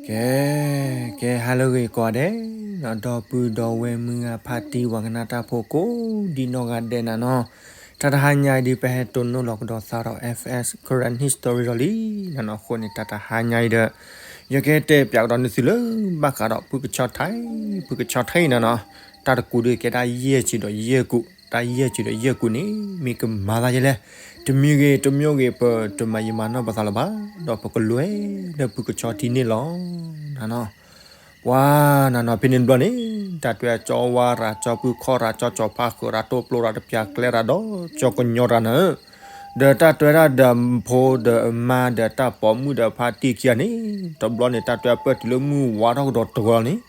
ကဲ ကဲ ဟါလၢအဂ့ၤကိးဂၤဒဲး, ဒီပုၢ်ဒီဝဲၢ်မုၢ်ဂၤ ဖါတံၢ်ဝၤကနၣ်တၢ်ဖိကိးဒံနီၢ်ဂၤဒဲးနၤနီၤ, တၢ်တဟါညါအံၤဒုးပဟဲတိၢ်နီၣ်လီၤကဒီးသးဒီး F S Karen History ဒီးလံနၤနီၤ, အဃိန့ၣ် တၢ်တဟါညါအံၤဒီး ယကတဲပၠးကဒီးနသုလၢ ဘၣ်ဃးဒီးဖုကဆီထံ, ဖုကဆီထံနၤနီၤ, တၢ်တကူးဒုးကဲတၢ်ယဲၢ်ဆံဒီးယဲၢ်ကူး, တၢ်ယဲၢ်ဆံဒီးယဲၢ်ကူးန့ၣ် မ့ၢ်ကမၤသးယဲလဲၣ်, တမံၤဂ့ၤတမံၤဂ့ၤ ပတမၤယံာ်မၤနီၢ်ပသးလၢၤဘၣ်, ဒီးပကလူၤဝဲလၢဖုကဆီထံန့ၣ်လီၤနၤနီၤ. ပှၤနၤနီၤ ဖဲန့ၣ်တဘျီန့ၣ် တၢ်တဲကၠီဝါရၤ ကၠီဖုခီရၤ ကၠီကၠီဖါဃုာ်ရၤ တိၢ်ပျိရၤ တပျၢ်ကျဲရၤဒီး ကၠီကညီရၤနၤဧၢ, ဒီးတၢ်တဲဝဲဒၣ်ဒီးဖိဒီးအမါဒီးတၢ်ပိာ်မုၣ်ဒီးဖါတံၢ်ခံဂၤန့ၣ် တဘျီန့ၣ် တၢ်တဲပၢၢ်တုၤလၢမုၢ်ဝါထီၣ်ကဒီးတဂီၤလီၤန့ၣ်,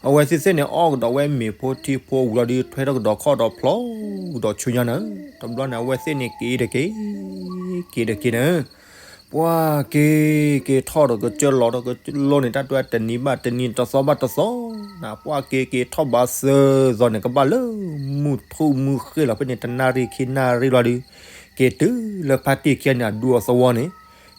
အဝဲသ့ၣ်သ့ၣ်န့ၣ် အီၣ်ကဒီးဝဲမ့ၤဖိထံဖိဝံၤလီၤဒုး ထွဲထီၣ်ကဒီးခီၣ်ဒီးဖျီကဒီးဆူညါနၤဧၢ, တဘျီန့ၣ် အဝဲသ့ၣ်န့ၣ်က့ၤတက့ၢ်, က့ၤတက့ၢ်နၤဧၢ ပှၤက့ၤ က့ၤထီၣ်ဒီးကစၢၢ်လီၤဒီးကစၢၢ်လီၤန့ၣ် တၢ်တဲတနံၤဘၣ်တနံၤ တသီဘၣ်တသီနၤ, ပှၤက့ၤက့ၤထီၣ်ဘၣ်စၢၤသိးန့ၣ် ကဘၣ်လၢမုၢ်ထူၣ်မုၢ်ဃ့ၢ်လီၤ ဖဲန့ၣ် တနၣ်ရံၣ်ခံနၣ်ရံၣ်လီၤဒုး က့ၤတုၤလၢဖါတံၢ်ခံဂၤန့ၣ် အဒူအသဝီန့ၣ်,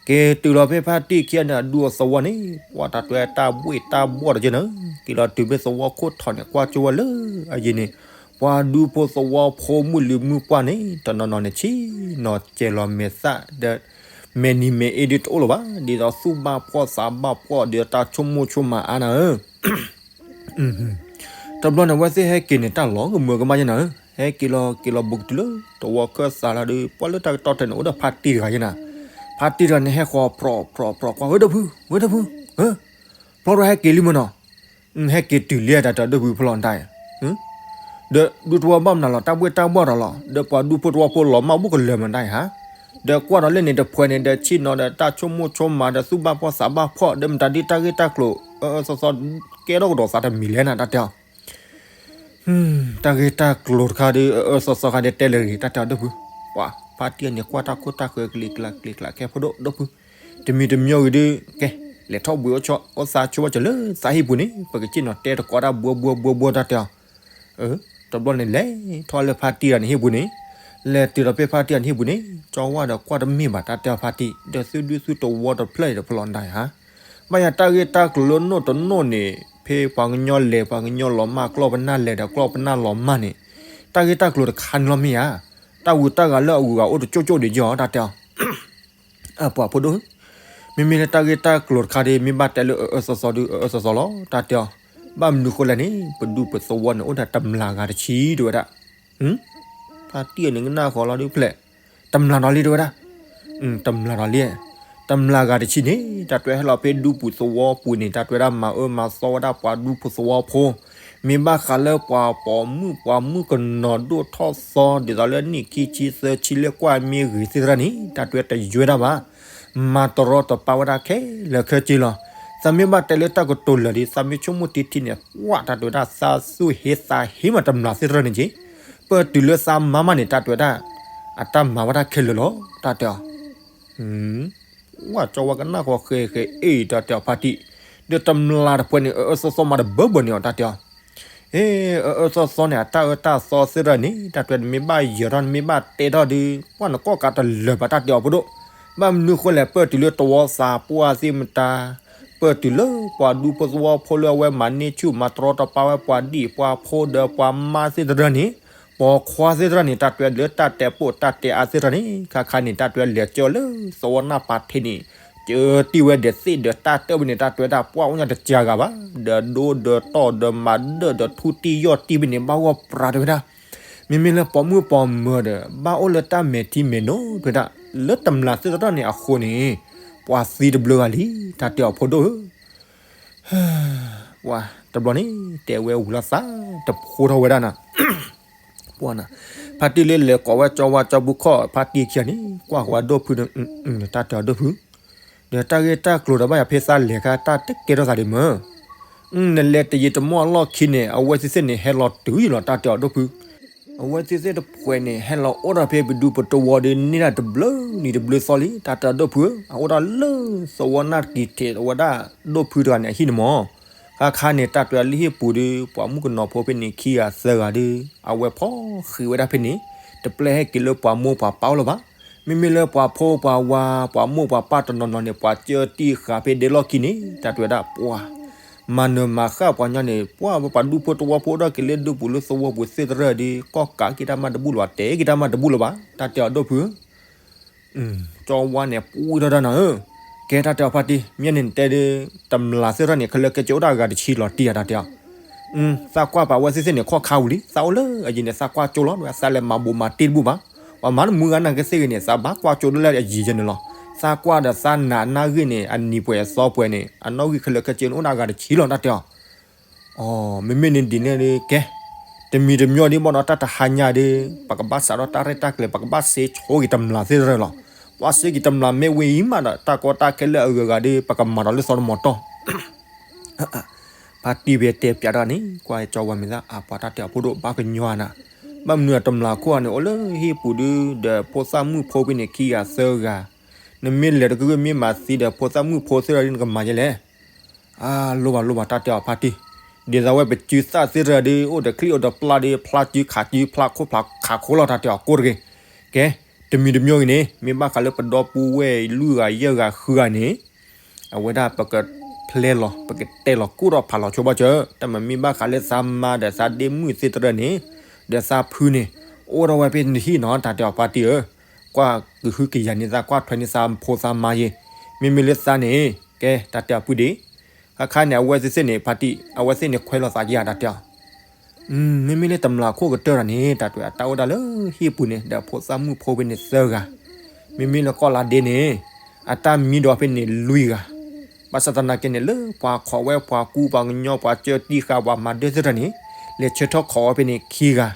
က့ၤတုၤလီၤဖဲဖါတံၢ်ခံဂၤန့ၣ် အဒူအသဝီန့ၣ် ပှၤတၢ်တဲတၢ်ဘှ့ၣ်တၢ်ဘှီၣ်ဒီးက့ၤနၤ, က့ၤလီၤတုၤဖဲသဝီခိၣ်ထံးန့ၣ် ကွၢ်ကၠိဝဲလၢအယံၤန့ၣ်, ပှၤဒူဖိသဝီဖိမုၣ်လံၤမုၣ်ပှၢ်န့ၣ် တနီၤနီၤန့ၣ် ဆ့ၣ်နီၤစဲၤလီၤမဲာ်သၣ်ဒီး မဲာ်နံၤမဲာ်အ့ဒုးတအိၣ်လၢၤဘၣ်, ဒ်သိးသူၣ်ဘၣ်ဖှီၣ်သးဘၣ်ဖှီၣ်ဒီးတၢ်ဆိကမိၣ်ဆိကမးအါနၤဧၢ တဘျီန့ၣ် အဝဲသ့ၣ်ဟဲက့ၤန့ၣ် တၢ်လီၤကမၢကမᣃးယဲနၤဧၢ, ဟဲက့ၤလီၤက့ၤလီၤဘူးကတုၤလၢ သဝီခၢၣ်သးလီၤဒီး ပှၤလၢတၢ်ကတီၢ်တၢ်န့ၣ် အိၣ်ဒီးဖါတံၢ်တဂၤယဲနၤ, ဖါတံၢ်တဂၤန့ၣ် ဟဲဃီၤဖြီးဖြီးဖြီးကွၢ် ဝဲဒီပုၢ် ဝဲဒီပုၢ် ဖျီထီၣ်ဟဲက့ၤလံမ့ၢ်နီၤ, ဟဲက့ၤတုၤလံတၢ်တဲဒီပုၢ်ဖျီအီၤတၢ်, ဒီးဒူသဝီဘၣ်မနုၤလီၤ တၢ်ဘှ့ၣ်တၢ်ဘှီၣ်ဒီးလီၤ ဒီးပှၤဒူဖိသဝီဖိလီၤမၢ်ဘူးကလၢာ်မတၤဧါ, ဒီးကွၢ်ဒီးလၢန့ၣ်တဖှဲးန့ၣ် ဒီးဆ့ၣ်နီၤဒီးတၢ်ဆိကမိၣ်ဆိကမးဒီးသူၣ်ဘၣ်ဖှီၣ်သးဘၣ်ဖှီၣ် ဒီးမတၤဒ်တၢ်ဂ့ၢ်တၢ်ကျိၤ အၢအၢသီသီ ကဲထီၣ်ကဒီးသးတမံၤလဲၣ်နၤ တၢ်တဲအီၤ တၢ်ဂ့ၢ်တၢ်ကျိၤတခါဒီး အၢအၢသီသီခါဒီးတဲလၢာ်ဂ့ၤ တၢ်တဲအီၤဒီပုၢ်, ပှၤ ဖါတံၢ်န့ၣ်ကွၢ်တၢ်ခိၣ်တၢ်ဃၢၤကလံၤကျါကလံၤကျါ ကဲဖိဒိၣ်ဒီပုၢ်, တမံၤတမံၤဂ့ၤဒီး ကဲ လဲၤထီၣ်ဘှံးအိၣ်ဆိး အိၣ်သးဆိဘၣ်စၢၤလၢသးဟံၣ်ပူၤန့ၣ် ပကစ့ၣ်နီၤတဲတကိးတၢ်ဘှီဘှီဘှီဘှီ တၢ်တဲအီၤ တဘျီန့ၣ် လဲၤထီၣ်လၢဖါတံၢ်တဂၤန့ၣ်ဟံၣ်ပူၤန့ၣ်, လဲၤတုၤဒီးဖဲဖါတံၢ်တဂၤန့ၣ်ဟံၣ်ပူၤန့ၣ် ကၠီဝါဒီးကွၢ်တမ့ၢ်ဘၣ် တၢ်တဲအီၤဖါတံၢ် ဒီးသုဒူသုသဝီတဖျၢၣ်အံၤဒီးဖျီအီၤတၢ်ဧါ, ဘၣ်ယၤတၢ်ဂ့ၢ်တၢ်ကျိၤလၢနိၣ်တနိၣ်န့ၣ် ဖဲပှၤကညီလဲၤပှၤကညီလီၤမၢ် ကျီၢ်ပနၢ်လဲၤဒီးကျီၢ်ပနၢ်လီၤမၢ်န့ၣ် တၢ်ဂ့ၢ်တၢ်ကျိၤတခါန့ၣ်လီၤမ့ၢ်ဧါ, တၢ်ဝုၤတၢ်ဂၤလၢအဂုၤအဂၤအိၣ်တကၠိၣ်ကၠိၣ်ဒံးကီး တၢ်တဲအီၤ အပှၤဖိဒိၣ်ဧၢ, မ့မ့ၢ်လၢတၢ်ဂ့ၢ်တၢ်ကျိၤတခါဒီး မ့ၢ်ဘၣ်တဲလၢအၢအၢသီသီဒီး အၢအၢသီသီလီၤ တၢ်တဲအီၤ, ဘၣ်မနုၤဃိလဲၣ်န့ၣ် ပဒူပသဝီန့ၣ်အိၣ်ဒီးတမျာ်ဂၤတဆံ တဲဝဲဒၣ်, ဖါတံၢ်န့ၣ်ကနၣ်ဃီလီၤဒုးဖျဲး, တမျာ်ဒီးလံ တဲဝဲဒၣ်, တမျာ်ဒီးလံ, တမျာ်ဂၤတဆံန့ၣ် တၢ်တဲဟဲလီၤဖဲဒူပူၤသဝီပူၤန့ၣ် တၢ်တဲဝဲဒၣ်မၤအၢမၤသီဝဲဒၣ်ပှၤဒူဖိသဝီဖိ မ့ၢ်ဘၣ်ဃးလၢပှၤပိာ်မုၣ်ပှၤမုၣ်ကနီၤဒိၣ်ထီၣ်သီ ဒ်သိးလၢနံၣ်ခံဆံသၢဆံလၢကွၢ်မ့ၢ်ဂ့ၤသ့ၣ်တဖၣ်န့ၣ် တၢ်တဲဝဲတယွဲဒၣ်ဘၣ်, မၤတရီတပါဝဲဒၣ်ခဲလၢာ်ခဲဆ့လီၤ. သးမ့ၢ်ဘၣ်တဲလၢတၢ်ကတိၤလၢာ်ဒီး သးမ့ၢ်ဆိကမိၣ်တထံၣ်န့ၣ် ပှၤတၢ်တဲဝဲဒၣ်သးသူၣ်ဟ့သးဟ့မးတမျာ်သ့ၣ်တဖၣ်န့ၣ်က့, ပတုၤလၢသးမါမးန့ၣ် တၢ်တဲဝဲဒၣ် အတၢ်မၤဝဲဒၣ်ခဲလၢာ်လီၤ တၢ်တဲအီၤ ဝဲကၠီဝဲကနၣ်ဃီဃဲဃဲအ့ၣ် တၢ်တဲအီၤဖါတံၢ်, ဒီးတမျာ်တဖှဲးန့ၣ် အၢအၢသီသီမးတဘၢဘၢန့ၣ်အီၤ တၢ်တဲအီၤ, အ့ အၢအၢသီသီန့ၣ် အတၢ်အၢတၢ်သီသ့ၣ်တဖၣ်န့ၣ် တၢ်တဲနမ့ၢ်ဘၣ်ယၢၤထီၣ် နမ့ၢ်ဘၣ်တဲထီၣ်ဒီး ပှၤနကိးကးတလၢာ်ဘၣ် တၢ်တဲအီၤဖိဒိၣ်, ဘၣ်မနုၤဃိလဲၣ် ပတုၤလၢတဝီသးပှၢ်သ့ၣ်မတၤ ပတုၤလၢပှၤဒူဖိသဝီဖိလၢအဝဲမၤန့ၢ်ဆူၣ် မၤတရီတပါဝဲပှၤဒံၣ်ပှၤဖိဒီးပှၤမါသ့ၣ်တဖၣ်န့ၣ်, ပိာ်ခွါသ့ၣ်တဖၣ်န့ၣ် တၢ်တဲလၢတၢ်တဲပိာ်တၢ်တဲအါသ့ၣ်တဖၣ်န့ၣ် ခါခါန့ၣ် တၢ်တဲလဲၤကၢလၢသဝီနၢ်ပၤထ့န့ၣ်, ကၢတံၢ်ဝဲဒီးသ့ၣ်ဒီးတၢ်တဲဝဲန့ၣ် တၢ်တဲဝဲဒၣ်ပှၤအိၣ်ညါတစှၤဂၤဘၣ်, ဒီးဒိဒီးတီၢ်ဒီးမၤဒၢၣ်ဒီးထူတံၢ်ယီၢ်တံၢ်ဖဲန့ၣ် ဘၣ်ဂီၢ်ပြၤတဲဝဲဒၣ်, မ့မ့ၢ်လၢပိာ်မုၣ်ပိာ်မၢၤဒီး ဘၣ်အိၣ်လၢတၢ်မဲာ်ထံမဲာ်နိတဲဝဲဒၣ်, လၢတမျာ်သ့ၣ်တဖၣ်န့ၣ်အဃိန့ၣ် ပှၤသံတဘျုးဂၤလံ တၢ်တဲအီၤဖိဒိၣ်ဧၢ ပှၤတဘျီန့ၣ် တဲဝဲဝံၤလီၤသးတဖိထီၣ်ဝဲဒၣ်နၤ, ပှၤနၤ, ဖါတံၢ်လၢလဲၤကိးဝဲကၠီဝါကၠီဖုခီၣ် ဖါတံၢ်ခံဂၤန့ၣ် ကွၢ်ဃီၤဝဲဒိၣ်ဖုဒီး, တၢ်တဲအီၤဒိၣ်ဖု, ဒီးတၢ်ဂ့ၢ်တၢ်ကျိၤဒီးဘၣ်ယၤဖဲသးလဲၤခါ တၢ်တကဲထီၣ်သးဒံးမၢ် နလဲၤတယံာ်တမီၢ်အလီၢ်ခံန့ၣ် အဝဲသ့ၣ်သ့ၣ်န့ၣ် ဟဲလီၤတုၤယံၤလီၤ တၢ်တဲအီၤဒိၣ်ဖု, အဝဲသ့ၣ်သ့ၣ်တဖှဲးန့ၣ် ဟဲလီၤအိၣ်ဒီးဖဲပဒူပတဝီဒီး န့ၢ်ဒၣ်တဘျုးနံၤတဘျုးသီလံ တၢ်တဲအီၤဒိၣ်ဖုဧၢ, အအိၣ်ဒၣ်လၢသဝီနၢ်တကံၤထံးဝဲဒၣ်ဒိၣ်ဖုတဂၤန့ၣ် အဟံၣ်န့ၣ်မၢ်, ခါခါန့ၣ် တၢ်တဲလၢဟံၣ်ပူၤဒီး ပှၤမုၣ်ကနီၤဖိဖဲန့ၣ် ခံဂၤသၢဂၤဒီး အဝဲဖီၣ်ဃံးဝဲဒၣ်ဖဲန့ၣ်, တပျဲဟဲက့ၤလၢပှၤမိၢ်ပှၤပၢ်အိၣ်လၢၤဘၣ်, မ့မ့ၢ်လၢပှၤဖိပှၤဝါ ပှၤမိၢ်ပှၤပၢ်တနီၤနီၤန့ၣ် ပှၤကၢတံၢ်ဃာ်ဖဲဒဲလီၢ်ခံန့ၣ် တၢ်တဲဝဲဒၣ်ပှၤ မၤနၢၤမၤဃၣ်ပှၤညီန့ၣ် ပှၤပှၤဒူဖိသဝီဖိဒီးက့ၤလၢဒူပူၤလၢသဝီပူၤသ့ၣ်တရၢ်ဒီး ကီၢ်ကးက့ၤတၢ်မၤတဘူၣ်လၢၤဘၣ် တဲက့ၤတၢ်မၤတဘူၣ်လၢၤဘၣ် တၢ်တဲအီၤဒိၣ်ဖု ကၠီဝါန့ၣ်ပှံထီၣ်တၢ်နၤဧၢ, ကဲတၢ်တဲအီၤဖါတံၢ် မ့ၢ်န့ၣ်တဲဒ် တမျၢ်သ့ၣ်တဖၣ်န့ၣ် ခဲလၢာ်ခဲဆ့အိၣ်ဒၣ်အဂၤတဆံလီၤတံၢ်ဧါတၢ်တဲအီၤ, သးကွၢ်ပာ်ဝဲသ့ၣ်သ့ၣ်န့ၣ် ခီၣ်ခါဝံၤလံ သးအိၣ်လၢအယံၤန့ၣ် သးကွၢ်ကၠိလီၤ သးလဲၤမၤဘိးမၤတ့ၢ်တဘူၣ်ဘၣ်, ပှၤမၤတမုာ်ဂၤနာ်က့သ့ၣ်ဂ့ၤန့ၣ် သးဘၣ်ကွၢ်ကၠိဒၣ်လၢအယံၤယဲန့ၣ်လီၤ, သးကွၢ်ဒီးသးနာ်အနၢ်ဂ့ၢ်န့ၣ် အနံၤပှဲၤအသီပှဲၤန့ၣ် အနီၣ်ဂံၢ်ခဲလၢာ်ခဲဆ့န့ၣ် အိၣ်ဒၣ်အဂၤတဆံလီၤတၢ်တဲအီၤ အိ မ့မ့ၢ်န့ၣ်ဒ်န့ၣ်ဒီးကဲ, တမံၤတမံၤဒ်ဘၣ်ဒီးတၢ်တဟါညါဒီး ပကဘၣ်စးထီၣ်တၢ်ရဲၣ်တၢ်ကျဲၤ ပကဘၣ်စ့ဆိက့ၤတမျၢ်သ့ၣ်တဖၣ်လီၤ. ပှၤစ့က့ၤတမျၢ်မ့ၢ်ဝံၤအံၤမးဒီး တၢ်ကီတၢ်ခဲလၢအဂုၤအဂၤဒီး ပကမၤဒီးလၢသီတမီၤတီၢ် ဖါတံၢ်ဖဲတဲပၠးတၢ်န့ၣ် ကွၢ်ကၠီဝါမဲာ်သၣ်အပှၤတၢ်တဲအီၤဖိဒိၣ်ဘၣ်ကညီနၤ, ဘၣ်မနုၤအတမျၢ်ခိၣ်အန့ၣ် အိၣ်လၢဟံၣ်ပူၤဒု ဒီးဖိသၣ်မုၣ်ဖိဖဲန့ၣ်ခံဂၤသၢဂၤ, နမ့ၢ်လဲၤတကဂ့ၢ်မ့ၢ်မၤသံဒီးဖိသၣ်မုၣ်ဖိသ့ၣ်တဖၣ်ဒ်နကမၤယဲလဲၣ် အလိၣ်ဘၣ်လိၣ်ဘၣ်တၢ်တဲအီၤဖါတံၢ်, ဒ်သိးဝဲပစုသၣ်သ့ၣ်တဖၣ်ဒီး အိၣ်ဒီးချံၣ်အိၣ်ဒီးပျၢ်ဒီး ဖျါစုခးစု ဖျါခိၣ်ဖျါခးခိၣ်လီၤတၢ်တဲအီၤကိၢ်တဂ့ၤ, ကဲ, တမံၤတမံၤဂ့ၤန့ၣ် မ့ၢ်ဘၣ်ဃးလၢပဒီပုၢ်ဝဲၢ်လွံၢ်ဂၤယဲၢ်ဂၤဃုဂၤန့ၣ် အဝဲဒၣ်ပကဖျဲလီၤ ပကတဲလီၤကိၢ်ထီၣ်ဖးလီၤဆိဘၣ်စၢၤ တၢ်မ့မ့ၢ်ဘၣ်ဃးလၢသးမါဒီးသးဒ့မုၣ်သ့ၣ်တဖၣ်န့ၣ် ဒီးသးဖုန့ၣ် အိၣ်ထီၣ်ဝဲဖဲနဟံၣ်နီၤ တၢ်တဲအီၤဖါတံၢ်ဧၢ, ကွၢ်ကဟုကယာ်န့ၢ်သး ကွၢ်ထွဲန့ၢ်သးဖိသးမါယဲ, မ့မ့ၢ်လၢသးန့ၣ် ကဲ တၢ်တဲအီၤပုၢ်ဒ့ၣ်, ခါခါန့ၣ် အဝဲသ့ၣ်သ့ၣ်န့ၣ် ဖါတံၢ် အဝဲသ့ၣ်န့ၣ်ခွဲးလီၤသးက့ၤဧါ တၢ်တဲအီၤ မ့မ့ၢ်လၢတမျၢ်ခိၣ်ကတၢၢ်တၢ်န့ၣ် တၢ်တဲအီၤ အတၢ်အိၣ်ဒၣ်လၢဟံၣ်ပူၤန့ၣ် ဒီးဖိသၣ်မုၣ်ဖိဖဲန့ၣ်သၢဂၤ, မ့မ့ၢ်လၢကီၢ်လါဒ့န့ၣ် အတၢ်မံဒီးဖဲန့ၣ်လွံၢ်ဂၤ, ဘၣ်ဆၣ်သနာ်က့န့ၣ် လၢပှၤခိးဝဲပှၤကူပှၤကညီပှၤကၢတံၢ်ဃာ်ပှၤမၤဒၢသ့ၣ်တဖၣ်န့ၣ် လဲၤဆၢထၢၣ်ခိးဝဲဖဲန့ၣ်ခံဂၤ,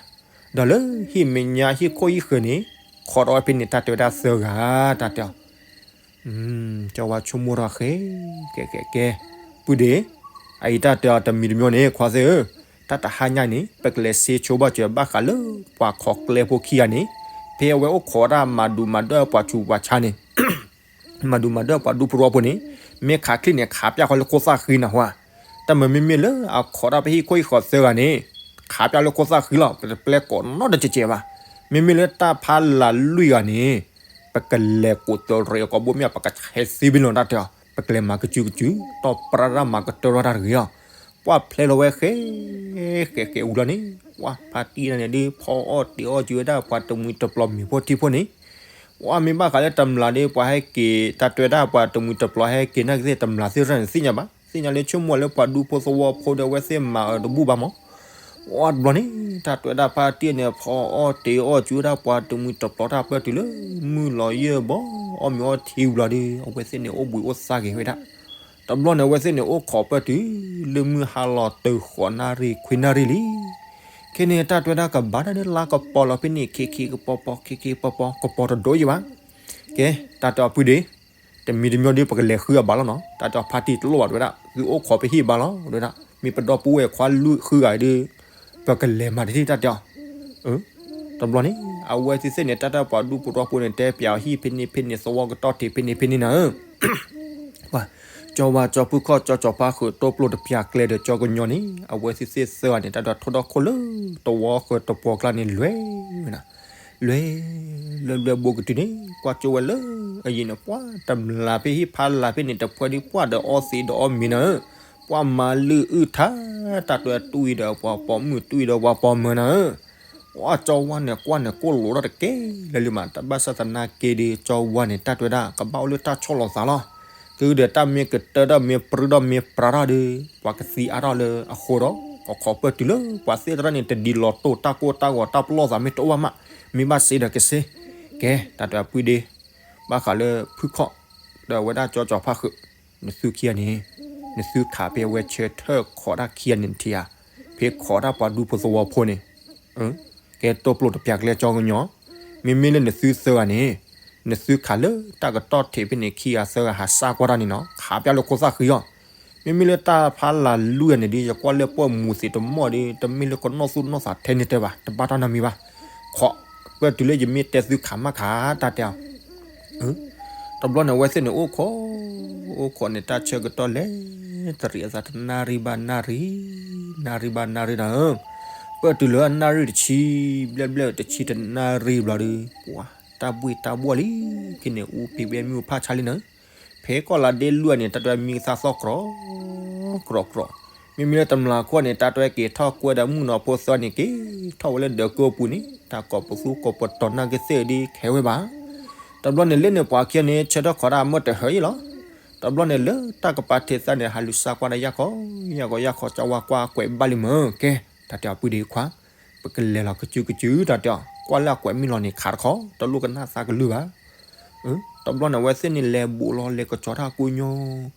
ဒီးလၢဟံၣ်မဲာ်ညါဟံၣ်ခိၣ်ဟံၣ်ဃၢၤန့ၣ် ခိးဒီးဝဲဖဲန့ၣ် တၢ်တဲဝဲဒၣ်သၢဂၤ တၢ်တဲအီၤ ကၠီဝါဆိကမိၣ်ထီၣ်ဃဲ, ကဲကဲကဲ, ပုၢ်ဒ့ၣ်, အအံၤတၢ်တဲအီၤတမံၤတမံၤန့ၣ် ခွါသ့ၣ်ဧၢ, တၢ်တဟါညါန့ၣ် ပကလဲၤစ့ဆိဘၣ်စၢၤဘၣ်ဃးလၢ ပှၤခိးကျဲဖိခံဂၤန့ၣ်, ဖဲအဝဲအိၣ်ခိးတၢ်မၤဒူးမၤဒၢၣ်ပှၤဆူးပှၤဆါန့ၣ် မၤဒူးမၤဒၢၣ်ပှၤဒူဖိသဝီဖိန့ၣ်, မ့ၢ်ခးချံၣ်န့ၣ် ခးပၠးဃီလၢခိၣ်သၣ်ဃံနၤဟါ, တၢ်မ့မ့ၢ်လၢအခီးတၢ်ဖဲဟံၣ်ခိၣ်ဟံၣ်ဃၢၤသၢဂၤန့ၣ်, ခးပၠးလၢခိၣ်သၣ်ဃံလီၤ, ပတပျဲကိးနီတစဲးစဲးဘၣ်. မ့မ့ၢ်လၢတၢ်ဖးလၢ်လွံၢ်ဂၤန့ၣ်, ပကလဲၤကိးတရံးအကိာ်ဘိမ့ၢ် ပကဟဲသံဘ့ၣ်လီၤတၢ်တဲအီၤ, ပကလဲၤမၤကစုကစု, တီၢ်ပြၢတၢ်မၤကတၢၢ်ထီၣ်တၢ်တဂ့ၤလီၤ. ပှၢ်ဖျဲလီၤဝဲဃဲ ဃဲဃဲအူလီၤန့ၣ်, ပှၢ်ဖါတံၢ်န့ၣ်ဒုး ဖီအီၣ်တ့ၤအီၣ်က့ၤဝဲဒၣ်ပှၤတမှံၤတပျီၤမ့ၤဖိထံဖိန့ၣ်, ပှၢ်မ့ၢ်ဘၣ်ဃးလၢတမျၢ်ဒီး ပှၤဟဲက့ၤ တၢ်တဲဝဲဒၣ်ပှၤတမှံၤတပျီၤဟဲက့ၤနာ်က့သ့ၣ် တမျၢ်သ့ၣ်တဖၣ်န့ၣ်သ့ၣ်ညါဘၣ်, သ့ၣ်ညါလၢဆိကမိၣ်လၢပှၤဒူဖိသဝီဖိဒီးအဝဲသ့ၣ်မၤအီၤတဘူၣ်ဘၣ်မး. ပှၢ်တဘျီန့ၣ် တၢ်တဲဝဲဒၣ်ဖါတံၢ်န့ၣ် ဖီအီၣ်တ့ၤအီၣ်က့ၤဝဲဒၣ်ပှၤတမှံၤတပျီၤတၢ်ပၢၢ်တုၤလၢ မုၢ်လီၤယဲၢ်ဘီ အီၣ်မ့ၤအီထံဝံၤလီၤဒီး အဝဲသ့ၣ်န့ၣ်အိၣ်ဘှံးအိၣ်သါက့ၤဝဲဒၣ်. တဘျီန့ၣ် အဝဲသ့ၣ်န့ၣ်အိၣ်ခိးပၢၢ်တုၤ လၢမုၢ်ဟါလီၤတုၤဃိးနၣ်ရံၣ်ခွံနၣ်ရံၣ်လံ. ခဲန့ၣ် တၢ်တဲဝဲဒၣ်ကဘၣ်တၢ်လၢလါကပီၤလီၤဖဲန့ၣ် ခံခံကပီၤပီၤ ခံခံကပီၤပီၤ ကပီၤတဒိၣ်ယံၤဘၣ်. ကဲ တၢ်တဲအီၤဖုဒ့ၣ်, တမံၤတမံၤဒီးပကလဲၤဃုအဘၣ်လီၤနီၤ, တၢ်တဲအီၤဖါတံၢ်တလိၣ်ဘၣ်တဲဝဲဒၣ်, သုအိၣ်ခိးဖဲဟံၣ်ဘါလီၤတဲဝဲဒၣ်, မ့ၢ်ပဒီပုၢ်ဝဲၢ်ခွါလွံၢ်ဃုဂၤဒီး ပကလဲၤမၤတထံၣ်တၢ်တဲအီၤ တဘျီန့ၣ် အဝဲသ့ၣ်သ့ၣ်န့ၣ် တၢ်တၢ်ပှၤဒူဖိသဝီဖိန့ၣ် တဲပၠးအီၤဟံၣ်ဖဲန့ၣ်ဖဲန့ၣ် သဝီကတီၢ်ထံးဖဲန့ၣ်ဖဲန့ၣ်နၤဧၢ, ကၠီဝါကၠီဖုခီၣ်ကၠီကၠီဖါဃုာ် တိၢ်ပျိၢ်တပျၢ်ကျဲဒီးကၠီကညီန့ၣ် အဝဲသ့ၣ်သ့ၣ်သၢဂၤန့ၣ် တၢ်ဒီးထိၣ်ဒီခိၣ်လၢ သဝီဃၢၤတပှီၤကျါန့ၣ် လွဲၢ်ဝဲနၤ, လွဲၢ် လွဲၢ်လွဲၢ်ဘိကတုၤန့ၣ် ကွၢ်ကၠိဝဲလၢ အယံၤန့ၣ် ပှၢ်တမျၢ်ဖဲဟံၣ်ဖးလၢ်ဖဲန့ၣ် တဖှဲဒုးပှၢ်ဒီး အီသံးဒီးအီမ့ၤနၤဧၢ, ပှၢ်မၤလုၢ်အုၣ်ထါ တၢ်တွဲတွံၢ်ဒီးပှၤပိာ်မုၣ်တွံၢ်ဒီးပှၤပိာ်မၢၤနၤဧၢ, ပှၢ်ကၠီဝါန့ၣ် ကွၢ်န့ၣ် ကိၢ်လိာ်ထီၣ်တကဲလၢာ်လံမး တဘၣ်ဆၣ်သနာ်က့ဒီး ကၠီဝါန့ၣ် တၢ်တွဲဒၣ် ကဘၣ်အိၣ်လၢတၢ်ဆီၣ်လီၤသးလီၤ. ကဒီးတၢ်မ့ၢ်ကတၢၢ်ထီၣ်မ့ၢ်ပြၢထီၣ်မ့ၢ်ပြးထီၣ်ဒီး ပှၤကသံအါထီၣ်လၢအဃိဒီး ကခိးပၢၢ်တုၤလၢပှၤသ့ၣ်တဖၣ်န့ၣ် တဒ်လီၤတိၢ်တၢ်ကိၢ်တၢ်ဂီၤတၢ်ပလီၢ်သးမ့ၢ်တအိၣ်ဘၣ်မး, မ့ၢ်ဘၣ်စ့ဒီးကစ့, ကဲ တၢ်တွဲအပုၢ်ဒ့ၣ်, ဘၣ်ဃးလၢဖုခီၣ် ဒီးအဝဲဒၣ်ကၠီကၠီဖါဃုာ်, နသုခံဂၤန့ၣ်, နသုခးဖဲအဝဲဆၢထၢၣ်ခိးတၢ်ခံဂၤန့ၣ်နထံၣ်ဧါ, ဖဲခိးတၢ်ပှၤဒူဖိသဝီဖိန့ၣ် ကဲတိၢ်ပျိၢ်တပျၢ်ကျဲကၠီကညီ, မ့မ့ၢ်လၢနသုသၢဂၤန့ၣ်, နသုခးလၢတၢ်ကတီၢ်ထံးဖဲန့ၣ်ခံဂၤသၢဂၤဟးစၢ်ကွၢ်တၢ်န့ၣ်နီၤ ခးပၠးလၢခိၣ်သၣ်ဃံအီၤ, မ့မ့ၢ်လၢတၢ်ဖးလၢ်လွံၢ်ဂၤန့ၣ်ဒီး ယကွၢ်လၢပှၢ်မူၤသံးတမီၢ်ဒီး တမ့ၢ်လၢကနီၢ်သူၣ်နီၢ်သးထဲန့ၣ်တဲဘၣ် တဘၣ်တၢ်နီတမံၤဘၣ်, ခိးပၢၢ်တုၤလၢယမ့ၢ်တဲသုခးမးခးတၢ်တဲအီၤ တဘျီန့ၣ် အဝဲသ့ၣ်န့ၣ်အိၣ်ခိး, အိၣ်ခိးန့ၣ် တၢ်ဆၢကတီၢ်လဲၤတရံးအသးတနၣ်ရံၣ်ဘၣ်နၣ်ရံၣ်, နၣ်ရံၣ်ဘၣ်နၣ်ရံၣ်နၤဧၢ, ပၢၢ်တုၤလၢအနၣ်ရံၣ်တဆံ, ဘျဲၣ်ဘျဲၣ်တဆံတနၣ်ရံၣ်ဘျီဒီး, ပှၤ တၢ်ဘှ့ၣ်တၢ်ဘှီၣ်လံ, ခဲန့ၣ် အူပံၤဝဲမ့ၣ်အူဖးဆါလံနၤ, ဖဲကီၢ်လၤဒ့လွံၢ်န့ၣ် တၢ်တဲမံကသါသီၣ်ကြီ, ကြီ, ကြီ, မ့မ့ၢ်လၢတမျးခိၣ်န့ၣ် တၢ်တဲက့ၤထီၣ်ကွဲဒီးမုၣ်ကနီၤဖိသၢန့ၣ် က့ၤထီၣ်ဝဲလၢဒၢးကိးပူၤန့ၣ် တၢ်ကိးပသူကိးပတီၤနာ်က့သ့ၣ်ဒ်ခဲဝဲဘၣ်. တဘျီန့ၣ်လၢန့ၣ်ပှၤခံဂၤန့ၣ် ဆၢထၢၣ်ခီဒၣ်မ့ၢ်တဟၢအံၤလီၤ. တဘျီန့ၣ်လၢတၢ်ကပၤထံးသၢန့ၣ် ဟးလူၤစါကွၢ်ဒီးယၢ်ခီ, ယၢ်ခီယၢ်ခီ ကၠီဝါကွၢ်ကွဲးဘၣ်လံမၢ်, ကဲ တၢ်တဲအီၤပုၢ်ဒ့ခွါ, ပကလဲၤလီၤကစုကစု တၢ်တဲအီၤ ကွၢ်လၢအကွဲးမုၢ်လီၤန့ၣ်ခးတခီ တလိၣ်ကနၣ်သးကလုၢ်ဘၣ်. တဘျီန့ၣ် အဝဲသ့ၣ်န့ၣ်လဲၤဘူးလီၤ လဲၤကစီၤတၢ်ကိးညီ,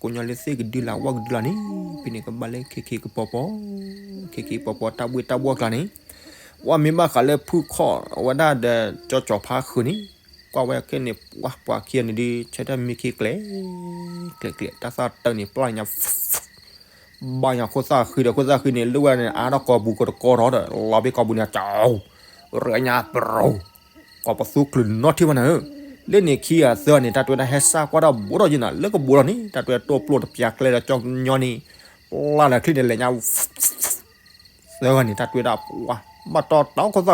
ကိးညီလၢသ့ၣ်ကဒုလၢ်ဝၣ်ကဒုလၢ်န့ၣ် ဖဲန့ၣ်ကဘၣ်လၢခ့ခ့ကပီၤပီၤ, ခ့ခ့ပီၤပီၤ တၢ်ဘှ့ၣ်တၢ်ဘှီၣ်ကျါန့ၣ်, ပှၤမ့ၢ်ဘၣ်ဃးလၢဖုခီၣ်အဝဲဒၣ်ဒီးကၠီကၠီၤဖါဃုာ်န့ၣ်, ကွၢ်ဝဲခဲန့ၣ် ပှၤပှၤခံဂၤန့ၣ်ဒုး ဆၢထၢၣ်မံခ့ကျဲၤ ကျဲၤကျဲၤ တၢ်သၣ်တၢန့ၣ် ပျၢ်ညါ ဘၣ်ညါခိၣ်သၣ်ဃံဒီး ခိၣ်သၣ်ဃံန့ၣ် လၢဝဲန့ၣ် အါထီၣ်ကိာ်ပူၤကတကိးထီၣ်ဒီး လီၤဖဲကိာ်ပူၤန့ၣ် ကၠီ, ရၢညါပရိ, ကိာ်ပသူချုးနီထံၣ်ဘၣ်နၤဧၢ, လၢန့ၣ်ခံဂၤသၢဂၤန့ၣ် တၢ်တဲဝဲဒၣ်ဟဲစၢ်ကွၢ်တၢ်ဘူးထီၣ်ယဲနၤ လၢကဘူးထီၣ်န့ၣ် တၢ်တဲဝဲတိၢ်ပျိၢ်တပျၢ်ကျဲဒီးကၠီကညီန့ၣ် ပျၢ်လၢချံန့ၣ် လဲၤညါ သၢဂၤန့ၣ် တၢ်တဲဝဲဒၣ်ပှၤ ဘၣ်တ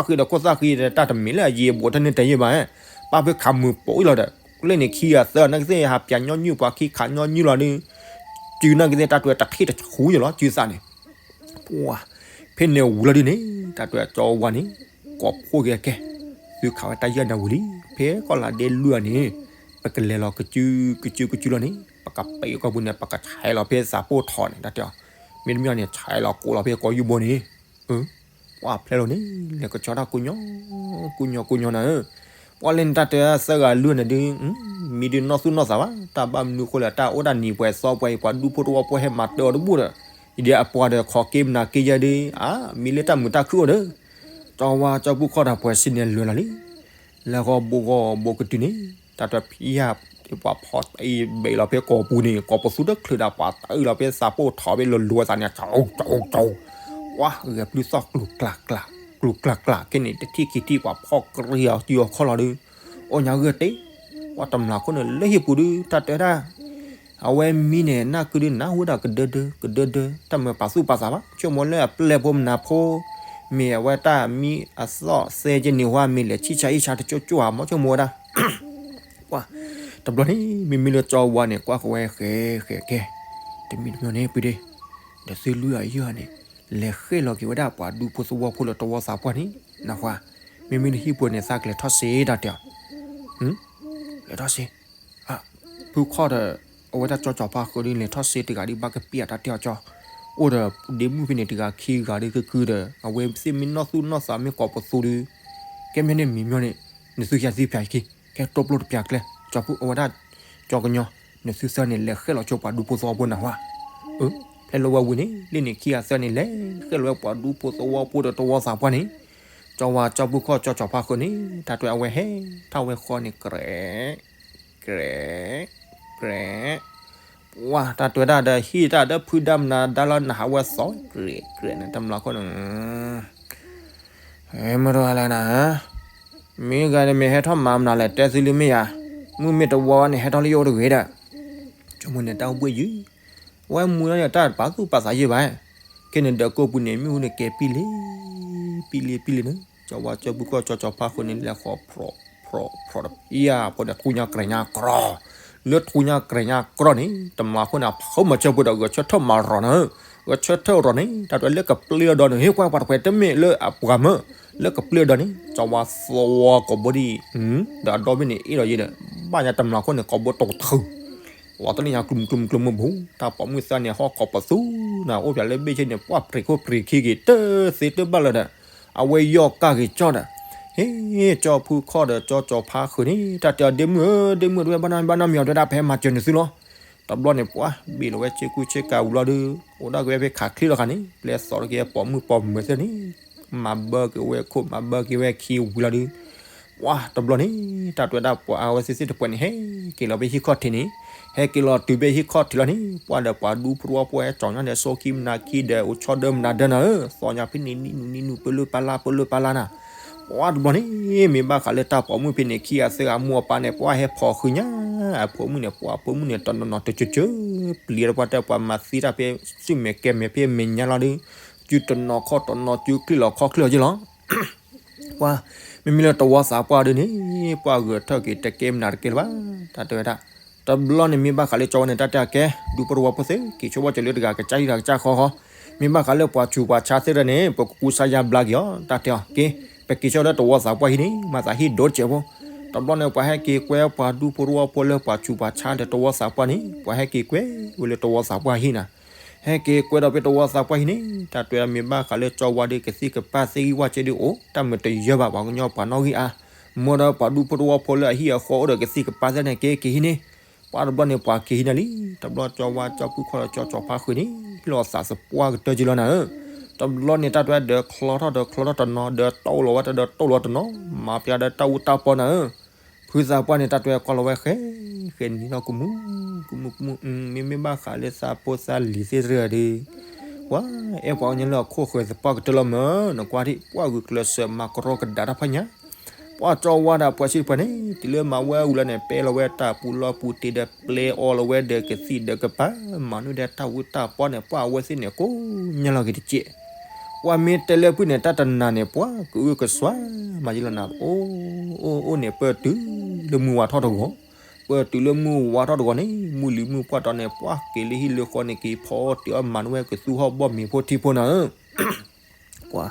ီတီခိၣ်သၣ်ဃံဒီးခိၣ်သၣ်ဃံဒီး တၢ်တမ့ၢ်လၢအယံၤအဘူးတန့ၢ်တယံၤဘၣ်, ပၢ်ဖုခးမုာ်ပိာ်အံၤလီၤဒီး လၢန့ၣ်ခံဂၤသၢဂၤနာ်က့သ့ၣ် ဟးပျၢ်ညီနုၢ်ပှၤခံခးညီနုၢ်လီၤဒီး စုနာ်က့သ့ၣ် တၢ်တဲဝဲတထံၣ်တဆူယဲလီၤ စုသးန့ၣ်, ပှၤ ဖဲန့ၣ်ဝံၤလီၤဒ်န့ၣ် တၢ်တဲဝဲကၠီဝါန့ၣ် ကိးဖှိၣ်က့ၤကဲ, သုခးဝဲတၢ်ယၢၢ်နၤဝံၤလံ, ဖဲကီၢ်လၤဒ့လွံၢ်အန့ၣ် ပကလဲၤလီၤကစုကစုကစုလီၤန့ၣ် ပကပာ်ကီၢ်ပူၤန့ၣ် ပကဆဲးလီၤဖဲသးပိၢ်ထီၣ်န့ၣ် တၢ်တဲအီၤ, မ့တမ့ၢ်န့ၣ် ဆဲးလီၤကိးလီၤဖဲကိးယူၢ်ဘိန့ၣ် ပှၤဖျဲလီၤန့ၣ် လဲၤကဆှီတၢ်ကိးညီ, ကိးညီကိးညီနၤဧၢ, ပှၤလၢန့ၣ်တၢ်တဲသၢဂၤလွံၢ်န့ၣ်ဒုး, မံၤဒုးနီၢ်သူၣ်နီၢ်သးဘၣ်, တၢ်ဘၣ်မနုၤဃိလဲၣ် တၢ်အိၣ်ဒၣ်နံၤပှဲၤသီပှဲၤအံၤ ပှၤဒူဖိတဝီဖိဟဲမၤတၢ်အီၤတဘူၣ်ဒီး, ယဒ်အပှၤဒီးခီက့မနၤက့ယဲဒုး, အါ မံၤလၢတၢ်မုာ်တၢ်ခုၣ်အိၣ်ဒီး, ကၠီဝါကၠီပူၤခီၣ်ဒီးပှဲၤစံးန့ၣ်လွဲၢ်လီၤလံ, လဲၤဃီဘိဂီၤဘိကတုၤန့ၣ်, တၢ်တဲဖံးယၢ် ပှၤဖီၣ်တအံၤဘဲးလီၤဖဲကိာ်ပူၤန့ၣ် ကိာ်ပသူတချုးဒီးပှၤတအံၤလီၤဖဲသးပိၢ်ထီၣ်ဖဲလီၤလိၤသးန့ၣ် ကၠီကၠီကၠီ, ပှၤဂဲၤပျုၢ်သီၣ်ကျူၤကျါကျါ, ကျူၤကျါကျါ ခဲန့ၣ် တထံၣ်ခံထံၣ်ပှၤဖီၣ်ကရံၤအီၤစုအီၤခီလီၤဒုး, အိၣ်ညါဂ့ၢ်တ့ၢ်, ပှၤတမျးခိၣ်န့ၣ်လၢဟံၣ်ပူၤဒုး တၢ်တဲဒၣ် အဝဲမံန့ၣ် နၢ်ကုဒုးနၢ်ဟူဝဲဒၣ်ကဒၢဒၢ ကဒၢဒၢ တၢ်မၤပာ်သူၣ်ပာ်သးဘၣ် ဆိကမိၣ်လၢအပျဲၢ်ဖိမနၤဖိ မ့ၢ်အဝဲတၢ်မံအသီၣ်သဲက့န့ၣ်ဝဲ မ့ၢ်လဲၤဆံၣ်ဆါအံၣ်ဆါတကၠိကၠိဧါ မ့ၢ်ဆိကမိၣ်ဝဲဒၣ် ပှၤ တဘျီန့ၣ် မ့မ့ၢ်လၢကၠီဝါန့ၣ် ကွၢ်ဃီဝဲဃဲဃဲကဲ တမံၤတမံၤန့ၣ် ပုၢ်ဒ့ ဒီးသုလွံၢ်အယုၢ်န့ၣ် လဲၤဃဲလီၤက့ၤဝဲဒၣ်ပှၤဒူဖိသဝီဖိလၢတဝီသးပှၢ်န့ၣ် နၢ်ဟူဧါ, မ့မ့ၢ်လၢဟံၣ်ပူၤန့ၣ် သးကလဲၤထီၣ်စ့တၢ်တဲအီၤ လဲၤထီၣ်စ့ ဖုခီၣ်ဒီး အဝဲဒၣ်ကၠီကၠီၤဖါဃုာ်ဒုး လဲၤထီၣ်စ့တဂၤဒုး ဘၣ်ကပျၢ်တၢ်တဲအီၤကၠီ, အိၣ်ဒီးဒ့မုၣ်ဖဲန့ၣ်တဂၤခံဂၤဒုး ကုကုဒီး အဝဲသ့ၣ်မ့ၢ်နီၢ်သူၣ်နီၢ်သးမ့ၢ်ကိးပသူဒုး, ကဲမ့ၢ်န့ၣ်မံၤမ့ၢ်န့ၣ် နသုယၤသံပျၢ်ယခံ, ကဲတိၢ်ပျိၢ်တပျၢ်ကျဲ ကၠီဖုအဝဲဒၣ် ကၠီကညီ နသုသၢန့ၣ် လဲၤဃဲလီၤဆိပှၤဒူဖိသဝီဖိနၢ်ဟူဧါ, ဖဲလၢဝဲဝံၤန့ၣ် လၢန့ၣ်ခံဂၤသၢန့ၣ် လဲၤဃဲလီၤဝဲပှၤဒူဖိသဝီဖိဒီးတဝီသးပှၢ်န့ၣ်, ကၠီဝါကၠီဖုခီၣ်ကၠီကၠီၤဖါဃုာ်န့ၣ် တၢ်တဲအဝဲဟဲထီၣ်ဝဲဃီန့ၣ် ကြဲး ကြဲး ကြဲး, ပှၤတၢ်တဲဝဲဒၣ်ဒီးဟံၣ်တၢ်ဒီးဖုဒါမနၤဒါလၢနဟးဝဲသီ ကြဲး ကြဲးန့ၣ် တမျးခိၣ်န့ၣ် မ့ၢ်တဝဲလဲၣ်နၤ, မ့ၢ်ဂၤန့ၣ်မ့ၢ်ဟဲထီၣ်မၤမနုၤလဲၣ် တဲသုလံမ့ၢ်ယၤ, မုၢ်မ့ၢ်တဝီဝဲန့ၣ် ဟဲထီၣ်လၢယအိၣ်တဂ့ၤဒီး, ဆိကမိၣ်န့ၣ်တၢ်အိၣ်ဘှံးယုၢ်, အဝဲမူလီၤန့ၣ် တၢ်ပာ်သူၣ်ပာ်သးယုၢ်ဘၣ်, ခဲန့ၣ်ဒီးကိးပူၤန့ၣ် မ့ၣ်အူန့ၣ်ကဲပံလ့, ပံလ့ပံလ့န့ၣ် ကၠီဝါကၠီဖုခီၣ်ကၠီကၠီၤဖါဃုာ်န့ၣ် လဲၤဃီဖျိး ဖျိး ဖျိးတပံယါဖိန့ၣ် ထူညါကြဲးညါကြီ, လၢထူညါကြဲးညါကြီန့ၣ် တမျးခိၣ်န့ၣ် အဖိမၤစၢၤဖိဒီး ဂဲၤဆၢထၢၣ်မၤရီၤန့ၣ်, ဂဲၤဆၢထၢၣ်ရီၤန့ၣ် တၢ်တဲလၢကပျ့ၤအဒီးန့ၣ် ဟ့ၣ်ကွၢ်ပှၤတပှဲၤတမ့ၢ်လၢအပှၤမၢ, လၢကပျ့ၤအဒီးန့ၣ် ကၠီဝါသဝီကိးဘိဒံၣ်, ဒီးအဒီဘ့ၣ်န့ၣ် အ့ၣ်ဒီးယဲဒီး ဘၣ်ညါတမျးခိၣ်န့ၣ် ကိးဘိတိၤထူ, ဝီတလၢညါကျိၤမုၢ်ကျိၤမုၢ်ကျိၤမုၢ်ပူၤ, တၢ်ပိာ်မုၣ်သၢန့ၣ် ဟီၣ်ကိးပသူန့ၣ် အိၣ်ပၠးလၢဘ့ၣ်ဆ့န့ၣ် ပှၢ်ပြံးခိၣ်ပြံးခံက့ၤ တသ့တဘၣ်လၢၤဒီး အဝဲယီၢ်ကၢ်က့ၤကၠီဒီး, ဟ့ၣ် ကၠီဖုခီၣ်ဒီးကၠီကၠီၤဖါဃုာ်န့ၣ် တၢ်တဲအီၤဒ့မုၣ်ဧၢ ဒ့မုၣ်တဝဲဘၣ်နီၢ်မံၤဘၣ်နီၢ်မံၤအီၤတဝဲဒၣ် ဖဲမၤစၢၤနသုလီၤ. တဘျီန့ၣ် ပှၢ်ဘ့ၣ်လီၤဝဲဆ့ကူဆ့ကၤဝံၤလီၤဒုး, အိၣ်ဒၣ်က့ၤဝဲဖဲခးချံလီၤခါန့ၣ် ပျဲသိးထီၣ်က့ၤပိာ်မုၣ်ပိာ်မၢၤသ့ၣ်န့ၣ်, မၤဘၢက့ၤဝဲခိၣ် မၤဘၢက့ၤဝဲခံဝံၤလီၤဒုး, ပှၢ်တဘျီန့ၣ် တၢ်တဲဝဲဒၣ်ပှၤအဝဲသ့ၣ်သ့ၣ်တပှဲၤန့ၣ် ဟဲက့ၤလီၤဖဲဟံၣ်ခီၣ်ထံးန့ၣ်, ဟဲက့ၤလီၤတုၤဖဲဟံၣ်ခီၣ်ထံးလီၤန့ၣ် ပှၢ်ဒီးပှၤဒူဖိသဝီဖိဟဲကၠီၤညါဒီး စိခံမနၤခံဒီး အိၣ်ဆီဒၢမနၤဒၢနၤဧၢ, သီညါဖဲန့ၣ် နံၣ်နူနံၣ်နူ ပလၢပလၢ ပလၢပလၢနၤ ပှၢ်တဘျီန့ၣ် မ့ၢ်ဘၣ်ဃးလၢတၢ်ပိာ်မုၣ်ဖဲန့ၣ် ခံဂၤသၢဂၤမိၢ်အပၢ်န့ၣ် ပှၢ်ဟဲဖီၣ်ဃုာ်ညါ အဖိမုၣ်န့ၣ် ပှၢ်ဖိမုၣ်န့ၣ် တနီၤနီၤတကၢကၢ ပျံၤဒီးပှၢ်တဲပှၤမၤသံတၢ်ဖဲ စုမဲာ်ကဲမဲာ်ဖဲမဲာ်ညါလီၤဒုး, စုတနီၤခီၣ်တနီၤ စုချံၣ်လီၤခီၣ်ချံၣ်လီၤယ့ၢ်လီၤ. ပှၢ် မ့မ့ၢ်လၢတဝီသးပှၢ်ဒ်န့ၣ် ပှၢ်ဂုာ်ထၢၣ်က့ၤတကဲမနုၤတကဲလၢၤဘၣ် တၢ်တဲဝဲဒၣ်. တဘျီန့ၣ်မ့ၢ်ဘၣ်ဃးလၢကၠီဝါန့ၣ် တၢ်တဲအကဲ ဒူဖိတဝီဖိသ့ၣ် က့ၤဆိကမိၣ်ကၠီလၢတဂၤကစၢ်ဟံၣ်တဂၤကစၢ်ဃီဃီ, မ့ၢ်ဘၣ်ဃးလၢပှၤဆူးပှၤဆါသ့ၣ်တဖၣ်န့ၣ် ပကကူစါယါဘျါက့ၤအီၤ တၢ်တဲအီၤက့ ပက့ၤဆိလၢတဝီသးပှၢ်ဟံၣ်န့ၣ် မၤသးဟံၣ်ဒိၣ်တစဲးဖိ. တဘျီန့ၣ် ပှၤဟဲက့ၤကွဲပှၤဒူဖိတဝီဖိလၢပှၤဆူးပှၤဆါဒီးတဝီသးပှၢ်န့ၣ် ပှၤဟဲက့ၤကွဲဝဲလၢတဝီသးပှၢ်ဟံၣ်နၤ ဟဲက့ၤကွဲဒီးဖဲတဝီသးပှၢ်ဟံၣ်န့ၣ် တၢ်တဲမ့ၢ်ဘၣ်ဃးလၢကၠီဝါဒီးကသံၣ်ကပၢ်သ့ၣ်ဂံၢ်ဝၣ်စ့ဒုးအိၣ် တၢ်မုာ်တယၢဘၣ် ပှၤကညီပှၤနီၣ်ဂံၢ်အါ, မ့ၢ်ဒီးပှၤဒူဖိတဝီဖိလၢအဟံၣ်အဃီအိၣ်ဒီးကသံၣ်ကပၢ်သ့ၣ်န့ၣ် က့ၤက့ၤဟံၣ်န့ၣ်, ပှၤတဘျီန့ၣ်ပှၤက့ၤဟံၣ်နၤလံ. တဘျီကၠီဝါကၠီပူၣ်ခီၣ်ဒီးကၠီကၠီဖါဃုာ်န့ၣ် ဟ့ၣ်လီၤသးသပှၢ်ကတၢၢ်က့ၤလီၤနၤဧၢ. တဘျီန့ၣ်တၢ်တဲဒီးချီထီၣ်ဒီးချီထီၣ်တနီၤ ဒီးတိၢ်လီၤဝဲတဒီးတိၢ်လီၤတနီၤ မၤပျါဒီးတၢ်အူတၢ်ပီနၤဧၢ. ဖုသးပှၢ်န့ၣ် တၢ်တဲကွၢ်လီၤဝဲဃဲ ဃဲနံၤထီၣ်ကမူၣ် ကမူၣ်ကမူၣ် မ့မ့ၢ်ဘၣ်ဃးလၢသးဖိသးလံၤသ့ၣ်တဖၣ်ဒီး ပှၤအဲၣ်ပှၤကညီလၢအခိၣ်ဃၢၤသပှၢ်ကတၢၢ်လီၤမၢ် နကွၢ်ဒံး ပှၢ်ဂုာ်ကျဲးစၢးမၤကရီကဒါတၢ်ဖးညါ ပှၢ်ကၠီဝါဒီးပှၤဆံးပှၤန့ၣ် တုၤလၢမၤဝဲအူလၢန့ၣ် ပဲလီၤဝဲတၢ်ပူၤလီၢ်ပူၤတ့ၢ်ဒီးပျဲအီၤလီၤဝဲဒီးကသံၣ်ဒီးကပၢ် မၤနုၤဒီးတၢ်ဝူတၢ်ပီန့ၣ် ပှၢ်အဝဲသ့ၣ်န့ၣ်ကိးညါလီၤက့ၤတစဲး ပှၤမ့ၢ်တဲလၢဖုၣ်န့ၣ် တၢ်တနၤန့ၣ် ပှၤကအုကစွါ မၤယလီၤနၤ အိၣ်အိၣ်အိၣ်န့ၣ် ပၢၢ်တုၤလၢမုၢ်ဝါထီၣ်တဂီၤ, ပၢၢ်တုၤလၢမုၢ်ဝါထီၣ်တဂီၤန့ၣ် မုၢ်လံၤမုၢ်ပှၢ်တီၤန့ၣ် ပှၤက့ၤလၢဟံၣ်လၢဃီန့ၣ် က့ၤဖီအီၣ်တ့ၢ်အီၣ်မၤနဝဲကသူဟီၣ်ဘီၣ်မ့ၤဖိထံဖိနၤဧၢ ပှၤ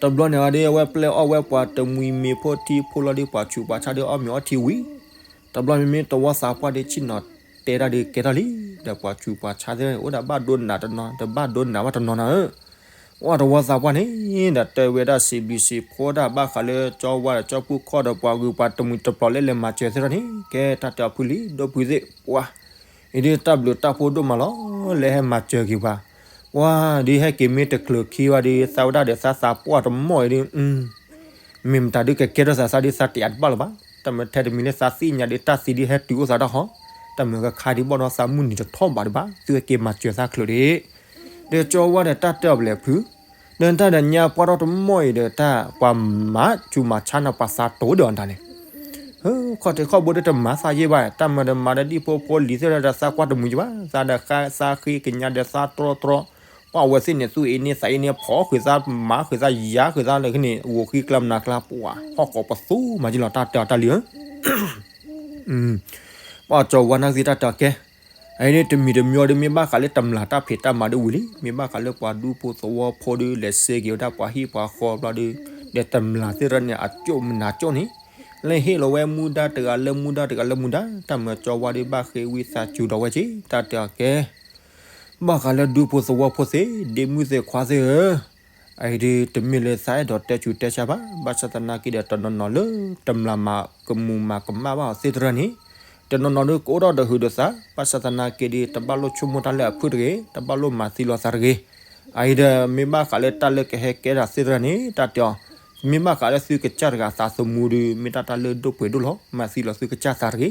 တဘျီန့ၣ်အီၤဒီး အဝဲပျဲအီၣ်ဝဲပှၤတမှံၤမ့ၤဖိထံဖိလီၤဒီး ပှၤဆူးပှၤဆါဒီးအီၣ်မ့ၤအီထံဝံၤ, တဘျီမ့မ့ၢ်တဝီသးပှၢ်ဒီးဆ့ၣ်နီၤတဲတၢ်ဒီးကဲထီၣ်လံ, ဒီးပှၤဆူးပှၤဆါသ့ၣ်အိၣ်ဒၣ်ဘၣ်ဒိနးတနီၤ ဒီးဘၣ်ဒိနးဘၣ်တနီၤနၤဧၢ, ပှၤတဝီသးပှၢ်န့ၣ် ဒီးတဲဝဲဒၣ်စံးဘျုးစံးဖှိၣ်ဒၣ်ဘၣ်ဃးလၢကၠီဝါဒီးကၠီပူၣ်ခီၣ်ဒီးပှၤဂုၤပှၤတမှံၤတပျီၤလၢလဲၤမၤစၢၤသ့ၣ်တဖၣ်န့ၣ် ကဲတၢ်တဲအီၤဖုလံၤဒီဖုသ့ၣ် ပှၤ အံၤဒ်တၢ်ဘျုးတၢ်ဖှိၣ်ဒိၣ်မးလီၤ လၢဟဲမၤစၢၤက့ၤပှၤ, ပှၤ ဒ်ဟဲက့ၤမ့ၢ်တချုးခံဘၣ်ဒီး သးဝဲဒၣ်ဒီးသးသးပှၢ်တမီၢ်အံၤဒ် မ့ၢ်မတၤဒ်ကကဲထီၣ်သးသးဒ်သးတယာ်တဘၣ်လၢၤဘၣ်, တၢ်မ့ၢ်ထဲတမံၤလၢသးသ့ၣ်ညါဒ်တၢ်သံဒ်ဟဲတုၤအိၣ်သးတၢ်ဟီ, တၢ်မ့ၢ်ကခါဒ်ဘီၣ်ဒီးသးမုၢ်နံၤတထီၣ်ဘၣ်ဒံးဘၣ် သုဝဲက့ၤမၤစၢၤသးချုးဒံး, ဒီးကၠီဝါဒီးတၢ်တဲအီၤဘျဲၣ်ဖု, ဒီးတၢ်ဒီးညါပှၢ်ထီၣ်တမီၢ်အံၤဒီးတၢ်ပှၤမၤဆူးမၤဆါနၤပှၤသးတိၤဒီးအီၤတၢ်န့ၣ် ဟၢ ခီၣ်ထံးခီၣ်ဘိဒ်တမၤသးယ့ၢ်ဘၣ် တၢ်မၤဒီးမၤဒီးဒ်ဖိဖိလံၤသ့ၣ်ဒီးသးကွၢ်တမုာ်ယ့ၢ်ဘၣ် သးဒီးသးဃ့ကညးဒီးသးတြီတြီ, ပှၤအဝဲသ့ၣ်န့ၣ်သူၣ်အ့န့ၢ်သးအ့န့ၢ်ဖီၣ်ဃုာ်သးမၤဃုာ်သးယၤဃုာ်သးလၢန့ၣ် ဂိၢ်ဃံကျါမနၤကျါ ပှၤဟီၣ်ကိးပသူမၤယ့ၢ်လီၤတၢ်တဲအီၤတၢ်လံဧၢ ပှၤကၠီဝါနၢ်သံတၢ်တဲအီၤကဲ, အအံၤန့ၣ်တမံၤတမံၤအီၤဒီးမ့ၢ်ဘၣ်ဃးလၢတမျၢ်တၢ်ဖံးတၢ်မၤဒ်ဝံၤလံ, မ့ၢ်ဘၣ်ဃးလၢပှၤဒူဖိသဝီဖိဒီး လဲၤစ့က့ၤဝဲဒၣ်ပှၤဟံၣ်ပှၤဃီဘျီဒီး, ဒီးတမျၢ်သ့ၣ်တဖၣ်န့ၣ် အကၠိၣ်မနုၤကၠိၣ်န့ၣ်, လၢဟ့ၣ်လီၤဝဲမူဒါတဂၤလၢမူဒါတဂၤလၢမူဒါ, တၢ်မၢကၠီဝါဒီးဘၣ်ဃ့ဝံသးစူၤဒီးဝဲက့ၤ တၢ်တဲအီၤကဲ ဘၣ်ဃးလၢဒူဖိသဝီဖိသ့ၣ် ဒ့မုၣ်သ့ၣ်ခွါသ့ၣ်ဧၢ, အအံၤဒီးတမ့ၢ်လၢသးအဲၣ်ဒိးတဲဆူးတဲဆါဘၣ်, ဘၣ်ဆၣ်သနာ်က့ဒီးတနီၤနီၤလၢ တမျၢ်မၤကမူၣ်မၤကမၣ်ဘၣ်အီၤသ့ၣ်တဖၣ်န့ၣ်, တနီၤနီၤဒီးကအိၣ်ထီၣ်ဒီးဟုးဒီးသး, ဘၣ်ဆၣ်သနာ်က့ဒီး တဘၣ်လိၣ်ဆိကမိၣ်တၢ်လၢအဖုၣ်တဂ့ၤ, တဘၣ်လိၣ်မၤသံလီၤသးတဂ့ၤ, အအံၤဒီးမ့ၢ်ဘၣ်ဃးလၢတၢ်လၢကဟဲကဲထီၣ်သ့ၣ်တဖၣ်န့ၣ် တၢ်တဲအီၤ, မ့ၢ်ဘၣ်ဃးလၢသုကစၢ်တဂၤသးသမူဒီး မ့ၢ်တၢ်တၢ်လၢဒိၣ်ပှဲၤဒိၣ်လီၤ, မၤသံလီၤသုကစၢ်သးတဂ့ၤ,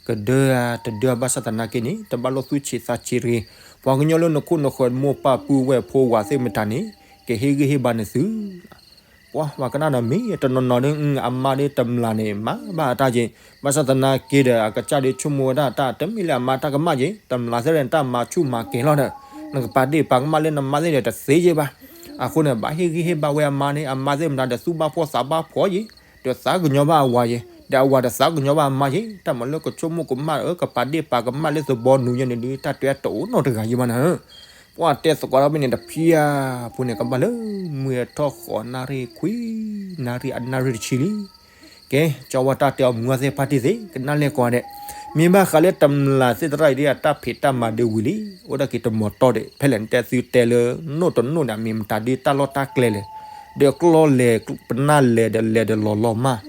ကဒၢတဒၢဘၣ်ဆၣ်သနာ်က့န့ၣ် တဘၣ်လိၣ်သူၣ်ဆံးသးဆံးတဂ့ၤ, ပှၤကညီလၢနခိၣ်နဃၢၤမိၢ်ပၢ်ပုၢ်ဝဲၢ်ဖိဝၤသ့ၣ်မတၤန့ၣ် ကဟ့ၣ်ဂံၢ်ဟ့ၣ်ဘါနသု ပှၤ ပှၤကနၣ်ဒီးမ့ၢ် တနီၤနီၤဒီး အမါဒီးတမျၢ်န့ၣ် မၤဘၣ်အတၢ်က့ၤ, ဘၣ်ဆၣ်သနာ်က့ဒီး အကစၢ်ဒီးဆိကမိၣ်ဝဲဒၣ်တၢ် တမ့ၢ်လၢအမါတၢ်ကမၣ်က့ၤ, တမျၢ်သ့ၣ်ဒီးတၢ်မၤဆူၣ်မၤကဲၤလီၤဒီး နကပာ်ဒ့ၣ်ပာ်ကမၣ်လၢနမါသ့ၣ်ဒီးတသ့ယ့ၢ်ဘၣ်. အဃိန့ၣ် ဘၣ်ဟ့ၣ်ဂံၢ်ဟ့ၣ်ဘါဝဲအမါန့ၣ် အမါသ့ၣ်မတၤဒီးသူၣ်ဘၣ်ဖှီၣ်သးဘၣ်ဖှီၣ်ယ့ၤ, ဒီးသးကညီၤဘၣ်အဝၤယ့ၤ, ဒီးအဝၤဒီးသးကညီၤဘၣ်အမါယ့ၤ, တၢ်မၤလၢကဆိကမိၣ်ကမၣ်ဧၢ ကပာ်ဒ့ၣ်ပာ်ကမၣ်လၢသဘီနူၤယဲန့ၣ်ဒီး တၢ်တဲတအိၣ်နီတဂၤယ့ၢ်ဘၣ်နၤဧၢ ပှၤတဲသကိးထီၣ်ဖဲန့ၣ်တဖျၢၣ်ဖိန့ၣ် ကဘၣ်လၢမုၢ်ထီၣ်ဃိးနၣ်ရံၣ်ခွံ နၣ်ရံၣ်အနၣ်ရံၣ်တဆံလံ. ကဲ ကၠီဝါတၢ်တဲအီၤမုၢ်အီသ့ၣ်ဖါတံၢ်သ့ၣ် ကနၣ်လဲၣ်ကွၢ်ဒဲး, မ့ၢ်ဘၣ်ဃးလၢတမျၢ်သ့ၣ်တဖၣ်အံၤဒ်အတၢ်ဖံးတၢ်မၤဒ်ဝံၤလံ, အိၣ်ဒၣ်က့ၤတမီၤတီၢ်ဒံး ဖဲလဲၣ်နတဲသုတဲလၢ နိၣ်တနိၣ်ဒီးမ့ၢ်မတၤဒ်တၢ်လီၢ်တၢ်ကျဲလဲၣ်, ဒီးကျီၢ်လဲၤပနၢ်လဲၤဒီးလဲၤဒီးလီၤလီၤမၢ်,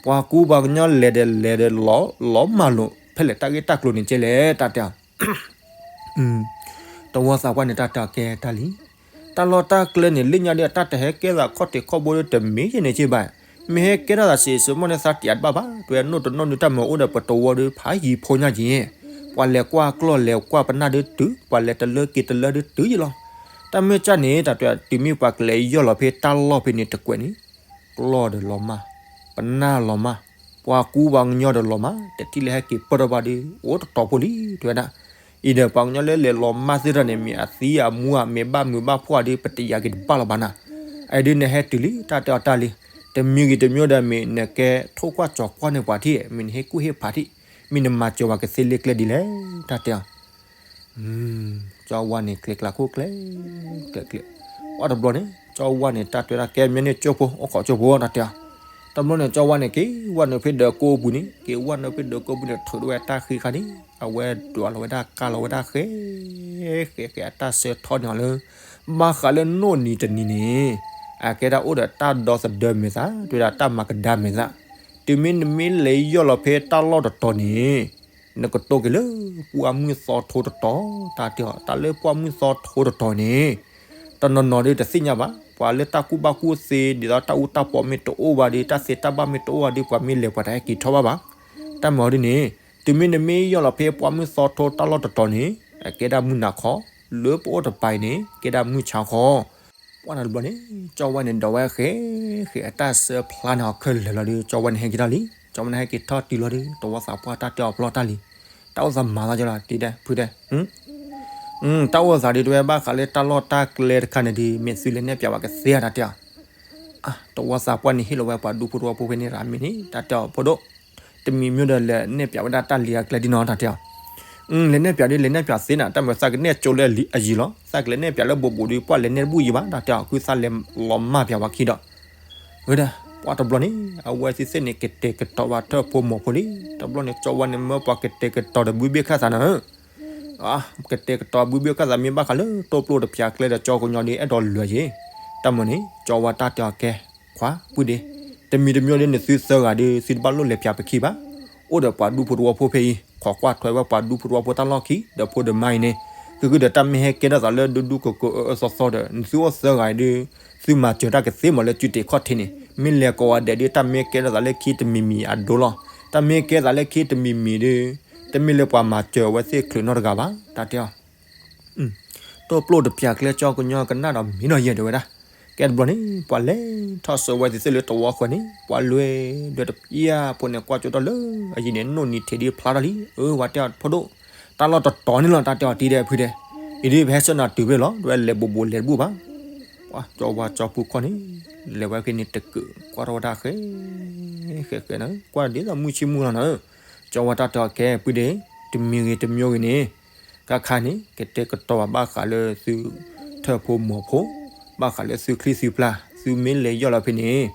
ပှၤကူပှၤကညီလဲၤဒီးလဲၤဒီးလီၤလီၤမၢ်လိာ် ဖဲလဲၣ်တၢ်ဂ့ၢ်တၢ်ကျိၤန့ၣ်ကဲလဲၣ် တၢ်တဲအီၤ တဝီသးပှၢ်န့ၣ် တၢ်တဲအီၤကဲတၢ်လံ. တၢ်လီၢ်တၢ်ကျဲန့ၣ် လၢညါဒီး တၢ်တဟဲကဲသးခီၣ်ထံးခီၣ်ဘိဒီးတမ့ၢ်ယဲန့ၣ်က့ဘၣ်. မ့ၢ်ဟဲကဲထီၣ်သးစ့စ့မိၢ်န့ၣ် သးတယာ်တဘၣ်ဘၣ်. တွဲနိၣ်တနိၣ်ဒုး တၢ်မၤအိၣ်ဒီးပတဝီဒီး ဖးယံၤဖိညါက့ၤ, ပှၤလဲၤကွၢ်ကျီၢ်လဲၤကွၢ်ပနၢ်ဒုးတုၤ, ပှၤလဲၤတလၢက့ၤတလၢဒုးတုၤယ့လီၤ. တၢ်မ့ၢ်ကၢ်န့ၣ် တၢ်တဲအီၤ တုၤမ့ၢ်ပှၤကလဲၤယီၢ်လီၤဖဲတၢ်လီၢ်ဖဲန့ၣ်တကွဲးန့ၣ် ကျီၢ်ဒီးလီၤမၢ်, ပနၢ်လီၤမၢ်, ပှၤကူပှၤကညီဒီးလီၤမၢ်, တထံၣ်လၢဟဲက့ၤပၢၢ်ထီၣ်ဘၣ်ဒီး အိၣ်တတီၤဖိလံ တဲဝဲဒၣ်. အံၤဒီးပှၤကညီလၢလဲၤလီၤမၢ်သ့ၣ်တဖၣ်န့ၣ် မ့ၢ်အသံအမူဧါ မ့ၢ်ဘၣ်မုာ်ဘၣ်ဖှီၣ်ဧါဒီး ပတယာ်က့ၤတဘၣ်လၢၤဘၣ်နၤ. အအံၤဒုးနဟဲတုၤလံ တၢ်တဲအီၤတၢ်လံ. တမံၤဂ့ၤတမံၤဒီး မ့ၢ်နကဲထိၣ်ကွၢ်ကၠီၤကွၢ်န့ၢ်ပှၤထံၣ်, မ့ၢ်နဟ့ၣ်ကူၣ်ဟ့ၣ်ဖးထံၣ်, မ့ၢ်နမၤစၢၤဝဲကသ့လ့ကျဲဒ်လဲၣ် တၢ်တဲအီၤ. ကၠီဝါန့ၣ် ကျဲကျါခိၣ်ကျဲ, ကျဲကျဲ, ပှၢ်တဘျီန့ၣ် ကၠီဝါန့ၣ် တၢ်တဲဝဲဒၣ် ကဲမ့ၢ်န့ၣ်ကၠိဖိ အိၣ်ခိးကၠိဖိ တၢ်တဲအီၤ. တဘျီန့ၣ် ကၠီဝါန့ၣ် က့ၤဝဲနုာ်ဖဲဒီးကိးပူၤန့ၣ်, က့ၤဝဲနုာ်ဖဲဒီးကိးပူၤန့ၣ် ထုးထီၣ်ဝဲတၢ်ဃံခါန့ၣ်, အဝဲဒွးလီၤဝဲဒၣ်ကါလီၤဝဲဒၣ်ဃဲ ဃဲဃဲ အတၢ်ဆၢထီၣ်န့ၢ်အီၤလၢ ဘၣ်ဃးလၢနိၣ်နံၤတနံၤန့ၣ် အကဲဒၣ်အိၣ်ဒီးတၢ်ဒီသဒၢမဲာ်သၣ်, တဲဝဲဒၣ်တၢ်မၤကဒါမဲာ်သၣ်, တုၤမ့ၢ်နမ့ၢ်လဲၤယီၢ်လီၤဖဲတၢ်လီၢ်တတီၤန့ၣ် နကတိၤက့ၤလၢပှၢ်မုၢ်သီထိတတီၤ, တၢ်တဲအီၤ တၢ်လၢပှၢ်မုၢ်သီထိတတီၤန့ၣ် တနီၤနီၤဒုးတသ့ၣ်ညါဘၣ်, ပှၤလၢတၢ်ကူၣ်ဘၣ်ကူၣ်သ့ ဒ်သိးတၢ်အူတၢ်ပီမ့ၢ်တအိၣ်ဘၣ်ဒီး တၢ်သ့တၢ်ဘၣ်မ့ၢ်တအိၣ်ဘၣ်ဒီး ပှၤမ့ၢ်လဲၤပှၤတဟဲက့ၤထီၣ်ဘၣ်ဘၣ်. တၢ်မၤအီၤဒ်န့ၣ် တုၤမ့ၢ်နမ့ၢ်ယီၢ်လီၤဖဲပှၢ်မုၢ်သီထိတၢ်လီၢ်တတီၤန့ၣ် အကဲဒၣ်မုၢ်နၤခီ, လၢပအိၣ်တပၤအံၤန့ၣ် ကဲဒၣ်မုၢ်ဆါခီ. ပှၢ်တဘျီန့ၣ် ကၠီဝါန့ၣ် ဒီးဝဲဃဲ ဃဲအတၢ်ဆၢဖျါန့ၣ်အီၤခဲလၢာ်လီၤဒီး ကၠီဝါန့ၣ်ဟဲက့ၤထီၣ်လံ, ကၠီဝါန့ၣ်ဟဲက့ၤထီၣ်တုၤလီၤဒီး တဝီသးပှၢ်တၢ်တဲအီၤဖျီတၢ်လံ, တၢ်အိၣ်သးမၤသးကလီၤ တံၤဒဲး ဖုဒဲး တၢ်အိၣ်သးဒ် တဲဝဲဘၣ်ဃးလၢတၢ်လီၢ်တၢ်ကျဲတခါန့ၣ်ဒီး မ့ၢ်သုလဲၤနဲၣ်ပၠးဝဲကသ့ဧါ တၢ်တဲအီၤ. တဝီသးပှၢ်န့ၣ်ဟ့ၣ်လီၤဝဲပှၤဒူဖိတဝီဖိဖဲန့ၣ်ရၤမ့ၢ်န့ၣ် တၢ်တဲအီၤဖိဒိၣ်, တမံၤမ့ၢ်ဒီး လဲၤနဲၣ်ပၠးဝဲဒၣ်တၢ်လံၤအကျဲဒ်နီၤ တၢ်တဲအီၤ. လဲၤနဲၣ်ပၠးဒီး လဲၤနဲၣ်ပၠးသ့နၤ, တၢ်မၤသးကနဲၣ်ကၠိလၢအယံၤလီၤ, သးကလဲၤနဲၣ်ပၠးလၢဘိးဘိးဒီး ပှၢ်လဲၤနဲၣ်တဘူၣ်ယံၤဘၣ် တၢ်တဲအီၤ, ခုသးလဲၤလီၤမၢ်ပၠးဝဲခံဒီး ဝဲဒၣ် ပှၢ်တဘျီန့ၣ် အဝဲသ့ၣ်သ့ၣ်န့ၣ် ကတဲာ်ကတီၤဘၣ်ထၢၣ်ဖိမီၤဖိလံ, တဘျီန့ၣ် ကၠီဝါန့ၣ် မၢပှၤကတဲာ်ကတီၤဒီးဘုဘ့ၣ်ခၢၣ်သးနၤဧၢ, ကတဲာ်ကတီၤဘုဘ့ၣ်ခၢၣ်သး မ့ၢ်ဘၣ်ဃးလၢတိၢ်ပျိၢ်တပျးကျဲဒီး ကၠီကညီဒီး အဲၣ်ဒိးလွဲၤယ့ၤ, တၢ်မၤန့ၣ် ကၠီဝါတၢ်တဲအီၤ ကဲ ခွါ ပုၢ်ဒ့, တမံၤတမံၤဒီး နသုသၢဂၤဒီး သုတဘၣ်လိၣ်လဲၤပၠးပခံဘၣ်, အိၣ်ဒီးပှၤဒူဖိတဝီဖိဖဲအံၤ ခိးကွၢ်ထွဲဝဲပှၤဒူဖိတဝီဖိတၢ်လီၢ်ခံ ဒီးဖိဒီးမါအံၤန့ၣ်, သုးဃုာ်ဒီးတၢ်မ့ၢ်ဟဲကဲထီၣ်သးလၢဒူဒူကကသီသီဒီး နသုအိၣ်သၢဂၤအံၤဒီး သုမၤစၢၤတၢ်ကသ့မးလၢစုတ့ၢ်ခီၣ်ထံးန့ၣ်, မ့ၢ်လဲၤကိးဂၤဒဲးဒီး တၢ်မ့ၢ်ကဲထီၣ်သးလၢခံတမံၤမံၤအဒိလီၤ, တၢ်မ့ၢ်ကဲသးလၢခံတမံၤမံၤဒီး တမ့ၢ်လၢပှၤမၤစၢၤအဝဲသ့ၣ်ချုးနီတဂၤဘၣ် တၢ်တဲအီၤ တိၢ်ပျိၢ်တပျးကျဲ ကၠီကညီကနၣ်ဒီးမံနီၤယဲၢ်တဲဝဲဒၣ်, ကဲတဘျီန့ၣ် ပှၤလဲၤထီၣ်ဆှၢဝဲသ့ၣ်သ့ၣ်လၢတဝီဃၢၤန့ၣ် ပှၤလွဲၢ်ဒွဲၣ်တပျၢ်ဖိန့ၣ် ကွၢ်ကၠိထီၣ်လၢအယံၤန့ၣ် နိၣ်နံၤထံးဒ်ဖျါထီၣ်လံ, အဝဲတဲအီၤဖိဒိၣ်, တၢ်လီၢ်တတီၤန့ၣ်လီၤ တၢ်တဲအီၤတံၤဒဲးဖုဒဲး, အံၤဒ်ပဟဲဆၢနၤတုၤဖဲလီၤ တဝဲလဲၤဘိးဘိးလဲၤတဘူၣ်ဘၣ်, ပှၤကၠီဝါကၠီပူၤခီၣ်န့ၣ် လဲၤဝဲဖဲန့ၣ်တကၢး ကွၢ်ထီၣ်ဝဲဒၣ်ဃဲ ဃဲဃဲနၤ, ကွၢ်ဒ်သိးမုၢ်ဆ့မုၢ်လီၤနၤဧၢ, ကၠီဝါတၢ်တဲအီၤ ကဲပုၢ်ဒ့, တမံၤဂ့ၤတမံၤဂ့ၤန့ၣ် ခါခါန့ၣ် ကတဲာ်ကတီၤဘၣ်ဃးလၢသုထၢၣ်ဖိမီၤဖိ, ဘၣ်ဃးလၢသုချံသုပျၢ် သုမ့ၢ်လဲၤယီၢ်လီၤဖဲန့ၣ်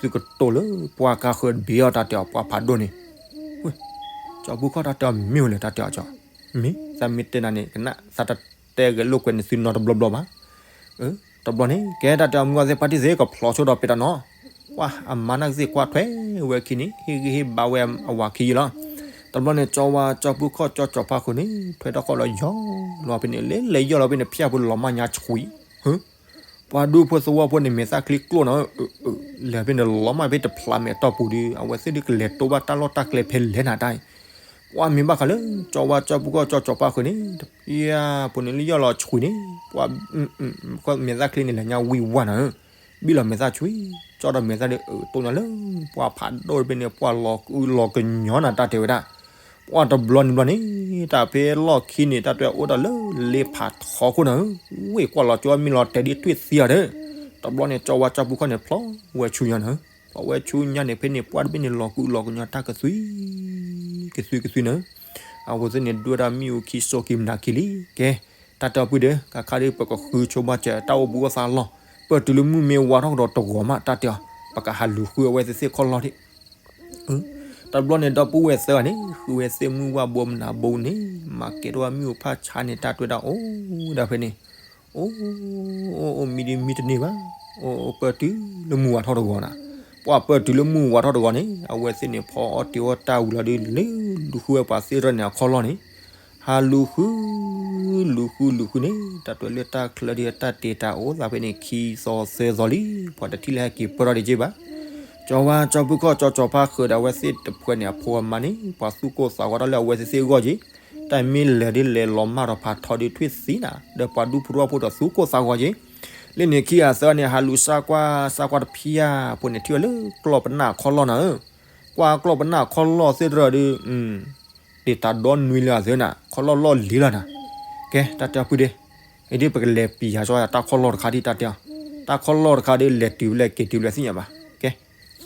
သုကတိၤလၢပှၤကါဃၢၤတဘ့ၣ်အီၤ တၢ်တဲအီၤ ပှၤဖးဒိၣ်န့ၣ်, ကၠီပူၤခီၣ်တၢ်တဲအီၤမ့ၢ်ဝဲလဲၣ် တၢ်တဲအီၤကၠီ, မ့ၢ်သးမ့ၢ်တဲနၤန့ၣ် ကနၣ်သးတတဲဂဲၤလိာ်ကွဲန့ၣ်သုနီတဘျီဘျီဘၣ် တဘျီန့ၣ် ကဲတၢ်တဲအီၤ မုၢ်ဂီၤသ့ၣ်ဖါတံၢ်သ့ၣ် ကဖျိးဆိဒီးပဲတၢ်နီၤ, ပှၤအမါနာ်က့သ့ၣ်ကွၢ်ထွဲဝဲခံန့ၣ် ဟ့ၣ်ဂံၢ်ဟ့ၣ်ဘါဝဲအဝၤခံယံၤလီၤ. တဘျီန့ၣ် ကၠီဝါကၠီပူၤခီၣ်ကၠီကၠီဖါဃုာ်န့ၣ် ထွဲထီၣ်ဃီလီၤယီၤလီၤဖဲန့ၣ် လဲၤလဲၤယီၢ်လီၤဖဲန့ၣ် ဖၠၣ်ဖိလီၤမၢ်ညါဆှံ ပှၤဒူဖိသဝီဖိန့ၣ် မဲာ်သၣ်ချံကျိၣ်နီၤ, လဲၤဖဲန့ၣ်လီၤမၢ်ဖဲတဖျးမဲာ်တီၢ်ပူၤဒီး အဝဲသ့ၣ်ဒုးကလဲၤတိဘၣ်တၢ်လီၢ်တၢ်ကျဲဖဲလဲၣ်နၤတၢ်အံၤ, ပှၤမ့ၢ်ဘၣ်ဃးလၢ ကၠီဝါကၠီပူၤခီၣ်ကၠီကၠီဖါဃုာ်န့ၣ် တဖၠၣ်ဖိန့ၣ်လၢယီၢ်လီၤဆှံန့ၣ် ပှၤ မဲာ်သၣ်ချံန့ၣ် လဲၤညါဝံၢ်ဝါနၤဧၢ, ဘံၣ်လီၤမဲာ်သၣ်ဆှံ ကၠီဒီးမဲာ်သၣ်ဒီး တိၢ်ညါလၢ ပှၤဖးဒိၣ်ဖဲန့ၣ် ပှၤလီၤကုလီၤကညီနၤတၢ်တဲဝဲဒၣ်, ပှၤတဘျီန့ၣ်ဘျီန့ၣ် တၢ်ဖဲလီၢ်ခံန့ၣ် တၢ်တဲအိၣ်ဒီးလၢလ့ဖးထီခိၣ်နၤဧၢ, ဝ့ၢ်ကွၢ်လီၤကၠီမံလီၤတဲာ်ဒ်ထွံၣ်သံအီၤဒီး, တဘျီန့ၣ် ကၠီဝါကၠီပူၤခီၣ်န့ၣ် ဖျီဝဲဆူညါနၤဧၢ, ဖျီဝဲဆူညါန့ၣ် ဖဲန့ၣ် ပှၤတဘ့ၣ်န့ၣ် လီၤကုလီၤကညီတၢ်ကသွံ ကသွံကသွံနၤဧၢ, အဝဲသ့ၣ်န့ၣ် ဒွဲၣ်ဒၣ်မ့ၣ်အူခံစိက့ၤမနၤခံလံ, ကဲ တၢ်တဲအီၤပုၢ်ဒီး ကခါဒုး ပကဃုဆိဘၣ်စၢၤ တၢ်အိၣ်ဘူးအိၣ်သးအလီၢ်, ပၢၢ်တုၤလၢမုၢ်မ့ၢ်ဝါထီၣ်ကဒီးတဂီၤမး တၢ်တဲအီၤ, ပကဟးလူၤဃုအဝဲသ့ၣ်သ့ၣ်ခီၣ်လီၢ်ဒံး, တဘျီန့ၣ် ဒီပုၢ်ဝဲၢ်သၢဂၤန့ၣ် ဃုဝဲသ့ၣ်မုၢ်ဝၣ်ဘိမနၤဘိန့ၣ် မၤကဲထီၣ်ဝဲမ့ၣ်အူဖၣ်ဆါန့ၣ် တၢ်တဲဝဲဒၣ်အိၣ်ဒၣ်ဖဲန့ၣ်, အိၣ် အိၣ် အိၣ်မံဒ်မံတန့ၢ်ဘၣ်, အိၣ် အိၣ်ပၢၢ်တုၤလၢမုၢ်ဝါထီၣ်တဂီၤနၤ, ပှၤပၢၢ်တုၤလၢမုၢ်ဝါထီၣ်တဂီၤန့ၣ် အဝဲသ့ၣ်န့ၣ် ဖီအီၣ်တ့ၤအီၣ်တၢ်ဝံၤလီၤဒုး လဲၤလူၤဃုဝဲပှၤသ့ၣ်တဖၣ်န့ၣ် အခီၣ်လီၢ်န့ၣ်, ဟးလူၤဃု လူၤဃုလူၤဃုန့ၣ် တၢ်တဲလၢတၢ်ချၢဒုး တၢ်တ့တၢ်အိၣ်သးဖဲန့ၣ် ခံသီသၢသီလံ, ပှၤတထံၣ်လၢဟဲက့ၤပၢၢ်ထီၣ်ဒံးက့ဘၣ်, ကၠီဝါကၠီပူၤခီၣ်ကၠီကၠီဖါဃုာ်ဒီး အဝဲသ့ၣ်တဖုန့ၣ် အဖိအမါန့ၣ် ပှၤသူၣ်ကိၢ်သးဂီၤထီၣ်လၢအဝဲသ့ၣ်သ့ၣ်အဂီၢ်က့, တၢ်မ့ၢ်လဲၤဒ်လဲၤလီၤမၢ်ဒီးဖးထီဒုးထွံၣ်သံနၤ ဒီးပှၤဒူဖိတဝီဖိဒီးသူၣ်ကိၢ်သးဂီၤက့, လၢန့ၣ်ခံဂၤသၢဂၤန့ၣ် ဟးလူၤစၢ်ကွၢ် စၢ်ကွၢ်တဖၠၣ်ဖိန့ၣ် ထံၣ်ဝဲလၢကျီၢ်ပနၢ်အခီၣ်လီၢ်နၤဧၢ, ကွၢ်ကျီၢ်ပနၢ်အခီၣ်လီၢ်သ့ၣ်တဖၣ်ဒီး တ့ၢ်တၢ်ဒီနွံလၢအသၢနၤ ခီၣ်လီၢ်လီၢ်လံၤလီၤနၤ, ကဲ တၢ်တဲအီၤပုၢ်ဒ့, အံၤဒ်ပကလဲၤပံၤယၤကၠီယၤတၢ်ခီၣ်လီၢ်တခါဒံး တၢ်တဲအီၤ, တၢ်ခီၣ်လီၢ်တခါဒ်လဲၤတုၤဖဲလဲၣ်က့ၤတုၤဖဲလဲၣ်သ့ၣ်ညါဘၣ်, ကဲ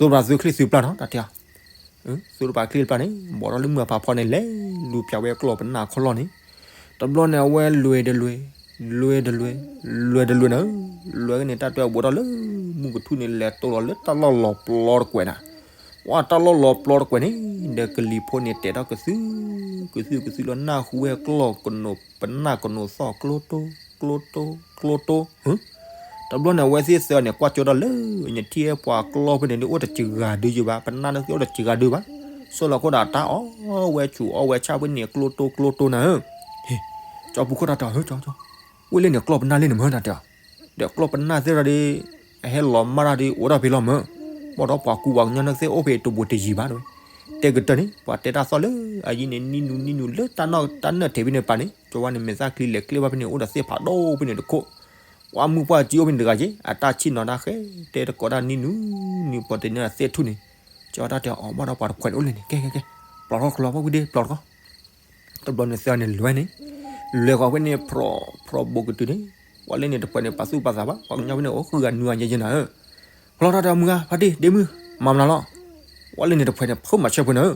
သူၣ်ပာ်သုချံၣ်သုပျၢ်နီၤ တၢ်တဲအီၤ. သူၣ်တပာ်ချံၣ်တပျၢ်န့ၣ် ဘီၣ်ထီၣ်လၢမုၢ်အဖးဖီန့ၣ် လဲၤလူၤဖၠးဝဲကျီၢ်ပနၢ်ခီၣ်လီၢ်န့ၣ်, တဘျီန့ၣ် အဝဲလွဲၤတလွဲၤ, လွဲၤတလွဲၤ, လွဲၤတလွဲၤနၤ, လွဲၤကန့ၣ် တၢ်တဲအီၤ ဘီၣ်ထီၣ်လၢမုၢ်ကထူၣ်န့ၣ် လဲၤတိၢ်လီၤလၢတၢ်လီၢ်လီၤပျီတကွဲးနၤ. ပှၤတၢ်လီၢ်လီၤပျီတကွဲးန့ၣ် ဒီးကလံၤဖိန့ၣ် တဲထီၣ်ကသု, ကသုကသုလၢနၢ်ဟူဝဲကျီၢ်ကနိးပနၢ်ကနိးသီၣ် ကျိတိ, ကျိတိ, ကျိတိ, တဘျီန့ၣ် အဝဲသ့ၣ်သၢဂၤန့ၣ် ကွၢ်ကၠိဒီးလၢ ညထံၣ်ပှၤကျီၢ်ဖဲန့ၣ်ဒုး အိၣ်တစှၤဒုယဘၣ်, ပနၢ်န့ၣ်သ့ၣ်အိၣ်တစှၤဒုဘၣ်, ဆိလီၤခိၣ်ဒီးတၢ်အီၣ်ဝဲဆူၣ်အီၣ်ဝဲဆၣ်ဖဲန့ၣ် ကျိတိကျိတိနၤဧၢ. ဟ့, ကၠီပူၤခိၣ်တၢ်တဲအီၤ ဟၢကၠီ, ဝဲလဲၣ်န့ၣ်ကျီၢ်ပနၢ်လဲၣ်န့ၣ်မၢ်တၢ်တဲအီၤ, ဒီးကျီၢ်ပနၢ်သ့ၣ်ဒီး အဟဲလီၤမၢ်တၢ်ဒီး အိၣ်ဒီးဖဲလီၤမၢ်, ဘၣ်ဒီးပှၤကူပှၤကညီန့ၣ်သ့ၣ်အိၣ်ဖဲတဘူးတယံၤဘၣ်တဲဝဲ, တဲကတၢၢ်န့ၣ် ပှၤတဲတၢ်သီၣ်လၢအယံၤန့ၣ် နံၣ်နူနံၣ်နူလၢတၢ်နီၣ်တၢ်နၢၣ်ထံးဖဲန့ၣ်ပၢ်န့ၣ် ကၠီဝါန့ၣ် မဲာ်သၣ်ချံလဲၤကျ့ဘၣ်ဖဲန့ၣ် အိၣ်ဒီးသ့ၣ်ဖးဒိၣ်ဖဲန့ၣ်တခိၣ်, ပှၤမုၢ်ပှၢ်ကၠံအိၣ်ဖဲန့ၣ်တဂၤက့ၤ အတၢ်ဆ့ၣ်နီၤတၢ်ဃဲ တဲတကိးတၢ်နံၣ်နူနံၣ် ပှၤတန့ၢ်သ့ၣ်ထူၣ်န့ၣ်, ကၠီဝါတၢ်တဲအီၤ ဘၣ်ဒီးပှၤတခွဲးန့ၣ်အိၣ်လဲၣ်န့ၣ် ကဲကဲကဲ, ပျီထီၣ်ကျီၢ်ဘၣ်ဝံၤဒ့ပျီထီၣ် တဘျီန့ၣ်သၢဂၤန့ၣ်လွဲၤန့ၣ်, လွဲၤဃီၤဖဲန့ၣ် ဖြီဖြီဘိကတုၤန့ၣ်, ပှၤလၢန့ၣ်တဖှဲးန့ၣ် ပာ်သူၣ်ပာ်သးဘၣ် ပှၤကညီဖဲန့ၣ် အိၣ်ဃုဂၤနွံဂၤယဲယဲနၤဧၢ, ဖျီထီၣ်တၢ်မုၢ်ဂၤ ဖါတံၢ်ဒ့မုၢ် မၤမနုၤလီၤ, ပှၤလၢန့ၣ်တဖှဲးန့ၣ် ဖုမၤဆၢဖိနၤဧၢ,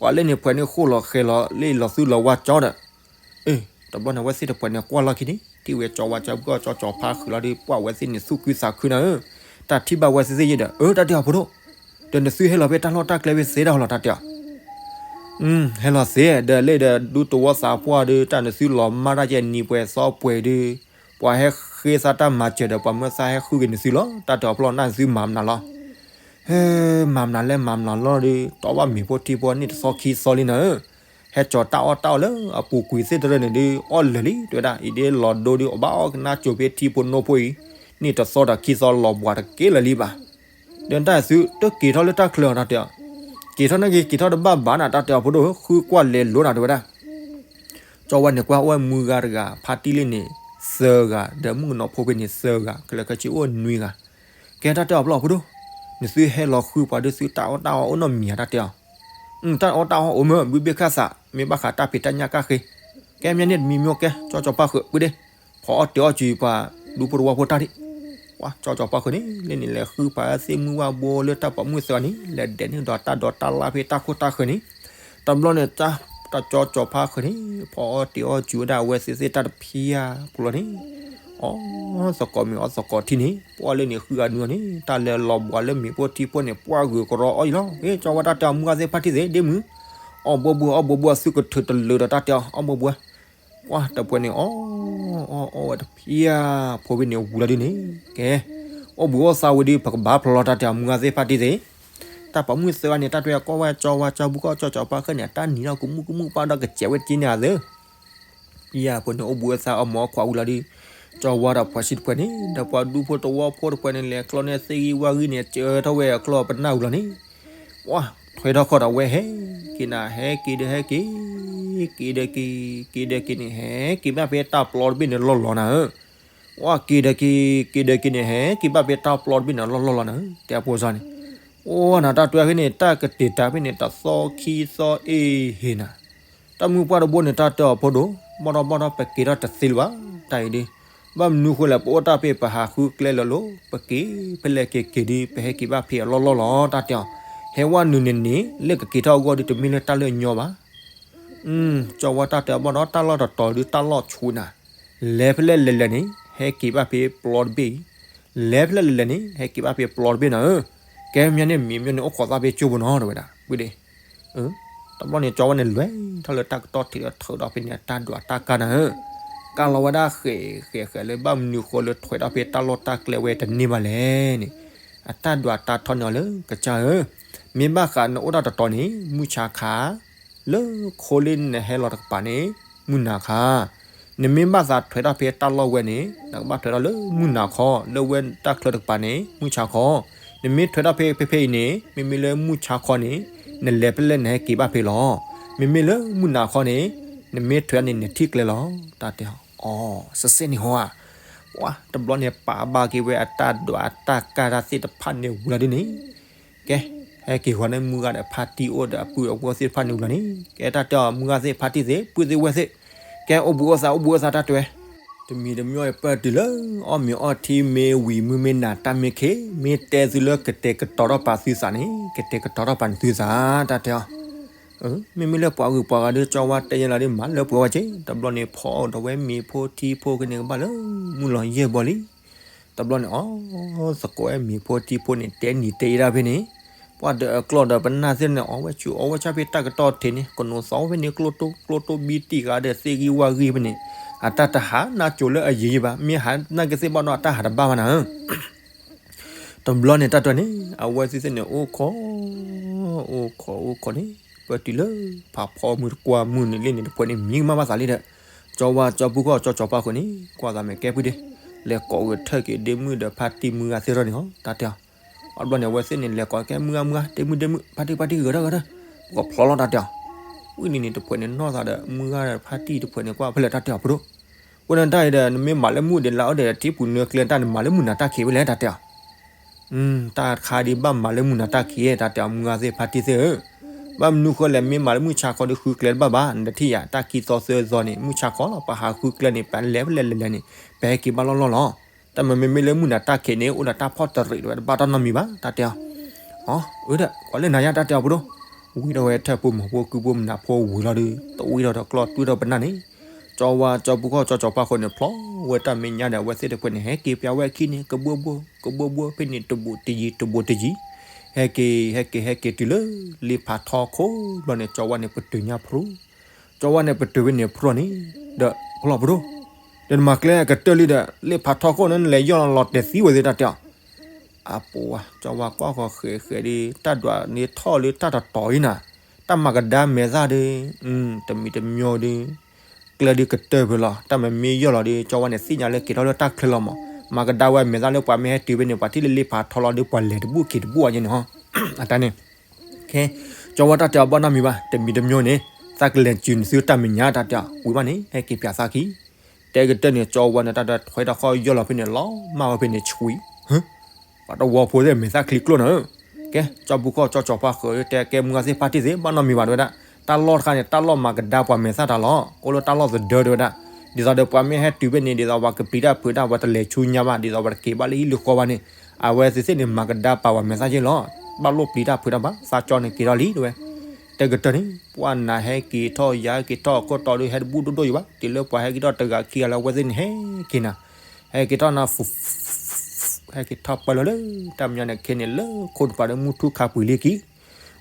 ပှၤလၢန့ၣ်ဖှဲးန့ၣ်ဃိၣ်လီၤဃဲၤလီၤလၢလီၤသူလီၤဝါကၠီဒီး အ့ တဘျီန့ၣ် အဝဲသ့ၣ်တဖှဲးန့ၣ် ကွၢ်လီၢ်ခံန့ၣ် ထံၣ်ဝဲကၠီဝါကၠီဘုကီၢ်ကၠီကၠီဖါဃုာ်လီၤဒီး ပှၤဝဲသ့ၣ်န့ၣ်သူၣ်ခုသးခုနၤဧၢ, တၢ်ထံၣ်ဘၣ်ဝဲသ့ၣ်သ့ၣ်ယဲဒီး အၢ တၢ်တဲအီၤဖိဒိၣ်, ဒီးနသုဟဲလီၤဖဲတၢ်လီၢ်တၢ်ကျဲဖဲသ့ဒၣ်ဟီလီၤ တၢ်တဲအီၤ ဟဲလီၤသ့ ဒီးလၢဒီးဒူသဝီသးပှၢ်ဒီး တၢ်နသုလီၤမၢ်တၢ်ကဲနံၤပှဲၤသီပှဲၤဒီး ပှၤဟဲဃ့သးတၢ်မၤစၢၤဒီး ပှၤမၢသးဟဲဃုက့ၤနသုလီၤ တၢ်တဲအီၤဖျီ နသုမၤမနုၤလီၤ ဟဲ မၤမနုၤလဲၣ်မၤမနုၤလီၤဒီး တီဘၣ်မ့ၤဖိထံဖိန့ၣ်တသီခံသီလံနၤဧၢ, ဟဲကၠီၤတၢ်အီၣ်တၢ်အီလၢအပူၤကွံာ်သ့ၣ်တရၢန့ၣ်ဒီး အီၣ်လၢာ်လံ တဲဝဲဒၣ် အံၤဒ်လီၤဒိဒီး အဘၣ်အီၣ်ကနၣ်ကၠိၤဖဲထံဖိနိဖိအံၤ န့ၣ်တသီဒီးခံသီလီၤဘှးတက့ၢ်လၢာ်လံဘၣ်, ဒီးတၢ်သုတက့ၤထီၣ်လၢတၢ်ချၢအီၤ တၢ်တဲအီၤ, က့ၤထီၣ်န့ၣ်က့ၤ က့ၤထီၣ်တဘၣ်ဘၣ်နၤ တၢ်တဲအီၤဖိဒိၣ် ဃုကွၢ်လဲၤလိၤနၤ တဲဝဲဒၣ် ကၠီဝါန့ၣ် ကွၢ်အိၣ်ဝဲမုၢ်ဂၤတဂၤ ဖါတံၢ်လံန့ၣ် သၢဂၤ ဒီးမုၣ်ကနီၤဖိဖဲန့ၣ်သၢဂၤ ကလဲၤခဲဆံအိၣ်နွံဂၤ, ကဲတၢ်တဲအီၤဖျီဖိဒိၣ်, နသုဟဲလီၤဃုပှၤဒီးသုတၢ်အီၣ်တၢ်အီအိၣ်နီတမံၤဧါ တၢ်တဲအီၤ, တၢ်အီၣ်တၢ်အီအိၣ်မ့ၢ် ဘုဘ့ၣ်ခၣ်သး မ့ၢ်ဘၣ်ဃးတၢ်ဖံးတၢ်ညၣ်ကၣ်ဃ့, ကဲမ့ၢ်န့ၣ်တမံၤမ့ၢ်ကဲ ကၠီကၠီပၢ်ဃုာ် ပုၢ်ဒ့ၣ်, ဖီအီၣ်တ့ၤအီၣ်ကွံာ်ပှၤဒူဖိတဝီဖိတၢ်ဒံး, ပှၤကၠီကၠီပၢ်ဃုာ်န့ၣ် လၢန့ၣ်လဲၤဃုပှၤသ့ၣ်မုၢ်ဝၣ်ဘိလၢတၢ်ပိာ်မုၣ်သၢဂၤန့ၣ် လဲၤဒဲးန့ၢ်ဒီးတၢ်ဒိးတၢ်လၢ်ဖဲတၢ်ခိၣ်တၢ်ဃၢၤန့ၣ်, တဘျီန့ၣ် တၢ်ကၠီကၠီပၢ်ဃုာ်န့ၣ် ဖီအီၣ်တ့ၤအီၣ်ကွံာ်ဝဲဒၣ်အဝဲသ့ၣ်သ့ၣ်တၢ်တဖံးဧါ ပူၤလီၤန့ၣ်, အီၣ်သကိးမ့ၤအီၣ်သကိးထံန့ၣ် ပှၤလၢန့ၣ်ဃုဂၤနွံဂၤန့ၣ် တၢ်လဲၤလီၤဘှးလၢမ့ၤဖိထံဖိန့ၣ် ပှၤဂုာ်ကရီအီၣ်အံၤလီၤ, ကၠီဝါတၢ်တဲအီၤ မုၢ်ဂၤသ့ၣ်ဖါတံၢ်သ့ၣ် ဒ့မုၢ်, အီၣ်ဘှီဘှီအီၣ်ဘှီဘှီ သုကထုးတလၢဒီး တၢ်တဲအီၤ အီၣ်ဘှီဘှီ, ပှၤတပှဲၤန့ၣ် အီၣ်အီၣ်အီၣ်ဝဲတဖံးဧါ ဖိဖဲန့ၣ်ဝံၤလီၤဒုန့ၣ်, ကဲ အိၣ်ဘှံးအိၣ်သါဝံၤဒီး ပကဘၣ်ဖျီလီၤ တၢ်တဲအီၤ မုၢ်ဂၤသ့ၣ်ဖါတံၢ်သ့ၣ်, တၢ်ပိာ်မုၣ်သၢဂၤန့ၣ် တၢ်တဲအီၤ ကွၢ်ဝဲကၠီဝါကၠီဘုကီၢ်ကၠီကၠီပၢ်ဃုာ်န့ၣ် အတၢ်နံၤထီၣ်ကမူၣ်ကမူၣ်ပၢ်ဒီးကစဲးဝဲတက့ၢ်န့ၣ်ဧါသ့ၣ် ပှၤဖိန့ၣ် အိၣ်ဘှံးအိၣ်သါအီၣ်မၤအီၣ်ခွးဝံၤလီၤဒီး ကၠီဝါဒီးပှၤဆံးတပှဲၤန့ၣ် ဒီးပှၤဒူဖိတဝီဖိတပှဲၤန့ၣ် လဲၤကျီန့ၢ်သ့ၣ်ဂံၢ်ဝၣ်ဂံၢ်န့ၣ် စၢထီၣ်ဝဲအကျီၢ်ပနၢ်ဝံၤလီၤန့ၣ်, ပှၤထွဲထီၣ်ခီၣ်ဒီးဝဲဟဲက့ၤနၤ ဟဲက့ၤဒီးဟဲက့ၤ, က့ၤဒီးက့ၤ, က့ၤဒီးက့ၤန့ၣ် ဟဲက့ၤဘၣ်ဖဲတၢ်ပျီတဘ့ၣ်န့ၣ်လီၢ်လီၢ်နၤဧၢ, ပှၤက့ၤဒီးက့ၤ က့ၤဒီးက့ၤန့ၣ် ဟဲက့ၤဘၣ်ဖဲတၢ်ပျီတဘ့ၣ်န့ၣ်လီၢ်လီၢ်လီၤနၤဧၢ, တဲအဖိစၢ်န့ၣ်, အိၣ်နၤတၢ်တွဲဖဲန့ၣ် တၢ်ကတ့ၢ်တၢ်ဖဲန့ၣ် တသီခံသီအ့ၣ်ဟ့ၣ်နၤ တၢ်မုၢ်ပှၢ်တဘိန့ၣ် တၢ်တဲအီၤဖိဒိၣ်, ဘၣ်ဒီးဘၣ်ဒီး ပက့ၤထီၣ်တသ့လၢၤဘၣ်, တၢ်အံၤဒ်, ဘၣ်မနုၤဃိလဲၣ် ပအိၣ်တၢ်ဖဲပဟးဃုကျဲလၢၤလိၤ, ပက့ၤဖဲလဲၣ်က့ၤက့ၤဒီး ပဟဲက့ၤဘၣ်ဖဲအလီၢ်လီၢ်လီၤ တၢ်တဲအီၤ, ဟဲဝဲနုာ်န့ၣ်န့ၣ် လၢကက့ၤထီၣ်အဂီၢ်ဒီး တမ့ၢ်လၢတၢ်လၢအညီဘၣ်. ကၠီဝါတၢ်တဲအီၤဘၣ်ဒီး တၢ်လီၢ်တတီၤဒီးတၢ်လီၢ်ဆူၣ်နၤ, လဲၤဖဲလဲၣ်လဲၤလဲၤန့ၣ် ဟဲက့ၤဘၣ်ဖဲပျီတဘ့ၣ်အံၤ, လဲၤဖဲလဲၣ်လဲၤလဲၤန့ၣ် ဟဲက့ၤဘၣ်ဖဲပျီတဘ့ၣ်နၤဧၢ, ကဲမ့ၢ်န့ၣ် မ့ၢ်မ့ၢ်န့ၣ် အိၣ်ခိးသးဖဲကၠိပူၤနီၤ တဲဝဲဒၣ်, ဝံၤဒ် တဘျီန့ၣ် ကၠီဝဲန့ၣ်လဲၤထီၣ်လၢတၢ်ကတီၢ်ထံးဒီးထုးဒီးဖဲန့ၣ် အတၢ်ဒွးတၢ်ကၢ်နၤဧၢ, ကၢ်လီၤဝဲဒၣ်ဃဲးဃဲးဃဲးလၢ ဘၣ်မနုၤဃိလၢထွဲထီၣ်ဖဲတၢ်လီၢ်တၢ်ကျဲဝဲတန့ၢ်ဘၣ်လဲၣ်န့ၣ်, အတၢ်ဒွးတၢ်ထီၣ်န့ၢ်အီၤလၢ ကစၢ်ဧၢ, မ့ၢ်ဘၣ်ဃးနအိၣ်တၢ်တတီၤန့ၣ် မုၢ်ဆါခါ လၢခိလၢနဟဲလီၤတကပၤန့ၣ် မုၢ်နၤခါ, နမ့ၢ်ဘၣ်သးထွဲထီၣ်ဖဲတၢ်လီၢ်ဝဲန့ၣ် နကဘၣ်ထွဲထီၣ်လၢမုၢ်နၤခီ, လၢဝဲတၢ်ချၢတကပၤန့ၣ် မုၢ်ဆါခီ, နမ့ၢ်ထွဲထီၣ်ဖဲဖဲဖဲအံၤန့ၣ် မ့မ့ၢ်လၢမုၢ်ဆါခီန့ၣ် နလဲၤဖဲလဲၣ်နဟဲက့ၤဘၣ်ဖဲလီၤ, မ့မ့ၢ်လၢမုၢ်နၤခီန့ၣ် နမ့ၢ်ထွဲန့ၣ် နထံၣ်ကျဲလီၤ, တၢ်တဲအီၤ, စစဲန့ၣ်ဟီဧါ, ပှၤတဘျီန့ၣ် ပာ်ဘၣ်က့ၤဝဲအတၢ်ဒွးအတၢ်ကၢ်တၢ်သ့ၣ်တဖၣ်န့ၣ်ဝံၤလီၤဒ်န့ၣ် ကဲ, ဟဲက့ၤဃီၤန့ၢ်မုၢ်ဂၤဒီးဖါတံၢ်အိၣ်ဒီးအပုၢ်အဝဲၢ်သ့ၣ်တဖၣ်န့ၣ်ဝံၤလီၤန့ၣ်, ကဲတၢ်တဲအီၤ မုၢ်ဂၤသ့ၣ်ဖါတံၢ်သ့ၣ် ပုၢ်သ့ၣ်ဝဲၢ်သ့ၣ်, ကဲအိၣ်ဘှံးအိၣ်သါ အိၣ်ဘှံးအိၣ်သါတၢ်တဲဝဲ, ကၠီ တမံၤတမံၤအံၤ ပၢၢ်တုၤလၢ အီၣ်မ့ၤအီထံမ့ၢ်ဝံၤ မုၢ်မ့ၢ်နၤတၢ်မ့ၢ်ခံး မ့ၢ်တဲသုလၢကတဲာ်ကတီၤထီၣ်ပာ်သုသးန့ၣ် ကတဲာ်ကတီၤထီၣ်ပာ်န့ၣ်သုသး တၢ်တဲအီၤ. မ့မ့ၢ်လၢပှၤဂုၤပှၤဂၤဒီး ကၠီဝါတဲယဲလီၤဒီး မၤလၢပှဲၤဝဲက့ တဘျီန့ၣ် ဖီအီၣ်ဒီးဝဲမ့ၤဖိထံဖိကန့ၣ်ကဘၣ်လၢ မုၢ်လီၤယဲၢ်ဘီလံ. တဘျီန့ၣ် အီ သကိးဝဲမ့ၤဖိထံဖိန့ၣ် တဲနံၤတဲအ့ဒၣ်ဖဲန့ၣ် ပှၤဒီးအကျီၢ်ဒီးပနၢ်သ့ၣ်န့ၣ် အီဝဲဆူအီဝဲဆၣ်ဖဲတၢ်ကတီၢ်ထံးန့ၣ် ကနိးသီဖဲန့ၣ် ကျိတိၢ်ကျိတိၢ်ဘံတံၢ်ဂၤဒီးသ့ၣ်ဂံၢ်ဝၣ်ဂံၢ်ဖဲန့ၣ် အတၢ်တဟးနၢ်ကၠိၤလၢအယံၤယံၤဘၣ် မ့ၢ်ဟးနၢ်က့ၤသ့ၣ်ဘၣ်ဒီးအတၢ်ဟးတဘၣ်ဘၣ်နၤဧၢ. တဘျီန့ၣ်တၢ်တဲန့ၣ် အဝဲသ့ၣ်သ့ၣ်န့ၣ် အိၣ်ခိး အိၣ်ခိးအိၣ်ခိးန့ၣ် ပၢၢ်တုၤလၢ ဖးဖီမုၢ်တကွၢ်မုၢ်နံၤလံန့ၣ် တဖှဲးန့ၣ် မံကမၣ်ဘၣ်သးလံဒီး ကၠီဝါကၠီပူၤခီၣ်ကၠီကၠီဖါဃုာ်န့ၣ် ကွၢ်သးမဲာ်ကဲပှံၤဒ့ လဲၤကိးဂဲၤထၢၣ်က့ၤဒ့မုၣ်ဒီးဖါတံၢ်မုၢ်ဂၤသ့ၣ်ထီၣ်န့ၣ်ဟီ တၢ်တဲအီၤ. အဘျီန့ၣ် အဝဲသ့ၣ်န့ၣ် လဲၤကိးကဲမုၢ်ဂၤမုၢ်ဂၤ ဒ့မုၣ်ဒ့မုၣ် ဖါတံၢ်ဖါတံၢ်ဂဲၤထီၣ်ဂဲၤထီၣ် ပကဖျီလီၤတၢ်တဲအီၤ. ဝံၤန့ၣ်န့ၣ် တဖှဲးန့ၣ်နီၢ်သးဒီး မုၢ်ဂၤဒီးဖါတံၢ်တဖှဲးန့ၣ် ကွၢ်ဖဲလဲၣ်တၢ်တဲအီၤဖိဒိၣ် ဝဲန့ၣ်တၢ်အံၤဒီး နမ့ၢ်မၤလၢမုၢ်ဒံးလၢအီၤဒီး ထံပူၤနၢကျဲတၢ်န့ၣ် မၤလၢမုၢ်နၤတၢ်ခံးဖဲလဲၣ်တၢ်တဲအီၤ. တၢ်တခါဒံးဘၣ်မၤလၢမုၢ်နၤတၢ်ခံး တၢ်တဲအီၤ မုၢ်ဂၤသ့ၣ်ဖါတံၢ်သ့ၣ်ဧၢ. ဘၣ်မနုၤဃိလဲၣ် မ့ၢ်မၤလၢမုၢ်ဆါခီဒီးဃုကျဲတဘၣ်ဘၣ် နတထံၣ်ယၤ တၢ်ခံသီသၢသီန့ၣ် မုၢ်ဆါခီလီၤ ပှၤဟးဃုကျဲန့ၣ် ပလဲၤဖဲလဲၣ်လဲၤလဲၤန့ၣ် ပဟဲက့ၤဘၣ်လီၢ်လီၢ်လီၤ. တၢ်မ့မ့ၢ်လၢမုၢ်နၤတၢ်ခံးန့ၣ် အိၣ်ဒီးတၢ်ဖီၣ်တရံးတဝဲ တဘၣ်တၢ်နီတမံၤဘၣ် တၢ်တဲအီၤ. အၢ ဒီး ကွၢ်လၢနၤယါ တၢ်တဲအီၤဖိဒိၣ် ဝံၤဒီးဝဲထၢၣ်ဖိမီၤဖိကုဖိမနၤဖိဝံၤလီၤဒီး တဝံၤဒီးတကျီၢ်တွံၢ်ဒီးပနၢ်န့ၣ် ကၠီဝါကၠီပူၤခီၣ်ကၠီကၠီဖါဃုာ်န့ၣ် ဖျီဝဲတၢ်မဲာ်ညါဒီး အဝဲသ့ၣ်တဖှဲးန့ၣ် ဟဲက့ၤပၠးဝဲအခံန့ၣ် ကဘှီဘှီ ကဘှီဘှီဖဲန့ၣ် တဘူးတယံၤ တဘူးတယံၤ ဟဲက့ၤ ဟဲက့ၤ ဟဲက့ၤတုၤလၢ လ့ဖးထီခိၣ်ဘျီန့ၣ် ကၠီဝါန့ၣ် ပတုာ်ညါဖျိ ကၠီဝါန့ၣ် ပတုာ်ဖဲန့ၣ်ဖျိန့ၣ် ဒီး ဖျီဖိဒိၣ် ဒီးနမၤကျဲကတၢၢ်လံဒီး လ့ဖးထီခိၣ်န့ၣ် နလဲၤယီၢ်လီၤလီၤတဲာ်သံဝဲသ့ၣ်တၢ်တဲအီၤ. အပှၤ ကၠီဝါကွၢ်ဃီၤဃဲးဃဲးဒီး တၢ်ဒွးန့ၣ်ထီၣ်လၢတၢ်တတီၤအံၤနၤ တၢ်မၤကဒါမဲာ်သၣ်ဒီး တမံၤတမံၤဒီး ကျဲဒုးကတၢၢ်ဖဲလီၤ တၢ်မ့မ့ၢ်ယီၢ်လီၤဒီး ကၠီဝါန့ၣ် သ့ၣ်ညါလၢက့ၤထီၣ်လၢတၢ်ချၢလီၤမး မၤကဒါဝဲမဲာ်သၣ်လၢပှၤမ့ၢ်ဟဲတုၤဖဲန့ၣ် ပှၤထံၣ်လၢလ့ဖးထီလီၤဒီး ပှၤလဲၤတဘူၣ်က့ၤတဘူၣ်အီၤန့ၣ်ဟီ အတၢ်န့ၣ် ခဲ ကၠီဝါတၢ်တဲအီၤဘၣ်နီတမံၤဘၣ် တမံၤတမံၤန့ၣ် သးကလဲၤစုနသုတၢ်မဲာ်ညါတၢ်တဲအီၤ ဝံၤဘၣ်န့ၣ် ဟဲက့ၤပၠးသးခံ တဲကတၢၢ်န့ၣ် ကၠီဝါန့ၣ် တၢ်တဲထွဲတၢ်ခီၣ်ယီၢ်လီၤဖဲန့ၣ် လီၤမၢ်ဝဲဖဲန့ၣ်ဆှံ ပှၤတဝီဖိသ့ၣ်မဲာ်သၣ်ချံကျိၣ်နၤဧၢ ကဲ ကၠီပူၤခီၣ်ကၠီကၠီဖါဃုာ် တဲကဲမုၢ်ဂၤသ့ၣ်ဖါတံၢ်သ့ၣ် ဘၣ်နီတမံၤဘၣ်တဲဝဲဒၣ် တၢ်လီၢ်တခါန့ၣ် တၢ်လီၢ်မၤကဒါပှၤမဲာ်သၣ်တၢ်လီၤ အိၣ်လၢတၢ်လီၢ်သဒၢတဲဝဲဒၣ် ဒ်သိးဒီးပှၤမ့ၢ်ဟဲတုၤဖဲန့ၣ် ဒ်သိးပှၤကပျံၤတၢ်ဖုးတၢ် ပှၤတလဲၤဆူညါဘၣ် ဒ်သိးပှၤတက့ၤဘၣ်လၢဟံၣ်လၢဃီဘၣ်န့ၣ် အဝဲသ့ၣ်သ့ၣ်န့ၣ် မၤကဒါပာ်ပှၤမဲာ်သၣ်ယဲၢ်လီၤ ဘၣ်လိၣ်ပျံၤတၢ်ဖုးတၢ်ဘၣ် သးကၠီန့ၣ်က့ၤထီၣ်လံတဲဝဲ တဲကတၢၢ်န့ၣ် ပှၤနၤဟဲက့ၤထီၣ် ယၤဟဲက့ၤထီၣ် ခိၣ်တီဒီးဟဲတဘူၣ်ဒိၣ်ဒိၣ်ယံၤဘၣ် တုၤလၢပှၤဟဲက့ၤထီၣ်တဂၤခံဂၤလၢအဝဲသ့ၣ်န့ၣ် ဟဲက့ၤနၤ ဟဲက့ၤထီၣ်နၤ ဟဲက့ၤထီၣ်ပၢလီၤလၢ တၢ်မညီန့ၣ်ခဲန့ၣ် လၢခိတပၤဒီးမုၢ်ထူၣ်ခါပှ့ၤလံက့ၤ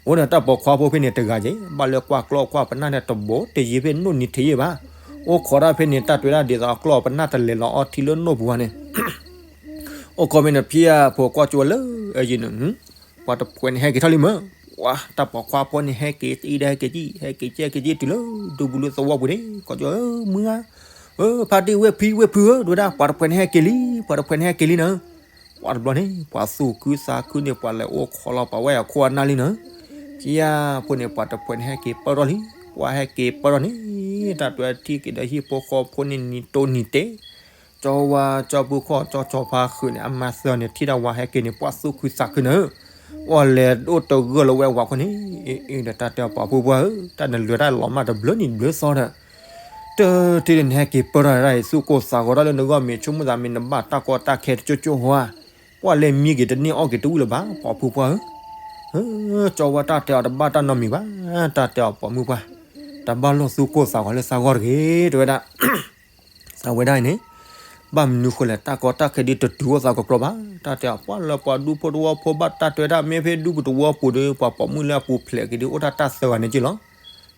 အိၣ်ဒီးတၢ်ပိာ်ခွါဖိဖဲန့ၣ်တဂၤယဲၢ် ဘၣ်လၢကွၢ်ကျီၢ်ကွၢ်ပနၢ်န့ၣ်တဘိတယံၤဖဲနိၣ်နံၤထံးယဲၢ်ဘၣ် အိၣ်ခိးတၢ်ဖဲန့ၣ်တၢ်တွဲဒၣ်ဒ်သိးအကျီၢ်ပနၢ်တလဲၤလီၤအီထံလၢနိၣ်ပူၤဘၣ်န့ၣ် အိၣ်ခိးဖဲန့ၣ်ဖျါဖိကွၢ်ကၠိဝဲလၢအယံၤန့ၣ် ပှၤတဖှဲးန့ၣ်ဟဲက့ၤထီၣ်လံမၢ် ပှၤတၢ်ပိာ်ခွါဖိန့ၣ် ဟဲက့ၤအံၤဒီးဟဲက့ၤကံၣ် ဟဲက့ၤကဲက့ၤကံၣ်တုၤလၢဒူပူၤလၢသဝီပူၤန့ၣ် ကွၢ်ကၠိ မုၢ်ဧါ ဖါတံၢ်ဝဲၢ်ဖံဝဲၢ်ဖုဧၢ တဲဝဲဒၣ် ပှၤတဖှဲးန့ၣ်ဟဲက့ၤလံ ပှၤတဖှဲးန့ၣ်ဟဲက့ၤလံနၤ ပှၤတဘျီန့ၣ် ပှၤသူၣ်ခုသးခုန့ၣ် ပှၤလဲၤအိၣ်ခိးလီၤပှၤဝဲအခိၣ်အနၢ်လံနၤ ဖျါဖိန့ၣ် ပှၤတဖှဲးန့ၣ်ဟဲက့ၤပၢၢ်ထီၣ်လံ ပှၤဟဲက့ၤပၢၢ်ထီၣ်န့ၣ် တၢ်တွဲထံၣ်က့ၤဒီးဟံၣ်ဖိဃီဖိန့ၣ် နံၤတိၢ်နံၤတဲ ကၠီဝါကၠီပူၤခီၣ်ကၠီကၠီဖါဃုာ်န့ၣ် အမၤသၢန့ၣ် ထံၣ်တၢ်ဝၤဟဲက့ၤန့ၣ် ပှၤသူၣ်ခုသးခုနၤ ပှၤလဲၤအိၣ်တဂၢၢ်လၢဝဲဝၤခိၣ်န့ၣ် အ့ၣ်ဒီးတၢ်တဲပှၤဖိပှၢ်ဧၢ တၢ်နလဲၤတၢ်လီၤမၢ်တဘျုးနံၤဘျုးသီဒီး တထံၣ်န့ၣ် နဟဲက့ၤပၢၢ်ထီၣ်ဒၣ်အံၤ သူၣ်ကိၢ်သးဂီၤတၢ်လၢနဂီၢ်မ့ၢ်ဆိကမိၣ်သးမ့ၢ်နဘၣ်တၢ်ကီတၢ်ခဲတကၠိကၠိဧါ ပှၤလဲၤမံက့ၤတန့ၢ်အီၣ်က့ၤတဝံၣ်လၢၤဘၣ် ပှၤဖိပှၢ်ဧၢ ကၠီဝါတၢ်တဲအီၤတဘၣ်တၢ်နီတမံၤဘၣ် တၢ်တဲအီၤပှၤမုၣ်ပှၢ် တဘၣ်လိၣ်သူၣ်ကိၢ်သးဂီၤလၢသးဂီၢ်တဂ့ၤ တဲဝဲဒၣ် သးဝဲဒၣ်အံၤန့ၣ် ဘၣ်မနုၤဃိလဲၣ် တၢ်ကီတၢ်ခဲဒ်တတုၤအိၣ်သးကကြီဘၣ် တၢ်တဲအီၤ ပှၤလၢပှၤဒူဖိသဝီဖိဘၣ်တၢ်တွဲဒၣ် မ့ၢ်ဖဲဒူပူၤသဝီပူၤဒီး ပှၤပိာ်မုၣ်လၢအပူၤဖျဲးက့ၤဒီး အိၣ်ဒၣ်တၢ်သၢဂၤန့ၣ်က့လီၤ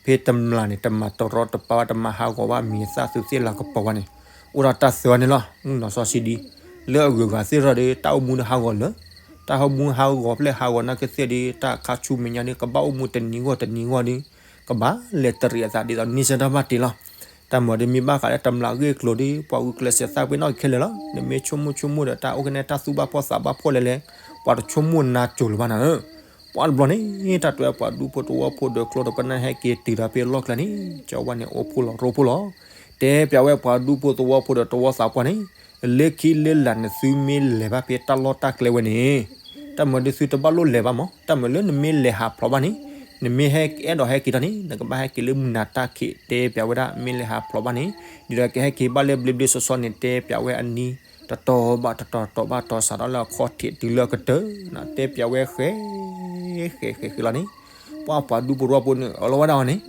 ဖဲတမျာ်န့ၣ် တမၤတရီတပါဘၣ် တမၤဟးဂီၤဘၣ် မံၤသၣ်သူးသ့ၣ်လၤကပီၤဝဲန့ၣ် အိၣ်ဒၣ်တၢ်သၢဂၤန့ၣ်လီၤ မုၢ်နီၢ်စီဆှံဒံ လၢအဂုၤအဂၤသ့ၣ်ထီၣ်ဒီး တၢ်အိၣ်မူဒီးဟးဂီၤလၢ တၢ်ဟးမူဟးဂီၤဖျဲၣ်ဟးဂီၤနာ်က့သ့ၣ်ဒီး တၢ်ခါဆူမဲာ်ညါဒီး ကဘၣ်အိၣ်မူတနံၤဂီၢ်တနံၤဂီၢ်ဒီး ကဘၣ်လဲၤတရံးအသးဒ်သိးန့ဆၢၣ်တၢ်ဘၣ်တ့လီၤ တၢ်မၤဒီးမ့ၢ်ဘၣ်ဃးလၢတမျာ်ဂ့ၢ်ကျိၤဒီး ပှၤဂုာ်ကျဲးစၢးသးပ့ၤနီၣ်ခဲလၢာ်လီၤ နမ့ၢ်ဆိကမိၣ်ဆိကမိၣ်ဒီး တၢ်အိၣ်ကနဲတၢ်သူၣ်ဘၣ်ဖှီၣ်သးဘၣ်ဖှီၣ်လဲၣ်လဲၣ် ပှၤတဆိကမိၣ်နါစိၤလၢၤဘၣ်နၤဧၢ ပှၤတဘျီန့ၣ် တၢ်တွဲပှၤဒူဖိသဝီဖိဒီးကျိဒီးပနၢ်ဟဲက့ၤတုၤဒီးဖဲလီၢ်ကျဲန့ၣ် ကၠီဝါန့ၣ်အိၣ်ဖှိၣ်လီၤရိဖှိၣ်လီၤ တဲပၠးဝဲပှၤဒူဖိသဝီဖိဒီးသဝီသးပှၢ်န့ၣ် လၢခံလၢလာ်နသုမ့ၢ်လဲၤဘၣ်ဖဲတၢ်လီၢ်တၢ်ကျဲဝဲန့ၣ် တၢ်မၤဒီးသုတဘၣ်လိၣ်လဲၤဘၣ်မး တၢ်မၤလၢနမ့ၢ်လဲၤဟးဖျိးဘၣ်န့ၣ် နမ့ၢ်ဟဲအဲၣ်ဒိးဟဲက့ၤထီၣ်န့ၣ် နကဘၣ်ဟဲက့ၤလၢမုၢ်နၤတၢ်ခံး တဲပၠးဝဲဒၣ် မ့ၢ်လဲၤဟးဖျိးဘၣ်န့ၣ် ဒ်သိးကဟဲက့ၤဘၣ်လၢဘျ့ဘျ့ဆှီဆှီန့ၣ် တဲပၠးဝဲအနံၤ တတီၤဘၣ်တတီၤ တတီၤဘၣ်တတီၤ စးထီၣ်လၢအခီၣ်ထံးတုၤလၢအကတၢၢ်န့ၣ် တဲပၠးဝဲဃဲ ဃဲ ဃဲ ဃဲလီၤန့ၣ် ပှၢ်ပှၤဒူဖိသဝီဖိန့ၣ် အၢၣ်လီၤဝဲဒၣ်အီၤန့ၣ်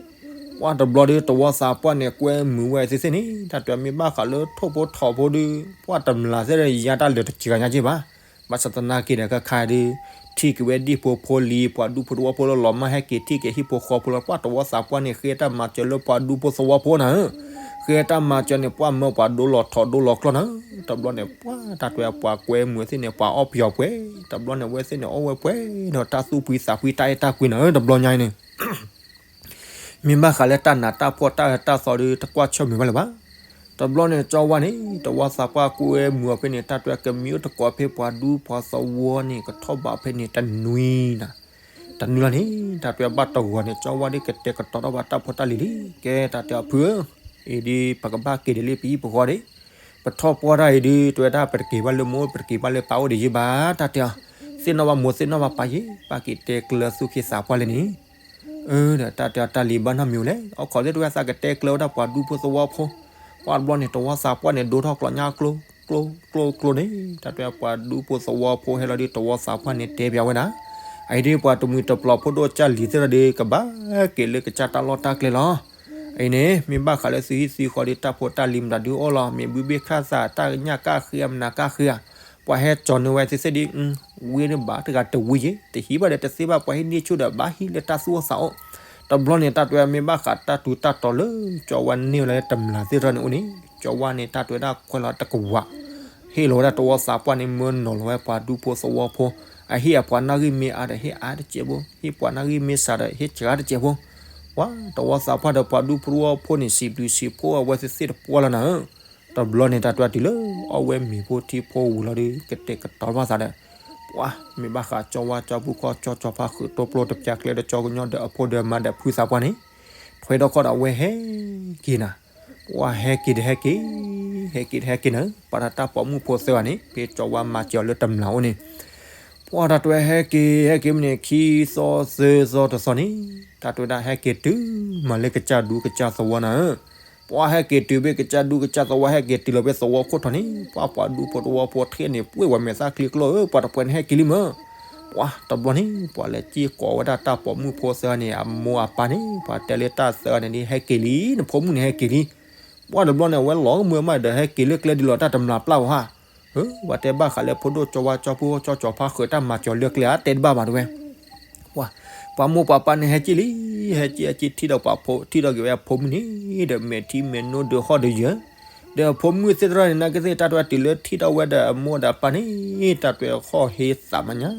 ပှၢ်တဘျီဒီး သဝီသးပှၢ်န့ၣ် ကွဲမုာ်ဝဲသ့ၣ်သ့ၣ်န့ၣ် တၢ်တဲမ့ၢ်ဘၣ်ဃးလၢထိၣ်ဖိထိၣ်ဖိဒီး ပှၢ်တမျၢ်သ့ၣ်ဒီး ယါတၢ်လၢာ်တစှၤညါက့ဘၣ် ဘၣ်ဆၣ်သနာ်က့ဒီး ခဲခါဒီး ထံၣ်က့ၤဝဲဒံၣ်ဖိဖိလံၤ ပှၤဒူဖိသဝီဖိလၢလီၤမၢ်ဟဲက့ၤထံၣ်က့ၤဟံၣ်ဖိဃီဖိလၢ ပှၢ်သဝီသးပှၢ်န့ၣ် ဃ့တၢ်မၤစၢၤလၢပှၤဒူဖိသဝီဖိနၤဧၢ ဃ့တၢ်မၤစၢၤန့ၣ် ပှၢ်မၢပှၤဒိလီၤထီၣ်ဒိလီၤကျီၢ်နၤဧၢ တဘျီန့ၣ် ပှၢ်တၢ်တဲပှၤကွဲမုာ်သ့ၣ်န့ၣ် ပှၤအီၣ်ပယီၤပှဲၤ တဘျီန့ၣ် အဝဲသ့ၣ်န့ၣ် အီၣ်ဝဲပှဲၤဒီးတၢ်သူၣ်ဖှံသးဖှံတၢ်အဲၣ်တၢ်ကွံနၤဧၢ တဘျီညါအံၤန့ၣ် မ့ၢ်ဘၣ်ဃးလၢတၢ်နးတၢ်ဖှီၣ်တၢ်အၢတၢ်သီဒီးတကွၢ်ဆၢၣ်မဲာ်ဘၣ်လၢၤဘၣ်. တဘျီန့ၣ် ကၠီဝါန့ၣ် သဝီသးပှၢ်ကွဲမုာ်အီၤဖဲန့ၣ် တၢ်တဲကမံအိၣ်တကိးဖဲပှၤဒူပှၤသဝီန့ၣ် ကထီၣ်ဘးဖဲန့ၣ်တနွံနၤ, တနွံလီၤန့ၣ် တၢ်တဲဘၣ်တဂီၤန့ၣ် ကၠီဝါဒ်ကတဲာ်ကတီၤထီၣ်ဘၣ်တၢ်ဖိတၢ်လံၤလံ, ကဲတၢ်တဲအီၤဖုဧၢ, အံၤဒ်ပကဘၣ်က့ၤဒ်လံပဟံၣ်ပဃီဒံး, ပထီၣ်ပှၢ်တၢ်အံၤဒ် တဲဝဲဒၣ်ပတက့ၤဘၣ်လၢမိၢ် ပတက့ၤဘၣ်လၢပၢ်အိၣ်ဒံးယ့ဘၣ် တၢ်တဲအီၤ, သ့ၣ်နီၣ်ဘၣ်မိၢ်သ့ၣ်နီၣ်ဘၣ်ပၢ်ယ့ ပၢ်က့ၤတဲကျၢၤသူၣ်က့သးပှၢ်လၢန့ၣ် အၢ ဒီးတၢ်တဲအီၤတၢ်လံၤဘၣ်နီတမံၤလဲၣ်, အိၣ်ခိးသ့ၣ်တဝဲသးကတဲကျၢၤဝဲဒၣ်ပှၤဒူဖိသဝီဖိ, ပှၢ်တဘျီန့ၣ် သဝီသးပှၢ်န့ၣ် ဒိထီၣ်ကျီညါကျိ ကျိ ကျိ ကျိန့ၣ်, တၢ်တဲပှၤဒူဖိသဝီဖိဟဲလီၤဒ်သဝီသးပှၢ်န့ၣ်တဲပၠးဝဲဒၣ်, အအံၤဒ်ပှၤတမှံၤတပျီၤ ဖိဒိၣ်ကၢ်လံၤသ့ၣ်တဖၣ်ဒီး ကဘၣ်က့ၤလၢကစၢ်တၢ်လီၢ်တၢ်ကျဲလီၤ. အအံၤန့ၣ် မ့ၢ်ဘၣ်ဃးလၢသုဟံၣ်သုဃီဒီး တၢ်ဖိတၢ်လံၤမတၤဒုအိၣ်လီၤ, မ့ၢ်ဘုဘ့ၣ်ခၣ်သး တၢ်ညၣ်ကၣ်ဃ့ဧါ မနၤကၣ်ဃ့ဧါ, ပှၤဟဲကၠီၤန့ၢ်ဝဲသ့ၣ်သ့ၣ်ဒီး ဝံန့ၣ်ဘၣ်တဂၤတဝံယ့, တဟံးဘၣ်ဒီးတသ့ဘၣ်, ပှၤဟံးန့ၢ်ဆူၣ်ဒီးဘၣ်ဟံးလၢတၢ်သူၣ်အိၣ်သးအိၣ်, တဘျီန့ၣ် တၢ်တဲမ့ၢ်ဘၣ်ဃးတၢ်ထူးတၢ်တီၤလၢ ကၠီဝါန့ၢ်ဝဲလၢတမျၢ်သ့ၣ်တဖၣ်န့ၣ်အိၣ်န့ၣ်, ကၠီဝါန့ၣ် တၢ်တဲဝဲဒၣ်ခွဲးလီၤတကဝး ဟ့ၣ်လီၤဝဲဒၣ်သဝီသးပှၢ်န့ၣ် မၢနီၤလီၤဝဲပှၤဒူဖိသဝီဖိ, အဟ့ၣ်အပှၤနၣ်ဂံၢ်မ့ၢ်အါဒီးဟ့ၣ်အါတစဲးဖိ, ဟ့ၣ်ပှၤနၣ်ဂံၢ်မ့ၢ်စှၤဒီးဟ့ၣ်စှၤတစဲးဖိ, ပှၤသဝီသးပှၢ်ဒီးပှၤဒူဖိသဝီဖိန့ၣ် စံးဘျုးစံးဖှိၣ်အဝဲသ့ၣ်သ့ၣ်တပှၢ်လီၤနၤဧၢ, တဘျီန့ၣ် တၢ်တဲတုၤလၢ အီၣ်ဝဲမ့ၤဖိထံဖိဝံၤလီၤဒီး ကတဲာ်ကတီၤဘၣ်သးဒီး ပှၤမ့ၢ်ဘၣ်ဃးကၠီဝါကၠီပူၤခီၣ်ကၠီကၠီဖါဃုာ် တိပျိတပျၢ်ကျဲဒီးကၠီကညီဒီးအဖိဒီးမါဒီးဖုသးပှၢ်န့ၣ်, ထွဲထီၣ်ခီၣ်ဒီးအဝဲဟဲက့ၤနၤ ပှၤဟဲက့ၤဒီးဟဲက့ၤ, ဟဲက့ၤဒီးဟဲက့ၤနၤ, ပှၤတၢ်ပိာ်မုၣ်ဖိသၢဂၤန့ၣ် ဖဲကၠီဝါမၤစၢၤအီၤလၢတမျၢ်အိၣ်န့ၣ်, ပှၤတၢ်တဲဟဲက့ၤ ဟဲက့ၤမ့ၢ်န့ၣ် ခံသီသၢသီတသီန့ၣ်, တၢ်တဲဝဲဒၣ်ဟဲက့ၤတုၤမးလၢကစၢ်ဒူကစၢ်သဝီနၤဧၢ, ပှၤဟဲက့ၤတုၤဖဲကစၢ်ဒူကစၢ်သဝီ ဟဲက့ၤတုၤလီၤဖဲသဝီခိၣ်ထီၣ်န့ၣ် ပှၤပှၤဒူဖိသဝီဖိထဲန့ၣ် ပှ့ၢ်ဝဲမဲာ်သၣ်ချံကျိဧၢ, ပှၤတပှဲၤန့ၣ်ဟဲက့ၤလံမၢ် ပှၤတဘျီန့ၣ် ပှၤလဲၤစ့ၢ်ကီးဝဲဒၣ်တၢ်ပိာ်မုၣ်ဖိသၢဂၤန့ၣ် အမိၢ်အပၢ်န့ၣ် ပှၤတဲလၢတၢ်သၢဂၤန့ၣ်ဒ်ဟဲက့ၤလံ, နဖိမုၣ်န့ၣ်ဟဲက့ၤလံ, ပှၤတဘျီန့ၣ် အဝဲလီၤကမၢမးဒီး ဟဲက့ၤလၢကျဲဒ်လီၤ တၢ်တမျၢ်ပျၢ်ဝဲဧါ, ပှၤတဲဘၣ်ဃးလၢဖိဒိၣ်ကၠီဝါကၠီပူၤခီၣ်ကၠီကၠီဖါဃုာ် တၢ်မၤစၢၤလၢကျဲဧါ တဲတဘၣ်ဘၣ်တဝဲ ပှၤ ပှၤမိၢ်ပှၤပၢ်န့ၣ် ဟဲက့ၤလံ, ဟဲက့ၤဟဲက့ၤထံၣ်ဒီးပှၤဖိ ထံၣ်ဒီးက့ၤဝဲအဖိမုၣ်န့ၣ်ဒီး မဲာ်ထံမဲာ်နိဒီးဟီၣ်ဒီးယၢၤ, ဒီးအဖိမုၣ်သ့ၣ်တဖၣ်န့ၣ် နာ်က့သ့ၣ် တၢ်တဲဝဲတုၤလၢထံၣ်ထီၣ်ဝဲဒီးအမိၢ်ဒီးအပၢ်န့ၣ် တၢ်တဲဟီၣ်ဟ့သးမးညါ,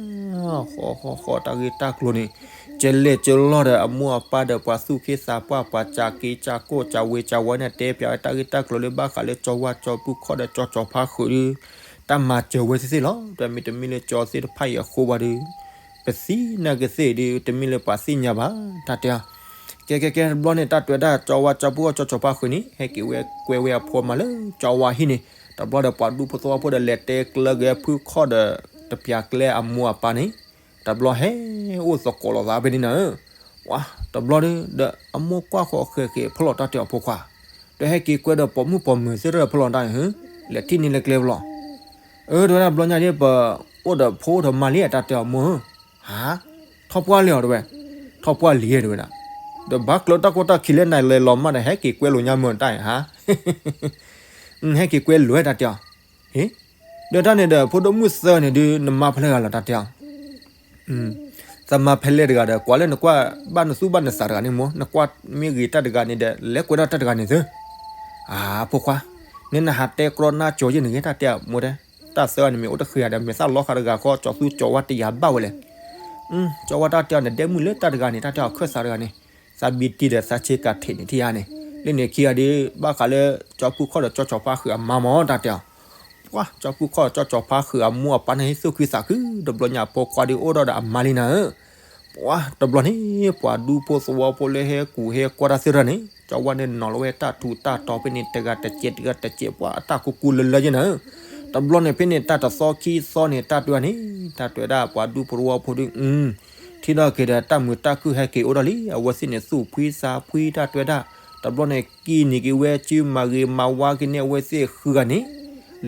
ဃီဃီဃီတၢ်ဂ့ၢ်တၢ်ကျိၤန့ၣ် ကလဲာ်ကလီၢ်ဒီးအမိၢ်အပၢ်ဒီးပှၤသူၣ်က့သးပှၢ် ပှၤကးက့ကးကိၢ်ကးဝ့ၤကးဝီန့ၣ် တဲပၠးဝဲတၢ်ဂ့ၢ်တၢ်ကျိၤလၢဘၣ်ဃးလၢကၠီဝါကၠီပူၤခီၣ်ဒီးကၠီကၠီဖါဃုာ်ဒီး တၢ်မၤစၢၤဝဲသ့ၣ်သ့ၣ်လီၤ. ဒီးမ့တမ့ၢ်လၢကၠီသ့ၣ်တဖၣ်အံၤအဃိဘၣ်ဒီး ပသံနာ်က့သ့ၣ်ဒီး တမ့ၢ်လၢပှၤသ့ၣ်ညါဘၣ် တၢ်တဲအီၤ, ကဲကဲကဲ တဘျီန့ၣ် တၢ်တဲဝဲဒၣ်ကၠီဝါကၠီပူၤခီၣ်ကၠီကၠီဖါဃုာ်န့ၣ် ဟဲက့ၤဝဲကွဲဝဲအဖိမးလၢကၠီဝါဟံၣ်န့ၣ်, တဘျီဒီးပှၤဒူဖိသဝီဖိဒီး လဲၤတဲကျၢၤက့ၤဖုခီၣ်ဒီး တပၠးကျဲအမိၢ်အပၢ်န့ၣ်, တဘျီဟဲအိၣ်သကိးလိာ်သးဖဲန့ၣ်နၤဧၢ, ပှၤတဘျီဒီး ဒီးအမိၢ်ကွၢ်ဃီၤဃဲၤဃဲၤဖီၣ်လီၤတၢ်တဲအီၤဖိခွါ, ဒီးဟဲက့ၤကွဲဒီးပိာ်မုၣ်ပိာ်မၢၤသ့ၣ်တဖၣ်ဖီၣ်လီၤတၢ်န့ၣ်ဧၢ, လဲၤထံၣ်န့ၢ်လၢကျဲဖီၣ်လီၤ အၢ တဲဝဲဒၣ်တဘျီညါဒီး ပအိၣ်ဒီးဖိအိၣ်ဒီးမါလံ တၢ်တဲအီၤမိၢ်ဧၢ, ဟါ, ထီၣ်ပှၢ်လံဧါတဲဝဲ, ထီၣ်ပှၢ်လံဧါတဲဝဲဒၣ်, ဒီးဘၣ်ကျၢၤတၢ်ကီတၢ်ခံလၢနၤလဲၤလီၤမးဒီး ဟဲက့ၤကွဲလိာ်ညါမၢ်တၢ်အံၤဟါ, ဟဲက့ၤကွဲလိာ်တၢ်တဲအီၤ, ဟ့ၣ်, ဒီးတၢ်န့ၣ်ဒီး ဖိဒိၣ်မုၣ်သၢဂၤန့ၣ်ဒီး နမါဖဲလဲၣ်ဂၤလီၤတၢ်တဲအီၤ သမါဖဲလဲၣ်တဂၤဒီး ကွၢ်လၢနကွၢ်ဘၣ်နသူၣ်ဘၣ်နသးတဂၤန့ၣ်မိၢ်, နကွၢ်မ့ၢ်ဂ့ၤတၢ်တဂၤန့ၣ်ဒီး လဲၤကွဲထီၣ်တၢ်တဂၤန့ၣ်သု, အဖိခွါ, နနဟးတဲကြီနါကၠီၤယဲၢ်န့ၣ်ဂ့ၤ တၢ်တဲအီၤမိၢ်တဲ, တၢ်သၢဂၤန့ၣ်မ့ၢ်အိၣ်တဃ့ဧါဒီး မဲာ်သၣ်လီၤဃာ်တဂၤဃီ ကၠီၤသူကၠီၤဝါတယာ်ဘၣ်ဝဲလဲၣ်, ကၠီၤဝါတၢ်တဲအီၤန့ၣ် ဒဲမုၢ်လၢတၢ်တဂၤန့ၣ် တၢ်တဲအီၤခၢၣ်သးတဂၤန့ၣ်, သးဘံတံၢ်ဒီးသးဆ့ကၤထံးန့ၣ်ထံၣ်ဧါန့ၣ်, လၢန့ၣ်ခံဂၤဒီး ဘၣ်ဃးလၢ ကၠီဖုခီၣ်ဒီးကၠီကၠီဖါဃုာ်အမါမၢ် တၢ်တဲအီၤ ပှၤ ကၠီဖုခီၣ် ကၠီကၠီဖါဃုာ်အမိၢ်အပၢ်န့ၣ် သူၣ်ခုသးခု တဘျီညါအဖိခွါဒီးအိၣ်ဒီးဒီးအမါလံနၤဧၢ, ပှၤ တဘျီန့ၣ် ပှၤဒူဖိသဝီဖိလၢဟဲကူၣ်ဟဲကွၢ်တၢ်သ့ၣ်တဖၣ်န့ၣ် ကၠီဝါန့ၣ်နီၤလီၤဝဲတၢ်ထူးတၢ်တီၤဖဲန့ၣ် တဂၤတစဲးတဂၤတစဲး ပှၤအတၢ်ကူကူလၢလၢယဲၢ်နၤဧၢ, တဘျီန့ၣ်ဖဲန့ၣ် တၢ်တသီခံသီန့ၣ် တၢ်တဲဝဲန့ၣ် တၢ်တဲဝဲဒၣ်ပှၤဒူဖိသဝီဖိဒီး အု ထံၣ်ထီၣ်က့ၤဒီးတၢ်မုာ်တၢ်ခုၣ်ဟဲက့ၤအိၣ်ထီၣ်လံ, အဝဲသ့ၣ်န့ၣ်သူၣ်ဖှံသးဖှံတၢ်တဲဝဲဒၣ်, တဘျီန့ၣ်က့ၤန့ၢ်က့ၤဝဲစုမၤဂ့ၤမၤဝါက့ၤန့ၢ်အဝဲသ့ၣ်ဃုဂၤန့ၣ်,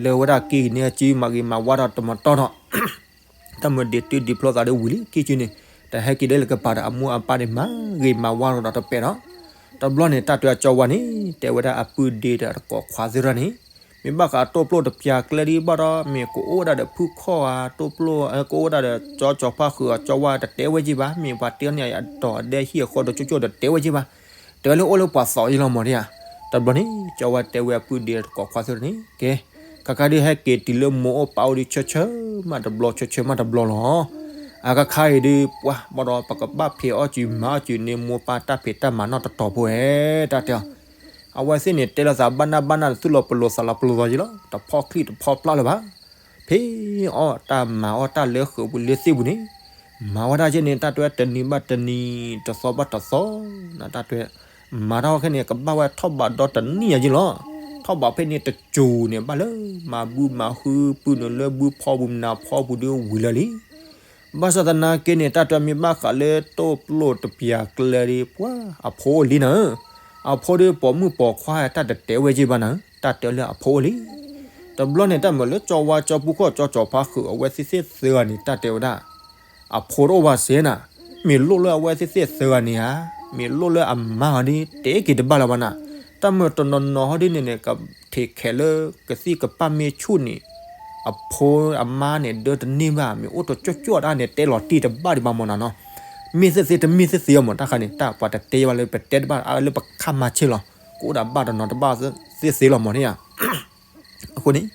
လၢဝဲဒၣ်က့ၤန့ၢ်စုမၤဂ့ၤမၤဝါဒီးတမတီၢ်ဒီး တၢ်မုာ်ဒံးတုၤဒံးဖျိသးဒီးဝံၤလံ ကံၣ်စုန့ၣ်, တဟဲက့ၤဒ်လၢကပၤဒီးအမိၢ်အပၢ်န့ၣ် မၤဂ့ၤမၤဝါဒီးတပဲာ်ဒီး, တဘျီန့ၣ်တၢ်တဲအကၠီဝါန့ၣ် တဲဝဲဒၣ်အပုၢ်ဒ့ဒီးတကိးခွါသ့ၣ်တဖၣ်န့ၣ်, မ့ၢ်ဘၣ်ဃးတိၢ်ပျိၢ်တပျၢ်ကျဲဒ်ဘၣ်ဒီး မ့ၢ်ကအိၣ်ဝဲဒၣ်ဒီးဖုခီၣ်ဧါ, တိၢ်ပျိၢ် ကအိၣ်ဝဲဒၣ်ဒီးကၠီကၠီၤဖါဃုာ်အကၠီဝါတတဲဝဲက့ၤဘၣ်, မ့ၢ်ပှၤတဲန့ၣ်အတီၤအဒဲဟံၣ်အဃီဒီးကၠိကၠိဒီးတဲဝဲက့ၤဘၣ်, တဲဝဲလၢအိၣ်လၢပှၤသီးယ့လီၤမးဒ်ဧါ. တဘျီန့ၣ် ကၠီဝါတဲဝဲအပုၢ်ဒ့ဒီးတကိးခွါသ့ၣ်တဖၣ်န့ၣ် ကဲ, ခါခါဒုးဟဲက့ၤတုၤလၢမိၢ်အိၣ်ပၢ်အိၣ်ဒုး ဆၢဆၢမးတဘျီ ဆၢဆၢမးတဘျီလီၤ. အခါခါအံၤဒုး ပှၤဘၣ်ဒီး ပကဘၣ်ဖံးအီၣ်စုမၤအီၣ်စုန့ၣ် မိၢ်ပၢ်တၢ်ဖံးတၢ်မၤနီၢ်တတီၤဖိဧဲ တၢ်တဲအီၤ. အဝဲသ့ၣ်န့ၣ် တဲလိာ်သးဘၣ်နၢ်ဘၣ်နၢ် သူၣ်လီၤပလိာ်သးလီၤပလိာ်သီယ့လီၤ, တဖီၣ်ချံၣ်တဖီၣ်ပျၢ်လၢၤဘၣ်. ဖံးအီၣ်တၢ်မၤအီၣ်တၢ်လၢဃုာ်ပူၤလၢသ့ၣ်ပူၤန့ၣ်, မၤဝဲဒၣ်က့န့ၣ် တၢ်တဲတနံၤဘၣ်တနံၤ တသီဘၣ်တသီ, တၢ်တဲ မၤတၢ်အီၣ်ခဲန့ၣ် ကဘၣ်ဝဲထီၣ်ဘးဒီတနံၣ်ယ့လီၤ. ထီၣ်ဘးဖဲန့ၣ်တစိၤန့ၣ် ဘၣ်လၢ မၤဘုမၤဟုပုၢ်နုာ်လၢဘုဖီပူၤမနၤဖီပူၤဒုးဝံၤလၢာ်လံ. ဘၣ်ဆၣ်သနာ်က့န့ၣ် တၢ်တဲမ့ၢ်ဘၣ်ဃးလၢတိၢ်ပျိၢ်တပျၢ်ကျဲဒ်ပှၤအဖိအိၣ်လံနၤဧၢ, အဖိဒုးပိာ်မုၣ်ပိာ်ခွါတၢ်တတဲဝဲက့ဘၣ်နၤဧၢ, တၢ်တဲလၢအဖိအိၣ်လံ. တဘျီန့ၣ် တၢ်မုာ်လၢကၠီဝါကၠီပူခီၣ်ကၠီကၠီၤဖါဃုာ်အဝဲသ့ၣ်သ့ၣ်သၢဂၤန့ၣ် တၢ်တဲဝဲဒၣ် အဖိတအိၣ်ဘၣ်စ့ၢ်နၤ, မ့ၢ်လိၣ်လၢအဝဲသ့ၣ်သ့ၣ်သၢဂၤန့ၣ်ဧါ, မ့ၢ်လိၣ်လၢအမါအီၤဒ် တဲက့ၤတဘၣ်လၢၤဘၣ်နၤ. တၢ်မုာ်တနီၤနီၤဟီဒ်န့ၣ်န့ၣ် ကထံးခဲးလၢကသံၣ်ကပၢ်မ့ၢ်ဆူၣ်န့ၣ် အဖိအမါန့ၣ် ဒၢတန့ၢ်ဘၣ် မ့ၢ်အိၣ်တကၠီၣ်ကၠီၣ်တၢ်န့ၣ် တဲလီၤတံၢ်တဘၣ်ဒံးဘၣ်မးနၤနီၤ. မ့ၢ်သ့ၣ်သ့ၣ်တမ့ၢ်သ့ၣ်သ့ၣ်အီၤမး တၢ်ခါန့ၣ် တၢ်ပှၤတတဲဘၣ်လၢပတဲတဘၣ် အလၢပခါမၤဆ့ၣ်လီၤ. ကအိၣ်ဒၣ်ဘၣ်တနီၤတဘၣ်သ့ၣ်သ့ၣ်လီၤမးန့ၣ်ဧါ. အဃိန့ၣ်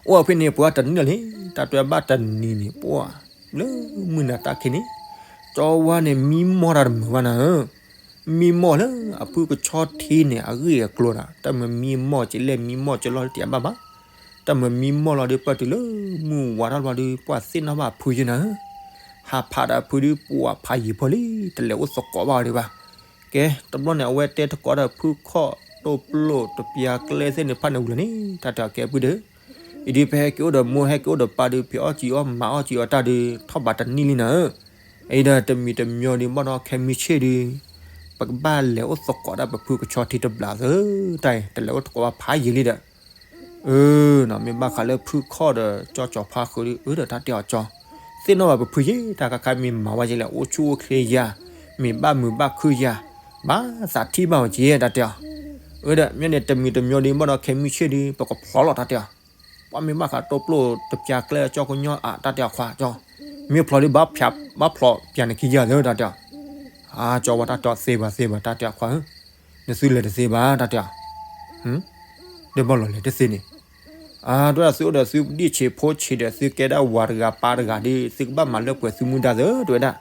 အိၣ်ဖဲန့ၣ် ပှၤတနံၣ်လီၤန့ၣ် တၢ်တဲဘၣ်တနံၤန့ၣ် ပှၤလၢမုၢ်နၤတၢ်ခံန့ၣ် ကၠီဝါန့ၣ် မံမီၢ်တၢ်တမုာ်ဘၣ်နၤဧၢ. မံမီၢ်လၢအဖုကဆီထံန့ၣ် အဂ့ၢ်အကျိၤဒီး တၢ်မုာ်မံမီၢ်က့လဲၣ် မံမီၢ်က့လီၤတံၢ်အဘၣ်ဘၣ်. တၢ်မုာ်မံမီၢ်လီၤဒုး ပၢၢ်တုၤလၢမုၢ်ဝါထီၣ်လီၤဒုး ပှၤသ့ၣ်နီၣ်ဘၣ်အဖုယဲနၤဧၢ. ဟးဖးဒီးအဖုဒုး ပှၤဖးယံၤဖိလံ တလဲၤအိၣ်သကိးဘၣ်အီၤဒံးဘၣ်. ကဲ တဘျီန့ၣ် အဝဲတဲသကိးဒီးဖုခီၣ် တိၢ်ပျိၢ်တပျၢ်ကျဲသ့ၣ်န့ၣ် ဖးန့ၣ်ဝံၤလီၤန့ၣ် တၢ်တဲအီၤ ကဲပုၢ်ဒီး အံၤဒုး ပဟဲက့ၤအိၣ်ဒီးမိၢ် ဟဲက့ၤအိၣ်ဒီးပၢ်ဒုး ဖံးအီၣ်ကံအီၣ်မၤအီၣ်ကံအီၣ်တၢ်ဒုး ထီၣ်ဘးတနံၣ်လံနၤဧၢ. အံၤဒီးတမံၤတမံၤဒုး ဘၣ်ဒီးခဲမုၢ်ဆ့ၣ်ဒုး ပကဘၣ်လဲၤအိၣ်သကိးဒၣ်ပဖုကဆီထံတဘျီသၢ တၢ်အံၤ တလဲၤအိၣ်သကိးဘၣ်ဖးယံၤလံဒီး အၢ မ့ၢ်ဘၣ်ဃးလၢဖုခီၣ်ဒီး ကၠီကၠီၤဖါဃုာ်ဒုး အၢ ဒီးတၢ်တဲအီၤကၠီ သ့ၣ်နီၣ်ဘၣ်ပဖုယဲ တၢ်ခါခါမ့ၢ်မၤဝဲယဲလဲၣ် အိၣ်ဆူၣ်အိၣ်ချ့ယၤ မ့ၢ်ဘၣ်မုာ်ဘၣ်ခုၣ်ယၤ ဘၣ်သးထံၣ်ဘၣ်အီၤက့ တၢ်တဲအီၤ အၢ ဒီးမ့ၢ်န့ၣ် တမံၤတမံၤဒုး ဘၣ်ဒီးခဲမုၢ်ဆ့ၣ်ဒုး ပကဖျီလီၤ တၢ်တဲအီၤ ပှၤမ့ၢ်ဘၣ်ဃးတိၢ်ပျိၢ်တပျၢ်ကျဲကၠီကညီအါ တၢ်တဲအီၤခွါကၠီ မ့ၢ်ဖျီဒုး ဘၣ်ဖျီပျၢ်န့ၣ်ခံယၤသၢ တၢ်တဲအီၤ အၢ ကၠီဝဲတၢ်တဲအီၤ သ့ဘၣ်သ့ဘၣ် တၢ်တဲအီၤခွါဧၢ နသုလဲၤတသ့ဘၣ် တၢ်တဲအီၤ ဒ်ဘၣ်လီၤလဲၤတသ့န့ၣ် အၢတဝဲဒၣ်သုအိၣ်ဒီးသုဒံၣ်ဆံးဖိဆံးဒီး သုကဲဒၣ်ဝၤတဂၤပၢ်တဂၤဒီး သုကဘၣ်မၤလၢပှဲၤသုမူဒါသၢ တဝဲဒၣ်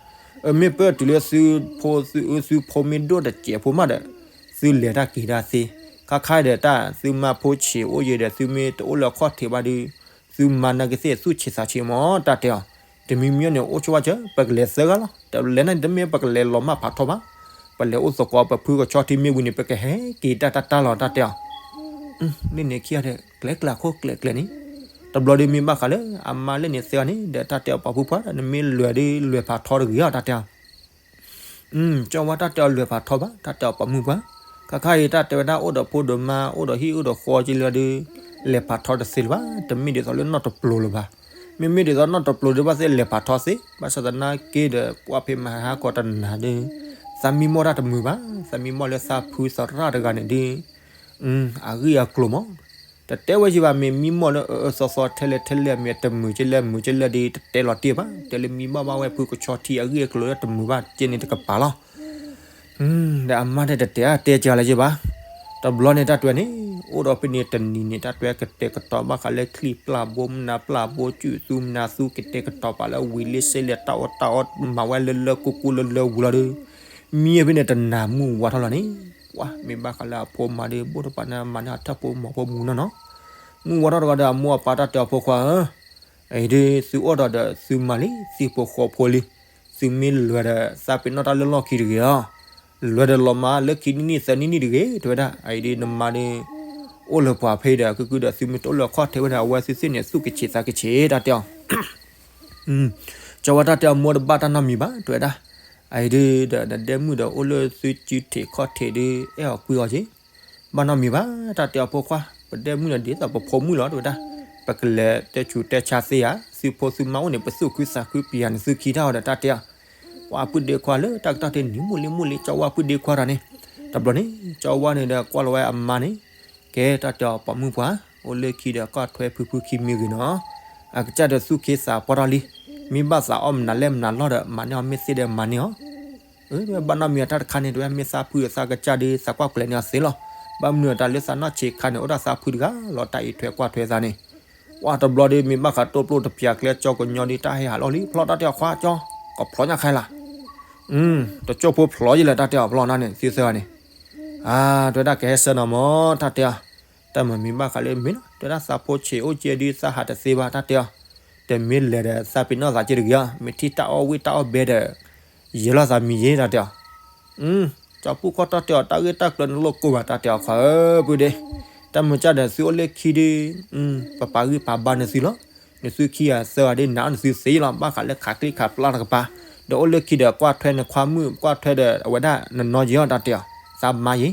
အၢ မ့ၢ်ပၢၢ်တုၤလၢသုဖိသုအၢသုဖိမ့ၢ်ဒိၣ်တစဲးဖိမးဒီး သုလဲၤတၢ်က့ၤတၢ်သ့ ခါခါဒီးတၢ်သုမါဖိဆံးအိၣ်ယဲဒီး သုမ့ၢ်တအိၣ်လၢခီၣ်ထံးဘၣ်ဒီး သုမါနာ်က့သ့ၣ်သူၣ်ဆံးသးဆံးမး တၢ်တဲအီၤ တမံၤမံၤန့ၣ် အိၣ်ဆိဘၣ်စၢၤ ပကလဲၤသၢဂၤလီၤ တလဲၤန့ၣ်တမ့ၢ်ပကလဲၤလီၤမၢ်ဖးထီဘၣ် ပလဲၤအိၣ်သကိးပဖုကဆီထံမ့ၢ်ဝံၤန့ၣ် ပကဟဲက့ၤတၢ်တၢ်တၢ်လီၤ တၢ်တဲအီၤ လၢန့ၣ်ခံဂၤဒီး ကျဲကျဲခိၣ်ကျဲကျဲန့ၣ် တဘျီဒီးမ့ၢ်ဘၣ်ဃးလၢအမါလၢန့ၣ်သၢဂၤန့ၣ်ဒီး တၢ်တဲအီၤပှၤဖုပှၢ်ဒီး နမ့ၢ်လဲၤဒီးလဲၤဖးထီတဂ့ၤအီၤ တၢ်တဲအီၤ ကၠီဝါတၢ်တဲအီၤလဲၤဖးထီဘၣ် တၢ်တဲအီၤပှၤမုၣ်ပှၢ် ခါခါအံၤ တၢ်တဲဝဲဒၣ်အိၣ်ဒီးဖိဒီးမါ အိၣ်ဒီးဟံၣ်အိၣ်ဒီးဃီက့လၢဒုး လဲၤဖးထီတသ့လၢၤဘၣ် တမ့ၢ်ဒ်သိးလၢနီၢ်တပျိၤလၢၤဘၣ် မ့မ့ၢ်ဒ်သိးနီၢ်တပျိၤဒုး ဘၣ်သ့ၣ်လဲၤဖးထီသ့ ဘၣ်ဆၣ်သနာ်က့ဒီး ပှၤဖဲမဟါကီတနၤဒုး သးမံမီၢ်တၢ်တမုာ်ဘၣ် သးမံမီၢ်လၢသးဖုသရၣ်တဂၤန့ၣ်ဒုး အဂ့ၢ်အကျိၤမး တတဲဝဲယံၤဘၣ် မ့ၢ်မံမီၢ်လၢအအၢသီသီထဲလဲၣ်ထဲလဲၣ် မ့ၢ်တမုာ်က့လဲၣ်မုာ်က့လဲၣ်ဒုး တတဲလီၤတံၢ်ဘၣ် တဲလၢမံဘၣ်ဘၣ်ဝဲဖုကဆီထံအဂ့ၢ်အကျိၤလၢတမုာ်ဘၣ်က့န့ၣ်တကပၤလီၤ ဒီးအမါတဲတတဲအါတဲကလၢၤယံၤဘၣ် တဘျီန့ၣ်တၢ်တဲန့ၣ် အိၣ်ဒီးဖဲန့ၣ်တနံၤန့ၣ် တၢ်တဲကတဲာ်ကတီၤဘၣ်ဃးလၢချံပျၢ်ဘိမနၤပျၢ်ဘိ စုသူမနၤသူ ကတဲာ်ကတီၤပာ်လၢဝံၤလံစ့လဲၣ် တၢ်အီၣ်တၢ်အီ မၤဝဲလၢလၢကူကူလၢလၢဝံၤလီၤဒုး မံဖဲန့ၣ်တနၤမုၢ်ဝါထီၣ်လီၤန့ၣ် ပှၤမ့ၢ်ဘၣ်ဃးလၢအဖိမၤဒုး ဘိၣ်တပၤန့ၣ်မၤန့ၢ်အထၢၣ်ဖိမီၤဖိမူနီၢ်နီၢ် မုၢ်ဝါထီၣ်တဂီၤဒီး အမိၢ်အပၢ်တၢ်တဲအီၤဖိခွါဧၢ အံၤဒုး သုအိၣ်ဒီးဒီးသုမါလံ သုဖိဃီဖိလံ သုမ့ၢ်လဲၤဒီးသးပ့ၤနီၣ်တၢ်လၢလီၢ်ခံတဂ့ၤလီၤ လဲၤဒီးလီၤမးလၢခံနံၣ်နံၣ်သၢနံၣ်နံၣ်တဂ့ၤ တဲဝဲဒၣ် အံၤဒုးနမါဒုး အိၣ်လၢပှၤဖဲဒီး ကုကုဒီးသုမ့ၢ်တအိၣ်လၢအခီၣ်ထံးဝဲဒီး အဝဲသုသ့ၣ်န့ၣ် သူၣ်ကဆံးသးကဆံး တၢ်တဲအီၤ ကၠီဝဲတၢ်တဲအီၤ မိၢ်တဘၣ်တၢ်နီတမံၤဘၣ် တဲဝဲဒၣ် အအံၤဒုးဒီး နဒဲမုၣ်ဒီးအိၣ်လၢသုစုထံးခီၣ်ထံးဒုး အဲၣ်အီၤကွံအီၤက့ၤ, ဘၣ်နီတမံၤဘၣ် တၢ်တဲအီၤဖိခွါ, ပဒဲမုၣ်ဒီးဒ်သိးပဖိမုၣ်လီၤ တဲဝဲဒၣ်, ပကလဲၤတဲဆူးတဲဆါသ့ဧါ, သုဖိသုမါအိၣ်န့ၣ် ပသူၣ်ခုသးခုပျဲန့ၣ် သုခံတၢ်အီၤဒီး တၢ်တဲအီၤ ပှၤပုၢ်ဒ့ခွါလၢတၢ်ကတီၢ်တနံၤ မုၢ်လံမုၢ်လံ ကၠီဝါပုၢ်ဒ့ခွါတၢ်န့ၣ်, တဘျီန့ၣ် ကၠီဝါန့ၣ်ဒီး ကွၢ်လီၤဝဲအမါန့ၣ်, ကဲတၢ်တဲအီၤ ပိာ်မုၣ်ပှၤ, အိၣ်လၢခံဒီးကွၢ်ထွဲဖုဖုခံမံဂ့ၤနီၤ, အကစၢ်ဒီးသူၣ်က့သးပှၢ်ထီၣ်လံ, မ့ၢ်ဘၣ်သးအီၣ်မနုၤလဲၣ်မနုၤလီၢ်ဒီး မၤန့ၢ်အီၤမ့ၢ်သ့ဒီးမၤန့ၢ်အီၤ ဘၣ်နီတမံၤအတၢ်တခါန့ၣ် တဝဲမ့ၢ်သးဖုသးကစၢ်ဒီး သးကွၢ်ကျဲၤန့ၢ်အီၤသ့လီၤ, ဘၣ်မနုၤတၢ်လၢသးနီၢ်ဆံးခါန့ၣ် အိၣ်ဒၣ်သးဖုတဂၤလီၤ တၢ်အံးထွဲကွၢ်ထွဲသးန့ၣ်, ပှၤတဘျီဒီး မ့ၢ်ဘၣ်ဃးတိၢ်ပျိၢ်တပျးကျဲ ကၠီကညီဒီး တၢ်ဟဲဟးလီၤလံ ဖျီတၢ်တဲအီၤခွါကၠီ, ကဖျီညါခါလၢ်, တကၠိၢ်ဖိဖျီယလဲၣ် တၢ်တဲအီၤဖျီနၤန့ၣ် သံသၢဂၤန့ၣ်, အါ တဝဲဒၣ်ကဟဲဆၢနီၤမး တၢ်တဲအီၤ, တၢ်မၤမံၤဘၣ်ဃးလၢမ့ၢ်နီၤ တဝဲဒၣ်သးဖိဆံးအိၣ်ကဲဒုး သးဟးတသ့ဘၣ် တၢ်တဲအီၤ, တမ့ၢ်လဲၤဒီးသးပ့ၤနီၣ်သးက့တဂ့ၤအီၤ မ့ၢ်ထံၣ်တၢ်အီၣ်ဝ့ၢ်တၢ်အီၣ်ဘဲဒီး ယဲၤလီၤသးမံၤယ့ တၢ်တဲအီၤ, ကၠီပူၣ်ခီၣ်တၢ်တဲအီၤ တၢ်ဂ့ၢ်တၢ်ကျိၤန့ၣ်လိၣ်ကိၢ်ဘၣ် တၢ်တဲအီၤခွါဧၢ ပုၢ်ဒ့, တၢ်မုၢ်ကၢ်ဒီးသုအိၣ်လၢခံဒုး, ပပာ်ဂံၢ်ပာ်ဘါနသုလီၤ, နသုခံဂၤသၢဂၤဒုး နၤအီၣ်နသုသ့လီၤ ဘၣ်ဃးလၢခးကျိခးပျၢ်တကပၤ, ဒီးအိၣ်လၢခံဒီးကွၢ်ထွဲနခွါမုၣ် ကွၢ်ထွဲဒီးအဝဲဒၣ်နနီၢ်ယ့ၤအီၤ တၢ်တဲအီၤ, သးမါယ့ၤ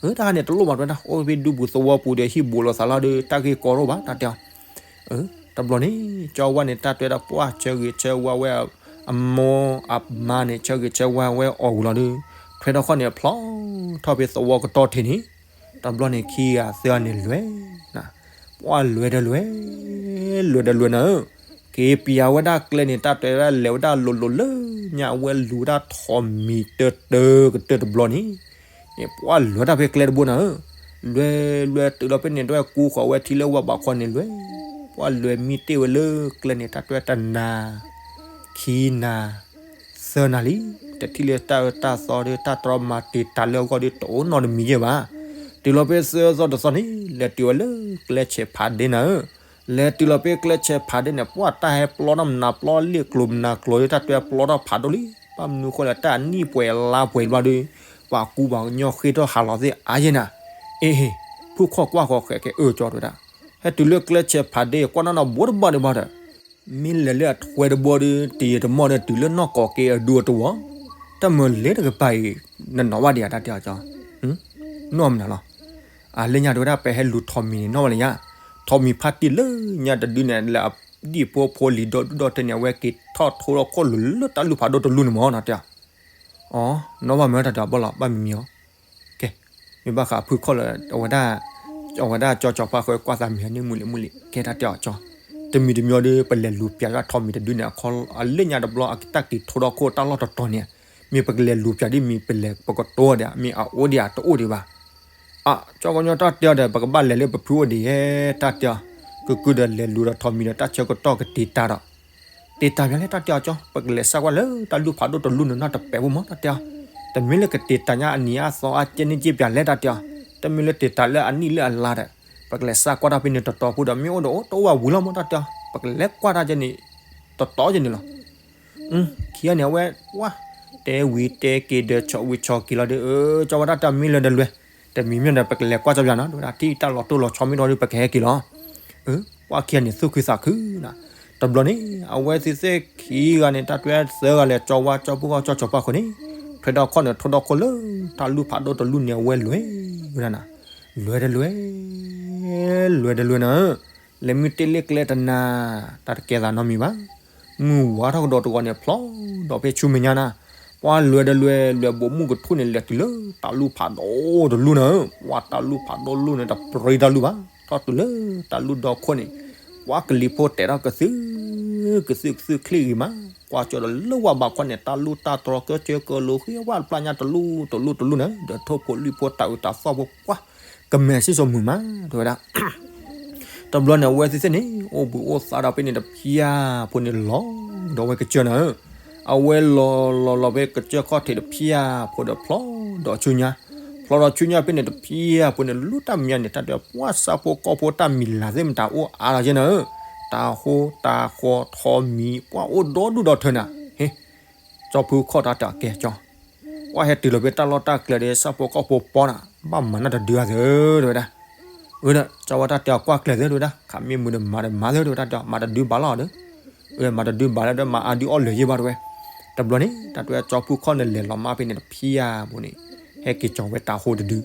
အၢ တၢ်ခါန့ၣ်တလိၣ်ဘၣ် တဝဲဒၣ် အိၣ်ဖဲဒူပူၤသဝီပူၤဒီး ဟံၣ်ဘူးလိာ်သးလီၤဒီး တၢ်ဂ့ၢ်ကီတအိၣ်ဘၣ် တၢ်တဲအီၤ, တဘျီန့ၣ် ကၠီဝါန့ၣ် တၢ်တဲဝဲဒၣ် ပှၢ်ဆၢဂ့ၤဆၢဝါဝဲ အမိၢ်အမါန့ၣ် ဆၢဂ့ၤဆၢဝါဝဲအီၤဝံၤလီၤဒီး ထွဲထီၣ်ခီၣ်န့ၣ် ဖျီထီၣ်ဖဲသဝီကတီၢ်ထံးန့ၣ်, တဘျီန့ၣ် ခံဂၤသၢဂၤန့ၣ်လဲၤ, ပှၢ်လဲၤတလဲၤ, လဲၤတလဲၤနၤဧၢ, က့ၤပျးဝဲဒၣ်ကျဲန့ၣ် တၢ်တဲဝဲဒၣ်လဲၤဝဲဒၣ်လိၤလိၤလၢညါ အဝဲလူၤဝဲဒၣ်ထိးမံၤတၢတၢကတၢၢ်တဘျီန့ၣ် ပှၢ်လဲၤတၢ်ဖဲကျဲတဘိနၤဧၢ, လဲၤလဲၤတုၤလီၤဖဲန့ၣ် တဝဲကူဃီၤဝဲထံလၢဝၢ်ဘးခီန့ၣ်လဲၤ, ပှၢ်လဲၤမံတ့ၢ်ဝဲလၢကျဲန့ၣ် တၢ်တဲတနၤ, ခံနၤ, သၢနၤလံ, တထံၣ်လၢတၢ်အၢတၢ်သီဒီး တၢ်တြီမၤတံာ်တာ်လၢအဂီၢ်ဒီး တအိၣ်နီတမံၤယဲၢ်ဘၣ်. တုၤလီၤဖဲသၢသီတသီန့ၣ် လဲၤတုၤဝဲလၢကျဲဆဲးဖးဒ့နၤဧၢ, လဲၤတုၤလီၤဖဲကျဲဆဲးဖးဒ့န့ၣ် ပှၢ်တၢ်ဟဲပျီထီၣ်မနုၤပျီလ့ၣ်ကျိၤမနုၤကျိၤဒီး တၢ်တဲပျီထီၣ်ဖးဒိၣ်လံ, ဘၣ်မနုၤဃိလဲၣ် တၢ်အနံၣ်ပှဲၤလါပှဲၤဘျီဒီး ပှၤကူပှၤကညီဃ့ထီၣ်ဟးလီၤသ့ၣ်အါယဲၢ်နၤ, အ့ၣ် ဖုၣ်ခီၣ်ကွၢ်ဃီၤဃဲးကဲအၢကၠီတဲဝဲဒၣ်, ဟဲတုၤလၢကျဲဆဲးဖးဒ့ ကွၢ်နီၣ်နီၣ်ဘိတဘၣ်ဒံးဘၣ်ဒီး မ့ၢ်လဲၤလၢအထွဲတဘိဒီး တယံာ်တမီၢ်ဒီး တုၤလၢနီၢ်ကီၢ်က့အဒူအတဝီၤ, တၢ်မုၢ်လ့တကပၤအံၤ နနီၣ်ဘၣ်ဒံးဧါ တၢ်တဲအီၤကၠီ, နီၣ်မနုၤလီၤ, အလၢညါတဲဝဲဒၣ် ပဟဲလူၤထိးမံၤန့ၣ် နီၣ်ဘၣ်လၢညါ, ထိးမံၤဖါတံၢ်လၢညါတဒုန့ၣ် လၢအဒံၣ်ဖိဖိလံၤဒီဒူၣ်ဒီထၢန့ၣ် အဝဲက့ၤထီၣ်ထိဒီးခိၣ်လိၤလၢတၢ်လူၢ်ဖးဒိၣ်တလူၢ်န့ၣ်မး တၢ်တဲအီၤ, အီ နီၣ်ဘၣ်မ့ၢ်တၢ်တဲအီၤဘၣ်လီၤ ဘၣ်မံၤမံၤအီၤ ကဲ, မ့ၢ်ဘၣ်ဃးဖုၣ်ခီၣ်လၢ အဝဲဒၣ်, အဝဲဒၣ်ကၠီကၠီဖါဃၢၤကွၢ်သးမံၤန့ၣ် မုၢ်လံမုၢ်လံ ကဲတၢ်တဲအီၤကၠီ, တမံၤတမံၤဒီး ပလဲၤလူၤပျးဒၣ်ထိးမံၤတဒုန့ၣ် အခီအလၢညါတဘျီ အတၢ်က့ၤထိဒီးခိၣ်တၢ်လီၢ်တတီၤန့ၣ်, မ့ၢ်ပကလဲၤလူၤပျးဒ်မံၤ ပလဲၤပကတိၤဒံး မ့ၢ်အအိၣ်ဒံးဧါ တအိၣ်ဒံးဘၣ် အၣ် ကၠီကညီတၢ်တဲအီၤဒီး ပကဘၣ်လဲၤလၢပဖုအိၣ်ဒံးယဲ တၢ်တဲအီၤ, ကုၢ်ကုၢ်ဒီးလဲၤလူၤဒီးထိးမံၤဒီး တၢ်ဆၢကတီၢ်ကတ့ၤတၢ်ဒီး တ့ၤတၢ်ပၠးလဲၣ် တၢ်တဲအီၤကၠီ, ပကလဲၤစးကွၢ်လၢတၢ်လူၢ်ဖးဒိၣ်တလူၢ်န့ၣ်နီတပဲာ်ဖိမး တၢ်တဲအီၤ, တမ့ၢ်လၢကတ့ၤတၢ်ညါအနံၤအသီအကဲန့ၣ်က့ပၠးလဲၣ် တၢ်တဲအီၤ, တမ့ၢ်လၢတ့ၤတၢ်လၢအနံၣ်လၢအလါဒီး, ပကလဲၤစးကွၢ်တၢ်ဖဲန့ၣ်တတီၤဖိဒီး မ့ၢ်အိၣ်ဒီးအိၣ် တအိၣ်ဘၣ်ဝံၤလီၤမး တၢ်တဲအီၤ, ပကလဲၤကွၢ်တၢ်ကဲန့ၣ် တတီၤကဲန့ၣ်လီၤ. ခံဂၤန့ၣ် အဝဲ ပှၢ် တဲဝံၤတဲက့ၤဒီး ဆီၣ်ဝံၤဆီၣ်က့ၤလီၤဒီး ကၠီဝဲဒၣ်တၢ်မ့ၢ်လၢတလွဲ, တမံၤမ့ၢ်ဒီး ပကလဲၤကွၢ်ကၠီပၠးနီၤ တဲဝဲဒၣ် ထံၣ်တၢ်လီၤတိၢ်လီၤဆီမ့ၢ်ထီၣ်ဒီး ပကဟဲက့ၤလီၤ. ပှၢ်ခံဂၤန့ၣ် သူၣ်ခုသးခုနၤ, တဘျီန့ၣ် အဝဲသ့ၣ်သ့ၣ်ခံဂၤန့ၣ် တၢ်တွဲသၢဂၤလဲၤ ကၠီဝါ ကၠီပူၣ်ခီၣ် ကၠီကၠီဖါဃၢၤန့ၣ် ထွဲထီၣ်ခီၣ်န့ၣ် ထိဒီခိၣ်လၢ တၢ်လူၢ်ဖးဒိၣ်တလူၢ်န့ၣ် အဝဲလဲၤဝဲဒၣ်နၤ, လဲၤတလဲၤ လဲၤတလဲၤနၤဧၢ, လဲၤမ့ၢ်တ့ၢ်လၢကျဲတနၤ, တၢ်တကဲသးနီတမံၤဘၣ်. မုၢ်ဝါထီၣ်ကဒီးတဂီၤန့ၣ် ဖျီဒီးဖဲဆူမဲာ်ညါနၤ, ပှၢ်လဲၤတလဲၤ လဲၤဘိးမုၢ်ကထူၣ်န့ၣ် လဲၤတုၤလၢတၢ်လူၢ်ဖးဒိၣ်တလူၢ်နၤဧၢ, ပှၢ်တၢ်လူၢ်ဖးဒိၣ်လူၢ်န့ၣ် တပြံတၢ်လူၢ်ဘၣ်, ထီၣ်တုၤလၢတၢ်လူၢ်ဒီခိၣ်န့ၣ် ပှၢ်ကလံၤဖိတဲထီၣ်ကသုၣ်, ကသုၣ်ကသုၣ်ချ့ဂ့ၤမး, ကွၢ်ကၠီဒီးလၢဝၢ်ဘးခီန့ၣ် တၢ်လူၢ်တၢ်တြီၤကၢကၢကလိၤဃ့ဝၢ်တဖျါညါတလူၢ်တလူၢ်တလူၢ်နၤဧၢ, ဒီးထိၣ်ဖိလွံၢ်ဖိတၢ်အုးတၢ်သီၣ်ဖိပှၢ် ကမဲာ်စံၣ်စိၤမုာ်မး တဲဝဲဒၣ် တဘျီန့ၣ် အဝဲသ့ၣ်သ့ၣ်န့ၣ် အိၣ်ဘှံးအိၣ်သါဒီးဖဲန့ၣ်တဖျၢၣ်ဖိန့ၣ်လီၤဒီးဝဲကစၢၢ်နၤဧၢ, အဝဲလီၤလီၤလီၤဖဲကစၢၢ်ခီၣ်ထံးတဖျၢၣ်ဖိဒီးဖျီဒီးဆူညါ, ဖျီဒီးဆူညါဖဲန့ၣ်တဖျၢၣ်ဖိန့ၣ် လူၢ်တၢ်မဲာ်ညါန့ၣ် တၢ်တဲပှၢ်ဆၣ်ဖိကီၢ်ဖိတၢ်မံၤလၤသ့ၣ်မတၤအိၣ်အါလီၤယဲနၤဧၢ, တၢ်ဟိတၢ်ဃီထီမံၤ ပှၢ်အိၣ်ဒီဒူၣ်ဒီထၢနၤ, ဟ့ၣ် ကၠီဖုခီၣ်တၢ်တဲအီၤကဲကၠီ ပှၢ်ဟဲတုၤလီၤဖဲတၢ်လီၢ်တၢ်ကျဲဒီး ဆၣ်ဖိကီၢ်ဖိပီနၤ, ဘၣ်မၤနၢ်တဒုဂၤသၢ တဲဝဲဒၣ်, အၢ ဒီးကၠီဝဲတၢ်တဲအီၤကွၢ်ကျဲၤသၢ တဲဝဲဒၣ်, ခးမ့ၢ်မုာ်ဒီးမၤဒီးမၤသၢ တဲဝဲဒၣ်, မၤတဒုဘၣ်လီၤဒီး, အၢ မၤတဒုဘၣ်လၢဒီး မၤအါဒုအီၣ်လၢာ်ယဲၢ်ဘၣ် တဲဝဲ, တဘျီန့ၣ် တၢ်တဲဝဲကၠီဖုခီၣ်န့ၣ် လဲၤလီၤမၢ်ဖဲန့ၣ်တဖျၢၣ်ဖိန့ၣ် ဟဲက့ၤကၠီၤဝဲတၤဟိတဒု,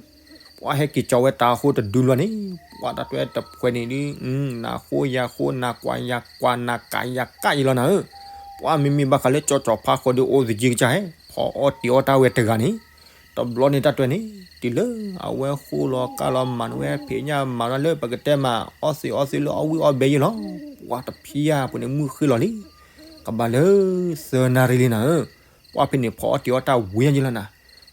ပှၤဟဲက့ၤကၠီၤဝဲတၤဟိတဒုလီၤန့ၣ် ပှၤတၢ်တဲဝဲတဖှဲးန့ၣ်ဒုး နၤဃိယၤဃိ နၤကွၢ်ယၤကွၢ် နၤကးယၤကးယံၤလီၤနၤဧၢ, ပှၤမ့မ့ၢ်ဘၣ်ဃးလၢကၠီကၠီဖါဃိဒီးအိၣ်သယုၢ်ကစၢ်ဟဲ ဖီအီၣ်တ့ၤအီၣ်တၢ်ဝဲတဂၤန့ၣ်, တဘျီန့ၣ်တၢ်တဲဝဲန့ၣ် တုၤလၢအဝဲဃိလီၤကါလီၤမၤန့ၢ်ဝဲဖံးညၣ်မၤလၢပကတဲမး အီၣ်သ့အီသ့လၢအီၣ်ဝံၣ်အီၣ်ဘဲယဲလီၤ, ပှၤတဖျၢၣ်ဖိန့ၣ် မုၢ်ဃ့လီၤလံ ကဘၣ်လၢသၢနၣ်ရံၣ်လံနၤဧၢ, ပှၤဖဲန့ၣ်ဖီအီၣ်တ့ၤအီၣ်တၢ်ဝံၤယဲလီၤနၤ,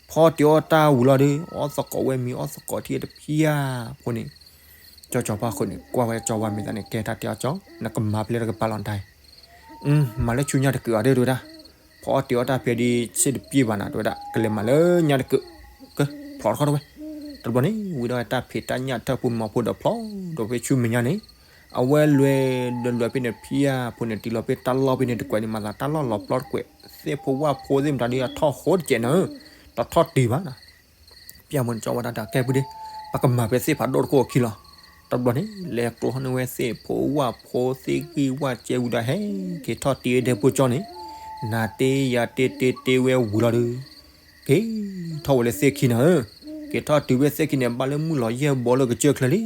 ဖီအီၣ်တ့ၤအီၣ်တၢ်ဝံၤလီၤဒီး အီၣ်သကိးဝဲမံၤအီၣ်သကိးထံၣ်တဖျၢၣ်ဖိန့ၣ်, ကၠီကၠီဖါဃိန့ၣ် ကွၢ်ဝဲကၠီဝါမဲာ်သးန့ၣ် ကဲတၢ်တဲအီၤကၠီ နကမၤဖဲလဲၣ်တကပၤလီၤနတၢ်အံၤ, မၤလၢဆူညါတကုာ်အီၤဒၣ်တဲဝဲဒၣ်, ဖီအီၣ်တ့ၤအီၣ်တၢ်ဖဲဒ်ဆ့ၣ်တပျ့ၢ်ဘၣ်နၤတဲဝဲဒၣ် ကလဲၤမၤလၢညါတကုာ်, ဖျိးထီၣ်ထီၣ်ဝဲ, တဘျီန့ၣ် ဝံၤဒီးတၢ်ဖံးတၢ်ညၣ်ထၢၣ်ဖိမီၤဖိဒီးဖျိးဒီးဖဲဆူမဲာ်ညါန့ၣ်, အဝဲလဲၤဒီးလဲၤဖဲန့ၣ်တဖျၢၣ်ဖိန့ၣ် တုၤလီၤဖဲတၢ်လီၢ်ဖဲန့ၣ်တကွဲးန့ၣ် မၤသးတၢ်လီၢ်လီၤပျီတကွဲး သ့ၣ်ဖိဝၣ်ဖိသ့ၣ်မတၤဒ်အထီၣ်ဃိတကဲးနၤဧၢ, တထီၣ်တ့ၤဘၣ်နၤ ပျၢ်မိၢ်န့ၣ် ကၠီဝါတၢ်တဲ ကဲပုၢ်ဒ့, ပကမၤဖဲသ့ၣ်ဖးဒိၣ်တခိၣ်အခံလီၤ. တဘျီန့ၣ် လဲၤကျိၤထီၣ်န့ၢ်ဝဲသ့ၣ်ဖိဝၣ်ဖိသ့ၣ်ဂံၢ်ဝၣ်ကဲဝံၤဒီး ဟဲက့ၤထီၣ်တ့ၤဝဲဒဲဖိကၠီန့ၣ်, နၤတ့ယၤတ့တ့တ့ဝဲဝံၤလီၤဒီး က့ၤထီၣ်ဝဲလၢသ့ၣ်ခံနၤဧၢ, က့ၤထီၣ်တုၤဖဲသ့ၣ်ခံန့ၣ် ဘၣ်လၢမုၢ်လီၤယဲၢ်ဘီလၢကစၢၢ်ချၢလံ,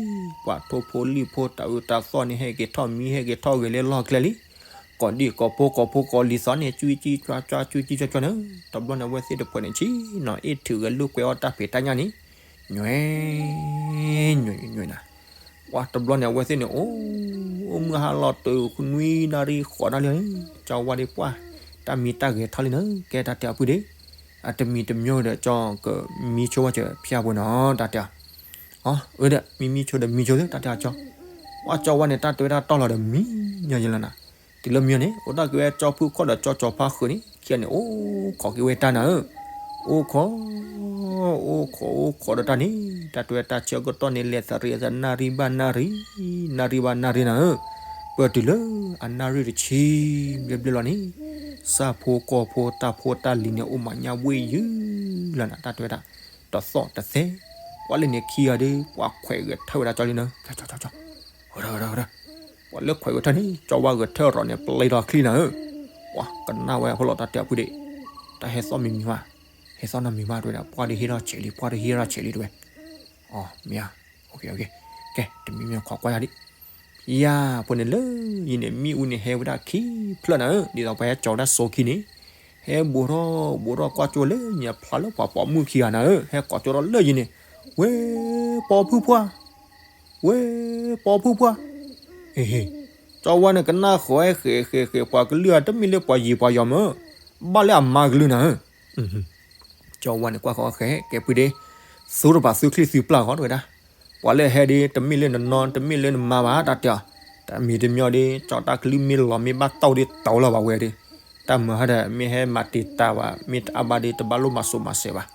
ပှၤထိၣ်ဖိလံၣ်ဖိတၢ်အၢတၢ်သီၣ်န့ၣ် ဟဲက့ၤထီၣ်မံဟဲက့ၤထီၣ်ဂဲၤလၢလီၢ်ကျဲလံ ကိးဒံကိးဖိကိးဖိကိးလံၤသီၣ်န့ၣ် ကွံကံကၠွကၠွ ကွံကံကၠွကၠွန့ၣ်, တဘျီန့ၣ် အဝဲသ့ၣ်တဖှဲးန့ၣ် ဆံနီၤအ့ၣ်ထုးဂဲၤလိာ်ကွဲအီၣ်တၢ်ဖံးတၢ်ညၣ်န့ၣ်, ညွဲ ညွဲ ညွဲနၤ, ပှၤတဘျီန့ၣ် အဝဲသ့ၣ်န့ၣ် အိၣ် အိၣ်မုၢ်ဟါလီၤတုၤနွံနၣ်ရံၣ်ဃိးနၣ်ရံၣ်လံ, ကၠီဝါဒ့ပှၢ် တၢ်မံတၢ်ဂဲၤထီၣ်လံနၤ, ကဲတၢ်တဲအီၤပုၢ်ဒ့, အတမံၤတမံၤဒီး ကၠီကမံဆိဝဲစၢၤဖၠၣ်ဖိနီၤ တၢ်တဲအီၤ အၢ ဒီး မံမံဆိဒီးမံဆိသ့ တၢ်တဲအီၤကၠီ, ပှၤကၠီဝါန့ၣ် တၢ်တဲဝဲဒၣ်တီၢ်လီၤဒီးမံညီယလီၤနၤ, တုၤလၢမံန့ၣ် အိၣ်ဒၣ်က့ၤဝဲကၠီဖုခီၣ်ဒီးကၠီကၠီဖါဃုာ်န့ၣ် ခံဂၤန့ၣ် အိၣ်ခိးက့ၤဝဲတၢ်နၤဧၢ, အိၣ်ခိး အိၣ်ခိးအိၣ်ခိးဒီးတၢ်န့ၣ် တၢ်တဲဝဲတၢ်ဆၢကတီၢ်န့ၣ် လဲၤသရံးသနၣ်ရံၣ်ဘၣ်နၣ်ရံၣ်, နၣ်ရံၣ်ဘၣ်နၣ်ရံၣ်နၤဧၢ, ပၢၢ်တုၤလၢအနၣ်ရံၣ်တဆံဘျဲၣ်ဘျဲၣ်လီၤန့ၣ်, ဆၣ်ဖိကီၢ်ဖိတၢ်ဖိတၢ်လံၤန့ၣ် အိၣ်မးညါဝ့ၢ်ယုၢ်လီၤနၤ, တၢ်တဲဝဲဒၣ် တသီၣ်တသဲ, ပှၤလၢန့ၣ်ခံဂၤဒီး ပှၤခွဲးဂဲၤထၢၣ်ဝဲဒၣ်ကၠီလံနၤ, ကၠီကၠီကၠီ, ပှၤလၢခွဲးဂဲၤထၢၣ်န့ၣ် ကၠီဝါဂဲၤထၢၣ်ရီၤန့ၣ် ပျဲထီၣ်ချံနၤဧၢ, ပှၤကနၣ်ဝဲဖိလီၤတၢ်တဲအီၤပုၢ်ဒ့, တၢ်ဟဲသီၣ်မံၤမံၤဘၣ်, ဟဲသီၣ်နီတမံၤဘၣ်တဲဝဲဒၣ်, ပှၢ်တဟ့ၣ်ထီၣ်ဆဲးလံ ပှၢ်တဟ့ၣ်ထီၣ်ဆဲးလံတဲဝဲ, အမ့ၢ်ဧါ, ကဲ တမံၤမံၤခိးကွၢ်ယၤဒံး, ဖၠၣ်ဖိန့ၣ်လၢယံၤန့ၣ် မ့ၣ်အူန့ၣ်ဟဲဝဲဒၣ်ခံဖျၢၣ်နၤဧၢ, ဒ်သိးပှၤဟဲကၠီၤဝဲဒၣ်စိခံန့ၣ်, ဟဲဘူးထီၣ်ဘူးထီၣ်ကွၢ်ကၠိလၢညါဖျါလၢပှၤပိာ်မုၣ်ခံဂၤနၤဧၢ, ဟဲကိးကၠိထီၣ်လၢယံၤန့ၣ်, ဝဲ ပိာ်ဖုပှၢ်, ဝဲ ပိာ်ဖုပှၢ်, ဟ့ၣ်ဟ့ၣ်, ကၠီဝါန့ၣ်ကနၣ်ဃီၤဟဲဃဲၤဃဲၤဃဲၤ ပှၤကလုၢ်ဧါ တမ့ၢ်လၢပှၤယံၤပှၤယီၤမၢ်, ဘၣ်လၢအမါကလုၢ်နၤဧၢ ကၠီဝါန့ၣ်ကွၢ်ဃီၤဃဲၤ ကဲပုၢ်ဒ့, သူတပာ်သူချံသူပျၢ်ဃီတဲဝဲဒၣ်, ပှၤလၢဟဲဒ် တမ့ၢ်လၢနနီ တမ့ၢ်လၢနမါဘၣ် တၢ်တဲအီၤ, တၢ်မံၤတမံၤဒီး ကၠီတၢ်ကလုၢ်မ့ၢ်လီၤမ့ၢ်ဘၣ်တီၢ်ဒီးတီၢ်လီၤဘၣ်ဝဲဒီး, တၢ်မၤဟဲဒီး မ့ၢ်ဟဲမၤတံာ်တာ်ဘၣ် မ့ၢ်တအါဘၣ်ဒီး တဘၣ်လိၣ်မၤစိၤမၤစဲးဘၣ်,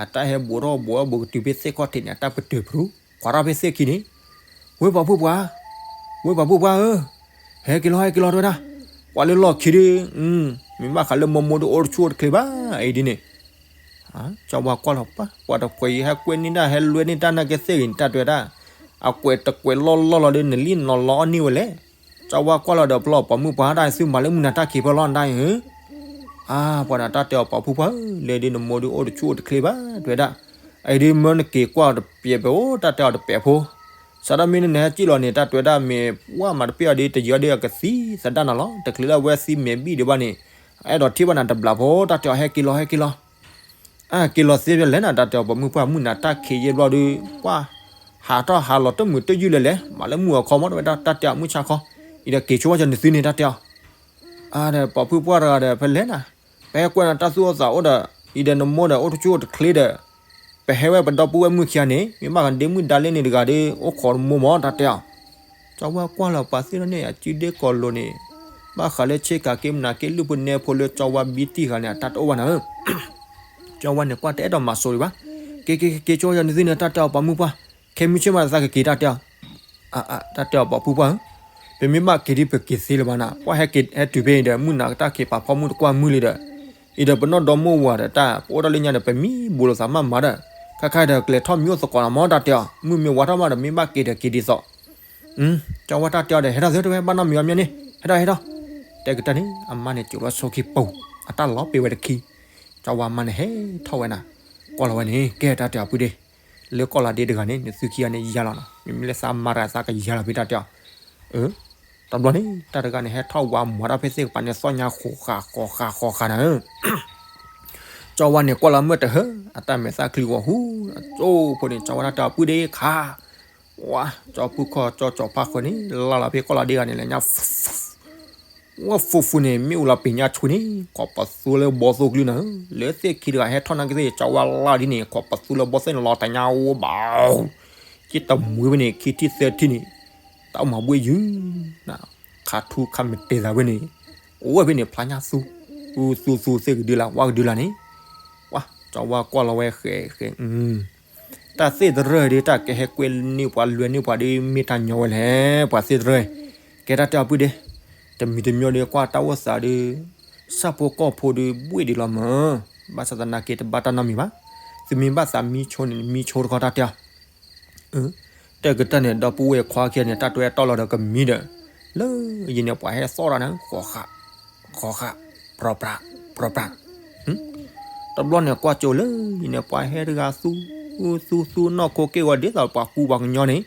အတၢ်ဟဲဘူးထီၣ်ဘူးထီၣ်ဘူးကတုၤဖဲသ့ၣ်ခီၣ်ထံးန့ၣ် အတၢ်ပတုာ်ပရူၤ, ကွၢ်ထီၣ်ဖဲသ့ၣ်ခံန့ၣ်, ဝဲပှၤဖုပှၢ်, ဝဲပှၤဖုပှၢ်ဧၢ, ဟဲက့ၤလီၤ ဟဲက့ၤလီၤတဲဝဲဒၣ်, ပှၤလၢလီၢ်ခံဒီး, မ့ၢ်ဘၣ်ဃးလၢမိၢ်မိၢ်ဒီးအိၣ်တဆူၣ်အိၣ်တချ့ဘၣ်အံၤဒ်န့ၣ်, ကၠီဝါကွၢ်လီၤပှၢ် ပှၤတဖှဲးအံၤ ဟဲကွဲန့ၢ်တၢ် ဟဲလွဲန့ၢ်တၢ်နာ်က့သ့ၣ်ဂ့ၤန့ၣ် တၢ်တဲဝဲဒၣ်, အကွဲးတကွဲးလီၢ်လီၢ်လီၤဒီး နလံၣ်နီၤလီၤအီၣ်န့ၢ်ဝဲလဲၣ်, ကၠီဝါကွၢ်လီၤဒီး ပလီၢ်ပိာ်မုၣ်ပှၢ်တၢ်သုမၤလၢမုၢ်နၤတၢ်ခံးဖၢလီၤနတၢ်အံၤဧၢ အါ ပှၤန့ၣ်တၢ်တဲအီၤ ပိာ်ဖုပှၢ်ဧၢ, လဲၤဒ်နမိၢ်ဒုးအိၣ်တဆူၣ်အိၣ်တချ့ဘၣ် တဲဝဲဒၣ်, အအံၤဒ်မၢနက့ၤကွၢ်တပျဲးပအိၣ် တၢ်တဲအီၤတပဲာ်ဖိ, စးထီၣ်မ့ၢ်နဟဲစံၣ်လီၤန့ၣ် တၢ်တဲဝဲဒၣ် မ့ၢ်ပှၢ်မၤတပ့ၢ်အီၤဒီး တယံာ်အီၤဒီးအကသံသဒၣ်နၤလီၤ, တချုးလၢအဝဲသံမဲာ်ဘံၣ်ဒံးဘၣ်န့ၣ်, အအဲၣ်ဒိးထံၣ်ဘၣ်နၤတဘျီဖိ တၢ်တဲအီၤ ဟဲက့ၤလီၤ ဟဲက့ၤလီၤ အက့ၤလီၤသ့ဖဲလဲၣ်နၤ တၢ်တဲအီၤ ပိာ်မုၣ်ပှၢ် မုၢ်နၤတၢ်ခံးယဲၢ်ဘျီဒီး ပှၢ် ဟးထီၣ်ဟးလီၤတမုာ်တယုၢ်လၢၤလဲၣ်, မၤလၢမုၢ်အခီမီၤ တဝဲဒၣ် တၢ်တဲအီၤ မုၢ်ဆါခီ, အံၤဒီးက့ၤဆိဝဲကၠီနသုန့ၣ် တၢ်တဲအီၤ, အါဒီး ပိာ်ဖုပှၢ်တဂၤဒီး ဖဲလဲၣ်နၤ, ပဟဲကွဲးနၤတၢ်သူၣ်အိၣ်သးအိၣ်ဒီး အံၤဒီးနမိၢ်ဒီးအိၣ်တဆူၣ်အိၣ်တချ့ဒီး ပဟဲဝဲပဒီပုၢ်ဝဲၢ်မုၣ်ခံဂၤန့ၣ် မ့ၢ်ဘၣ်ဃးဒ့မုၣ်ဒါလ့န့ၣ်တဂၤဒီး အိၣ်ခိးတမိၢ်မီၤ တၢ်တဲအီၤ, ကၠီဝါကွၢ်လီၤပာ်သ့ၣ်ထီၣ်န့ၣ် အစုဒ့ကီၤလိၤန့ၣ် ဘၣ်ဃးလၢဆ့ကၤက့မနၤက့လုၢ်ဖိနဲဖိလၢကၠီဝါဘံတံၢ်ဃာ်န့ၣ် အတၢ်တအိၣ်ဘၣ်နၤဧၢ ကၠီဝါန့ၣ် ကွၢ်တအဲၣ်ဒိးမၤစိၤဒံးဘၣ်, က့ၤက့ၤက့ၤက့ၤ ကၠီဝါယၤနသုန့ၣ် တၢ်တဲအီၤ ပိာ်မုၣ်ပှၢ်, ခဲမုၢ်ဆ့ၣ်မးသးကက့ၤ တၢ်တဲအီၤ, အါအါ တၢ်တဲအီၤ ပိာ်ဖုပှၢ်ဧၢ, ပမ့ၢ်ဘၣ်က့ၤဒ်ပက့ၤသ့လၢၤဘၣ်နၤ, ပှၢ်ဟဲက့ၤဟဲတုၤဖဲအံၤဒီး မုၢ်နၤတၢ်ခံးပာ်ဖီမုၢ်တကွၢ်မုၢ်လံဒီး, အံၤဒီးပနီၢ်ဒီမါဝၤဒီးတၢ် ပအိၣ်ဒၣ်လၢညါဒီး ပမံဘူးလိာ်သးမးမၤဒီး, ခဲခါဒီးကျဲၤထီၣ်မံအိၣ်သကိးနၤမီၤ တၢ်တဲအီၤ, မုၢ်မ့ၢ်ဝါထီၣ်မးဒီး မ့ၢ်ဘၣ်က့ၤဒီးက့ၤဒ်သိး ကၠီဝါတၢ်တဲအီၤဒီး ဟဲထီၣ်သ့ တဝဲဘၣ်နီတမံၤအီၤမ့ၢ်န့ၣ် ဟဲထီၣ်ဟဲထီၣ်, တဲကတၢၢ်န့ၣ် အမါန့ၣ် စိာ်လီၤဆိခံပူၤ, အတၢ်လီၤပ့ၤဝဲတခံ, ကၠီဝါမါန့ၣ်ဟဲထီၣ်ဝဲနၤ, ကွၢ်လီၤဝဲန့ၣ် ကဲတၢ်တဲအီၤပုၢ်ဒ့, လၢကီၢ်လီၤဒ့တဂၤန့ၣ် နသုခံဂၤန့ၣ်ယၤလီၤနီၤ, မ့မ့ၢ်လၢသးမၤတၢ်သးကယၤလီၤဖဲတၢ်တဲအီၤ, တဘျီန့ၣ် တၢ်တဂၤန့ၣ် ဟဲထီၣ်ဝါမၤတၢ်ဖဲသ့ၣ်ကပၤန့ၣ် သီၣ်ညါဃိးဃာ်ဃိးဃာ်ဃိးဃာ်နၤဧၢ, ကၠီဝါန့ၣ် ကွၢ်လီၤမုၢ်တဟၢ, အတၢ်မဲာ်သၣ်ချံဂီၤဟူ, အကၠိဖိန့ၣ် ကၠီဝါတၢ်တဲအီၤပုၢ်ဒ့ခါ, ဝါ ကၠီပုၢ်ခီၣ်ကၠီကၠီဖါဃၢၤန့ၣ် လၢ်လီၤဖဲကီၢ်လီၤဒ့ဂၤန့ၣ် လဲၤညါ ဝဲ ဖူဖူန့ၣ် မ့ၣ်အူလီၤပ့ၤညါဆူန့ၣ် ခိးပသူလၢဘီသိၣ်ကလုၢ်နၤဧၢ, လၢသ့ၣ်ခံတဂၤဟဲထီၣ်နာ်က့သ့ၣ် ကၠီဝါလၢ်ဒ်န့ၣ် ခိးပသူလၢဘီသိၣ်န့ၣ် လီၤတၢ်ညါအိၣ်ဘၣ်, က့တမှံၤဖဲန့ၣ် ခံထံၣ်သၢထံၣ်န့ၣ် တၢ်အိၣ်မၤဘှ့ၣ်ယုၢ်, ခးထူခးမ့ၢ်တဲသးဖဲန့ၣ်, အိၣ်ဝဲဖဲန့ၣ် ဖျါညါသူ, သူသူသူသ့ၣ်ကဒုလၢ် ဝါကဒုလၢ်န့ၣ်, ဝါ ကၠီဝါကွၢ်လီၤဝဲဃဲးဃဲး တၢ်သ့ၣ်တရၢၢ်ဒီး တၢ်ကဟဲကွဲန့ၢ်ပှၤလွဲန့ၢ်ပှၤဒီး မ့ၢ်တၢ်ညီဝဲလဲၣ် ပှၤသ့ၣ်တရၢၢ်, ကဲတၢ်တဲအီၤပုၢ်ဒ့, တမံၤတမံၤဒီးကွၢ်တၢ်အိၣ်သးဒီး, ဆၣ်ဖိကီၢ်ဖိဒီးဘှ့ၣ်ဒံးလီၤမၢ်, ဘၣ်ဆၣ်သနာ်က့တဘၣ်တၢ်နီတမံၤဘၣ်, သုမ့ၢ်ဘၣ်သးမံဆိန့ၣ် မံဆိတခီတၢ်တဲအီၤ တၢ်ကတၢၢ်န့ၣ် ဒီပုၢ်ဝဲၢ်ခွါခံဂၤန့ၣ် တၢ်တဲအီၤတီၢ်လီၤဒီးကမံဒီး, လၢယံၤန့ၣ် ပှၤဟဲသီၣ်တၢ်န့ၣ် ဃိးဃာ်, ဃိးဃာ်, ပြီပြး, ပြီပြး, တဘျီန့ၣ် ကွၢ်ကၠိလၢယံၤန့ၣ် ပှၤဟဲတဂၤသူ, သူသူနီၢ်ခိက့ၢ်ဂီၤဒ်သိးပှၤကူပှၤကညီန့ၣ်,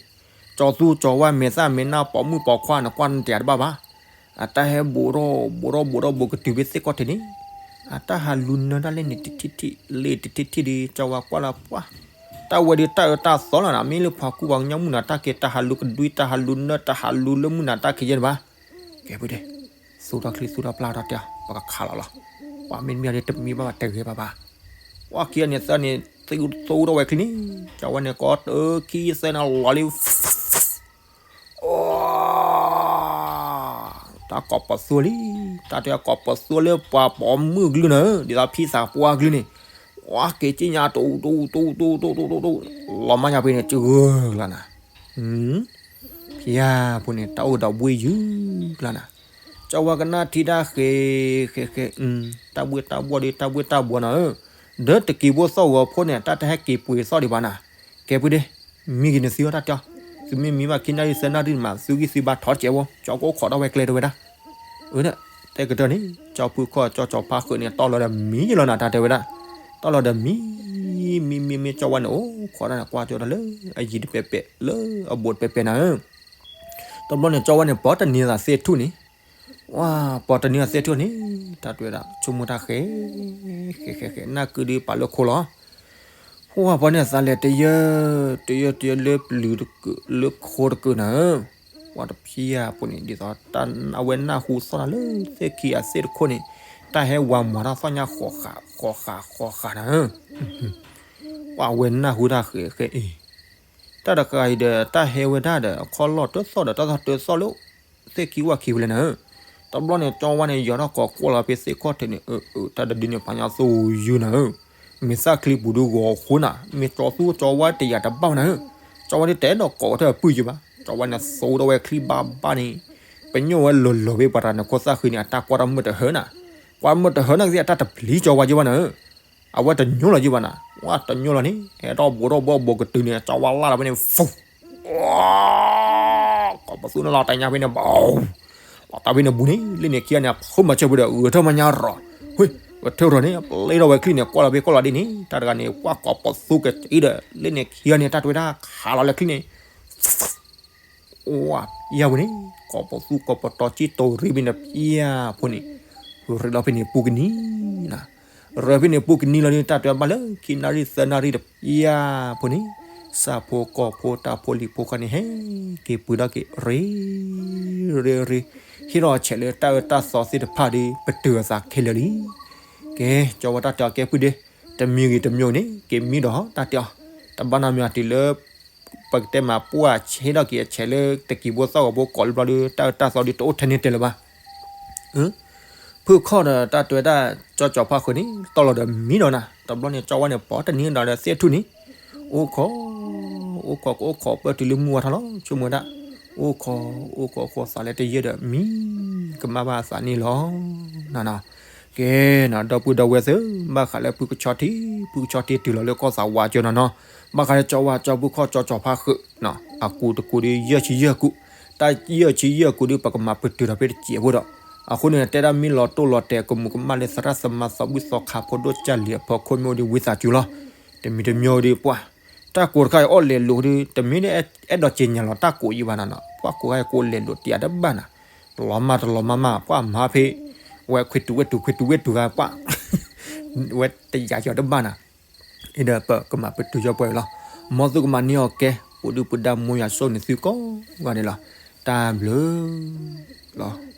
ကၠီသူကၠီဝါမဲာ်သၣ်မဲာ်နၢ်ပိာ်မုၣ်ပိာ်ခွါန့ၣ် ကွၢ်နတဲတဘၣ်ဘၣ် အတၢ်ဟဲဘူးထီၣ်ဘူးထီၣ်ဘူးကတုၤဖဲသ့ၣ်ခီၣ်ထံးန့ၣ်, အတၢ်ဟးလူနၢတၢ်လဲၣ်န့ၣ်တထံၣ်ထံၣ်, လ့ၣ်တထံၣ်ထံၣ်ဒီး ကၠီဝါကွၢ်လၢပှၢ်, တၢ်ဝဲဒီးတၢ်အၢတၢ်သီလီၤနၤ, မ့ၢ်လၢပှၤကူပှၤကညီမုၢ်နၤတၢ်က့ၤ တၢ်ဟးလူကဒွံ တၢ်ဟးလူနၢ တၢ်ဟးလူလၢမုၢ်နၤတၢ်က့ၤယဲၢ်တဘၣ်, ကဲပုၢ်ဒ့, သူထီၣ်ချံသူထီၣ်ပျၢ်ထီၣ်တဲအီၤ ပကခးလီၤလီၤ, ပှၤမ့တမ့ၢ်ဒီးတမံဘၣ်ဘၣ်တဂ့ၤဘၣ်ဘၣ် ပှၤခံဂၤန့ၣ်သၢန့ၣ် သၢဝဲတဝဲချံန့ၣ်, ကၠီဝါန့ၣ် ကိးတၢ်ခံသၢန့ၣ်လီၤလံ, အိ, တၢ်ကိးပသူလံ, တၢ်တဲကိးပသူလၢပှၤပိာ်မုၣ်ကလုၢ်န့ၣ် ဒ်သိးဖံသးပှၢ်ကလုၢ်န့ၣ်, ဝါက့ၤက့ညါ တိတိတိတိတိတိတိတိ, လီၤမၢ်ညါဖဲန့ၣ် ကဂၢၢ်လီၤနၤ, ဖံယါဖိန့ၣ် တၢ်အိၣ်ဒီးဘှ့ၣ်ယုၢ်လီၤနၤ, ကၠီဝါကနၣ်ထံတၢ်ဃဲးဃဲးဃဲး, တၢ်ဘှ့ၣ်တၢ်ဘှီၣ်ဒီး တၢ်ဘှ့ၣ်တၢ်ဘှီၣ်နၤဧၢ, ဒီးတကံးဖိသီၣ်ဂီၤဖိန့ၣ် တၢ်တဟဲက့ၤပှ့ၤသီၣ်ဒံးဘၣ်နၤ, ကဲပုၢ်ဒ့, မံဂ့ၤနသုအီၣ်တၢ်တဲအီၤ, သုမ့ၢ်မံဘၣ်ခံနၣ်ရံၣ်သၢနၣ်ရံၣ်မး သုဂံၢ်သုဘါထီၣ်တစဲးဖိ, ကၠီကိးခိးထီၣ်ဝဲကျဲတဝဲဒၣ်, အၢ, တဲကတၢၢ်န့ၣ် ကၠီပုၢ်ခီၣ်ကၠီကၠီဖါဃၢၤန့ၣ် တီၢ်လီၤဒီးမံလီၤနၤ တၢ်တဲဝဲဒၣ်, တီၢ်လီၤဒီးမံ, မံမံမံ ကၠီဝါန့ၣ် အိၣ်ခိးတၢ်န့ၣ် ကွၢ်ကၠိတၢ်လၢအယံၤတပဲာ်ပဲာ်လၢအဘူးတပဲာ်ပဲာ်နၤဧၢ, တဘျီန့ၣ် ကၠီဝါန့ၣ် ပိာ်တနံၤသးသ့ၣ်ထူၣ်န့ၣ်, ဝါ, ပိာ်တနံၤသးသ့ၣ်ထူၣ်န့ၣ် တၢ်တဲဝဲဒၣ် ဆိကမိၣ်တၢ်ဃဲး, ဃဲးဃဲးဃဲး နၢ်ကုဒီးပာ်လၢခိလီၤ, ပှၤပှၤန့ၣ်သးလဲၤတယၢၢ်, တယၢၢ်တယၢၢ်လၢပျုၤတကုာ် လၢခိတကုာ်နၤဧၢ, ပှၤတဖံးဧါဖိန့ၣ် ဒ်သိး အဝဲနၢ်ဟူသီၣ်နၤလၢသ့ၣ်ခံအသ့ၣ်တခိၣ်န့ၣ်, တၢ်ဟဲဝၤမၤတၢ်သီၣ်ညါဃိးဃာ်ဃိးဃာ်ဃိးဃာ်နၤဧၢ, ပှၤဝဲနၢ်ဟူတၢ်ဃဲးဃဲးအံၤ, တၢ်တဃာ်အံၤဒီး တၢ်ဟဲဝဲဒၣ်ဒီး အခီၣ်လီၢ်တသီၣ်ဒီး တၢ်သီၣ်တသီၣ်လၢ သ့ၣ်ခံဝၣ်ခံဖဲလဲၣ်နၤဧၢ, တဘျီန့ၣ် ကၠီဝါန့ၣ် ယီၤထီၣ်ကိးကွၢ်လီၤဖဲသ့ၣ်ခီၣ်ထံးန့ၣ်, အၢ အၢ တၢ်တဒုန့ၣ် ဖးညါသိယုၢ်နၤဧၢ, မဲာ်သၣ်ချံပူၤဒုဂီၤဃိနၤ, မ့ၢ်ကၠီသူကၠီဝါတယာ်တဘၣ်နၤဧၢ, ကၠီဝါဒုတဲဒီးကိးဝဲတၢ်ပုၢ်ယုၢ်ဘၣ်, ကၠီဝါန့ၣ် သိတၢ်ဝဲချံဘၣ်ဘၣ်န့ၣ်, ပညိၣ်ဝဲလီၤလီၤဖဲပှၤတဂၤန့ၣ် ခိၣ်သၣ်ဃံန့ၣ် အတၢ်ကွၢ်တၢ်မုာ်တဟၢနၤ, ကွၢ်မုာ်တဟၢနၤကသ့ၣ် အတၢ်တပျံၤကၠီဝါယုၢ်ဘၣ်နၤဧၢ, အဝဲတညိလီၤယုၢ်ဘၣ်နၤ, ဝါတညိလီၤန့ၣ် ဟဲထီၣ်ဘူးထီၣ်ဘူးဘူးကတုၤန့ၣ် ကၠီဝါလၢ်လီၤဖဲန့ၣ် ဖူ ကိးပသူန့ၣ်လီၤတၢ်ညါဖဲန့ၣ်ဘၣ်, လီၤတၢ်ဖဲန့ၣ်ဘူးန့ၣ် လၢန့ၣ်ခံဂၤန့ၣ် အဖိမၤစၢၤဖဲဒီး ဂဲၤထၢၣ်မၤညါရီၤ, ဝ့ၢ် ဂဲၤထၢၣ်ရီၤန့ၣ် ပျဲထီၣ်ဝဲချံန့ၣ် ကွၢ်လီၤဖဲကိးလီၤဒ့န့ၣ် တၢ်တဂၤန့ၣ် ကွၢ်ကိးပသူကတံဒီး လၢန့ၣ်ခံဂၤန့ၣ် တၢ်တဝဲဒၣ်ခးလီၤလၢချံန့ၣ် ဝါ ယါဝဲန့ၣ် ကိးပသူကိးပတီၤကံတိၤရ့ဖဲန့ၣ် ပျဲဖိန့ၣ် ရ့လီၤဖဲန့ၣ်ပူကနံၤနၤ, ရ့ဖဲန့ၣ်ပူကနံၤလီၤန့ၣ် တၢ်တဝဲဘၣ်လၢခံနၣ်ရံၣ်သၢနၣ်ရံၣ်ဒီး ပျဲဖိန့ၣ် ဆၣ်ဖိကီၢ်ဖိတၢ်ဖိလံၤဖိဃီန့ၣ် ဟဲက့ၤပှ့ၤထီၣ်က့ၤ ရ့ ရ့ရ့ ဟ့ၣ်ထီၣ်အဆဲးလၢတၢ်အၢတၢ်သီသ့ၣ်တဖၣ်ဒီး ပတုာ်အသးခဲလၢာ်လံ. ကဲ ကၠီဝဲတၢ်တဲအီၤ ကဲပုၢ်ဒ့ တမံၤဂ့ၤတမံၤန့ၣ် က့ၤမံဒီးတၢ်တဲအီၤ တဘၣ်နီတမံၤအီၤတုၤလၢ ပကတဲမး ပှၢ်ဟ့ၣ်ထီၣ်က့ၤအဆဲးလၢတကံၤဖိသီၣ်ဂီၤဖိကိးလံဘျီဒီး တၢ်အၢတၢ်သီဒီးတအိၣ်ထဲန့ၣ်တဲလၢၤဘၣ်. ဖုၣ်ခီၣ်ဒီးတၢ်တဲဝဲဒၣ် ကၠီကၠီဖးဃုာ်န့ၣ် တီၢ်လီၤဒီးမံဒီးနၤ တဘျီန့ၣ် ကၠီဝဲန့ၣ် ပိာ်တနံၤဒီးသ့ၣ်ထူၣ်န့ၣ် အိၣ်ခိး အိၣ်ခိးကအိၣ်ခိးပၢၢ်တုၤလၢမုၢ်ဝါထီၣ်လီၤ ဆိကမိၣ်ဝဲဒၣ် အိၣ်ခိး အိၣ်ခိးအိၣ်ခိးသးလဲတယၢၢ်ဒီးမံ ကမၣ်ဘၣ်အသးန့ၣ်လီၤ. နနီၤ ကဲနီၤ ဒီပုၢ်ဒီဝဲၢ်သ့ၣ် ဘၣ်ဃးလၢဖုကဆီထံ ဖုကဆီထံတုၤလီၤလၢကီၢ်သးဝးကၠိနီၤနီၤ ဘၣ်ဃးလၢကၠီဝါကၠီဖုၣ်ခီၣ်ကၠီကၠီဖးဃုာ် အကူတကူဒီးယဲၢ်ဆံယဲၢ်ကူ တၢ်ယဲၢ်ဆံယဲၢ်ကူဒီး ပကမၤပတုာ်ဒီးဖဲတစဲးဖိဒီး အဃိန့ၣ် တဲဒၣ်မ့ၢ်လီၤတိၢ်လီၤတဲာ် ကမူးကမၣ်လၢသရၣ်သမါသီဘူၣ်သီခါ ဖိဒိၣ်ကၢ်လံၤအဖီခိၣ်မ့ၢ်အိၣ်ဒီး ဝံသးစူၤလီၤ. တမံၤတမံၤဒီးပှၢ် တၢ်ကိးတခါအံၤအီၣ်လဲၤလိာ်ဒီး တမ့ၢ်အဲၣ်ဒိးက့ညါလီၤတၢ်ကိးအံၤဘၣ်နၤနီၤ ပှၢ်ကိးတခါအံၤကိးလဲၤလိာ်တံၢ်တဘၣ်နၤ လီၤမၢ်တလီၤမၢ်မၢ် ပှၢ်မၤဖဲ ဝဲခွ့တူဝဲတူခွ့တူဝဲတူဂၤပှၢ် ဝဲတယာ်ကီၤတဘၣ်နၤ အံၤဒီးပကမၤပတုာ်ယီၤပှဲၤလီၤ. မ်သုကမၤန့ၢ်အီၤကဲ ပူၤဒုၣ်ပူၤဒါ မူယၤစိၣ်န့ၣ်သုကိးဂၤဒဲးလီၤ. တၢ်ဘျုးလီၤ.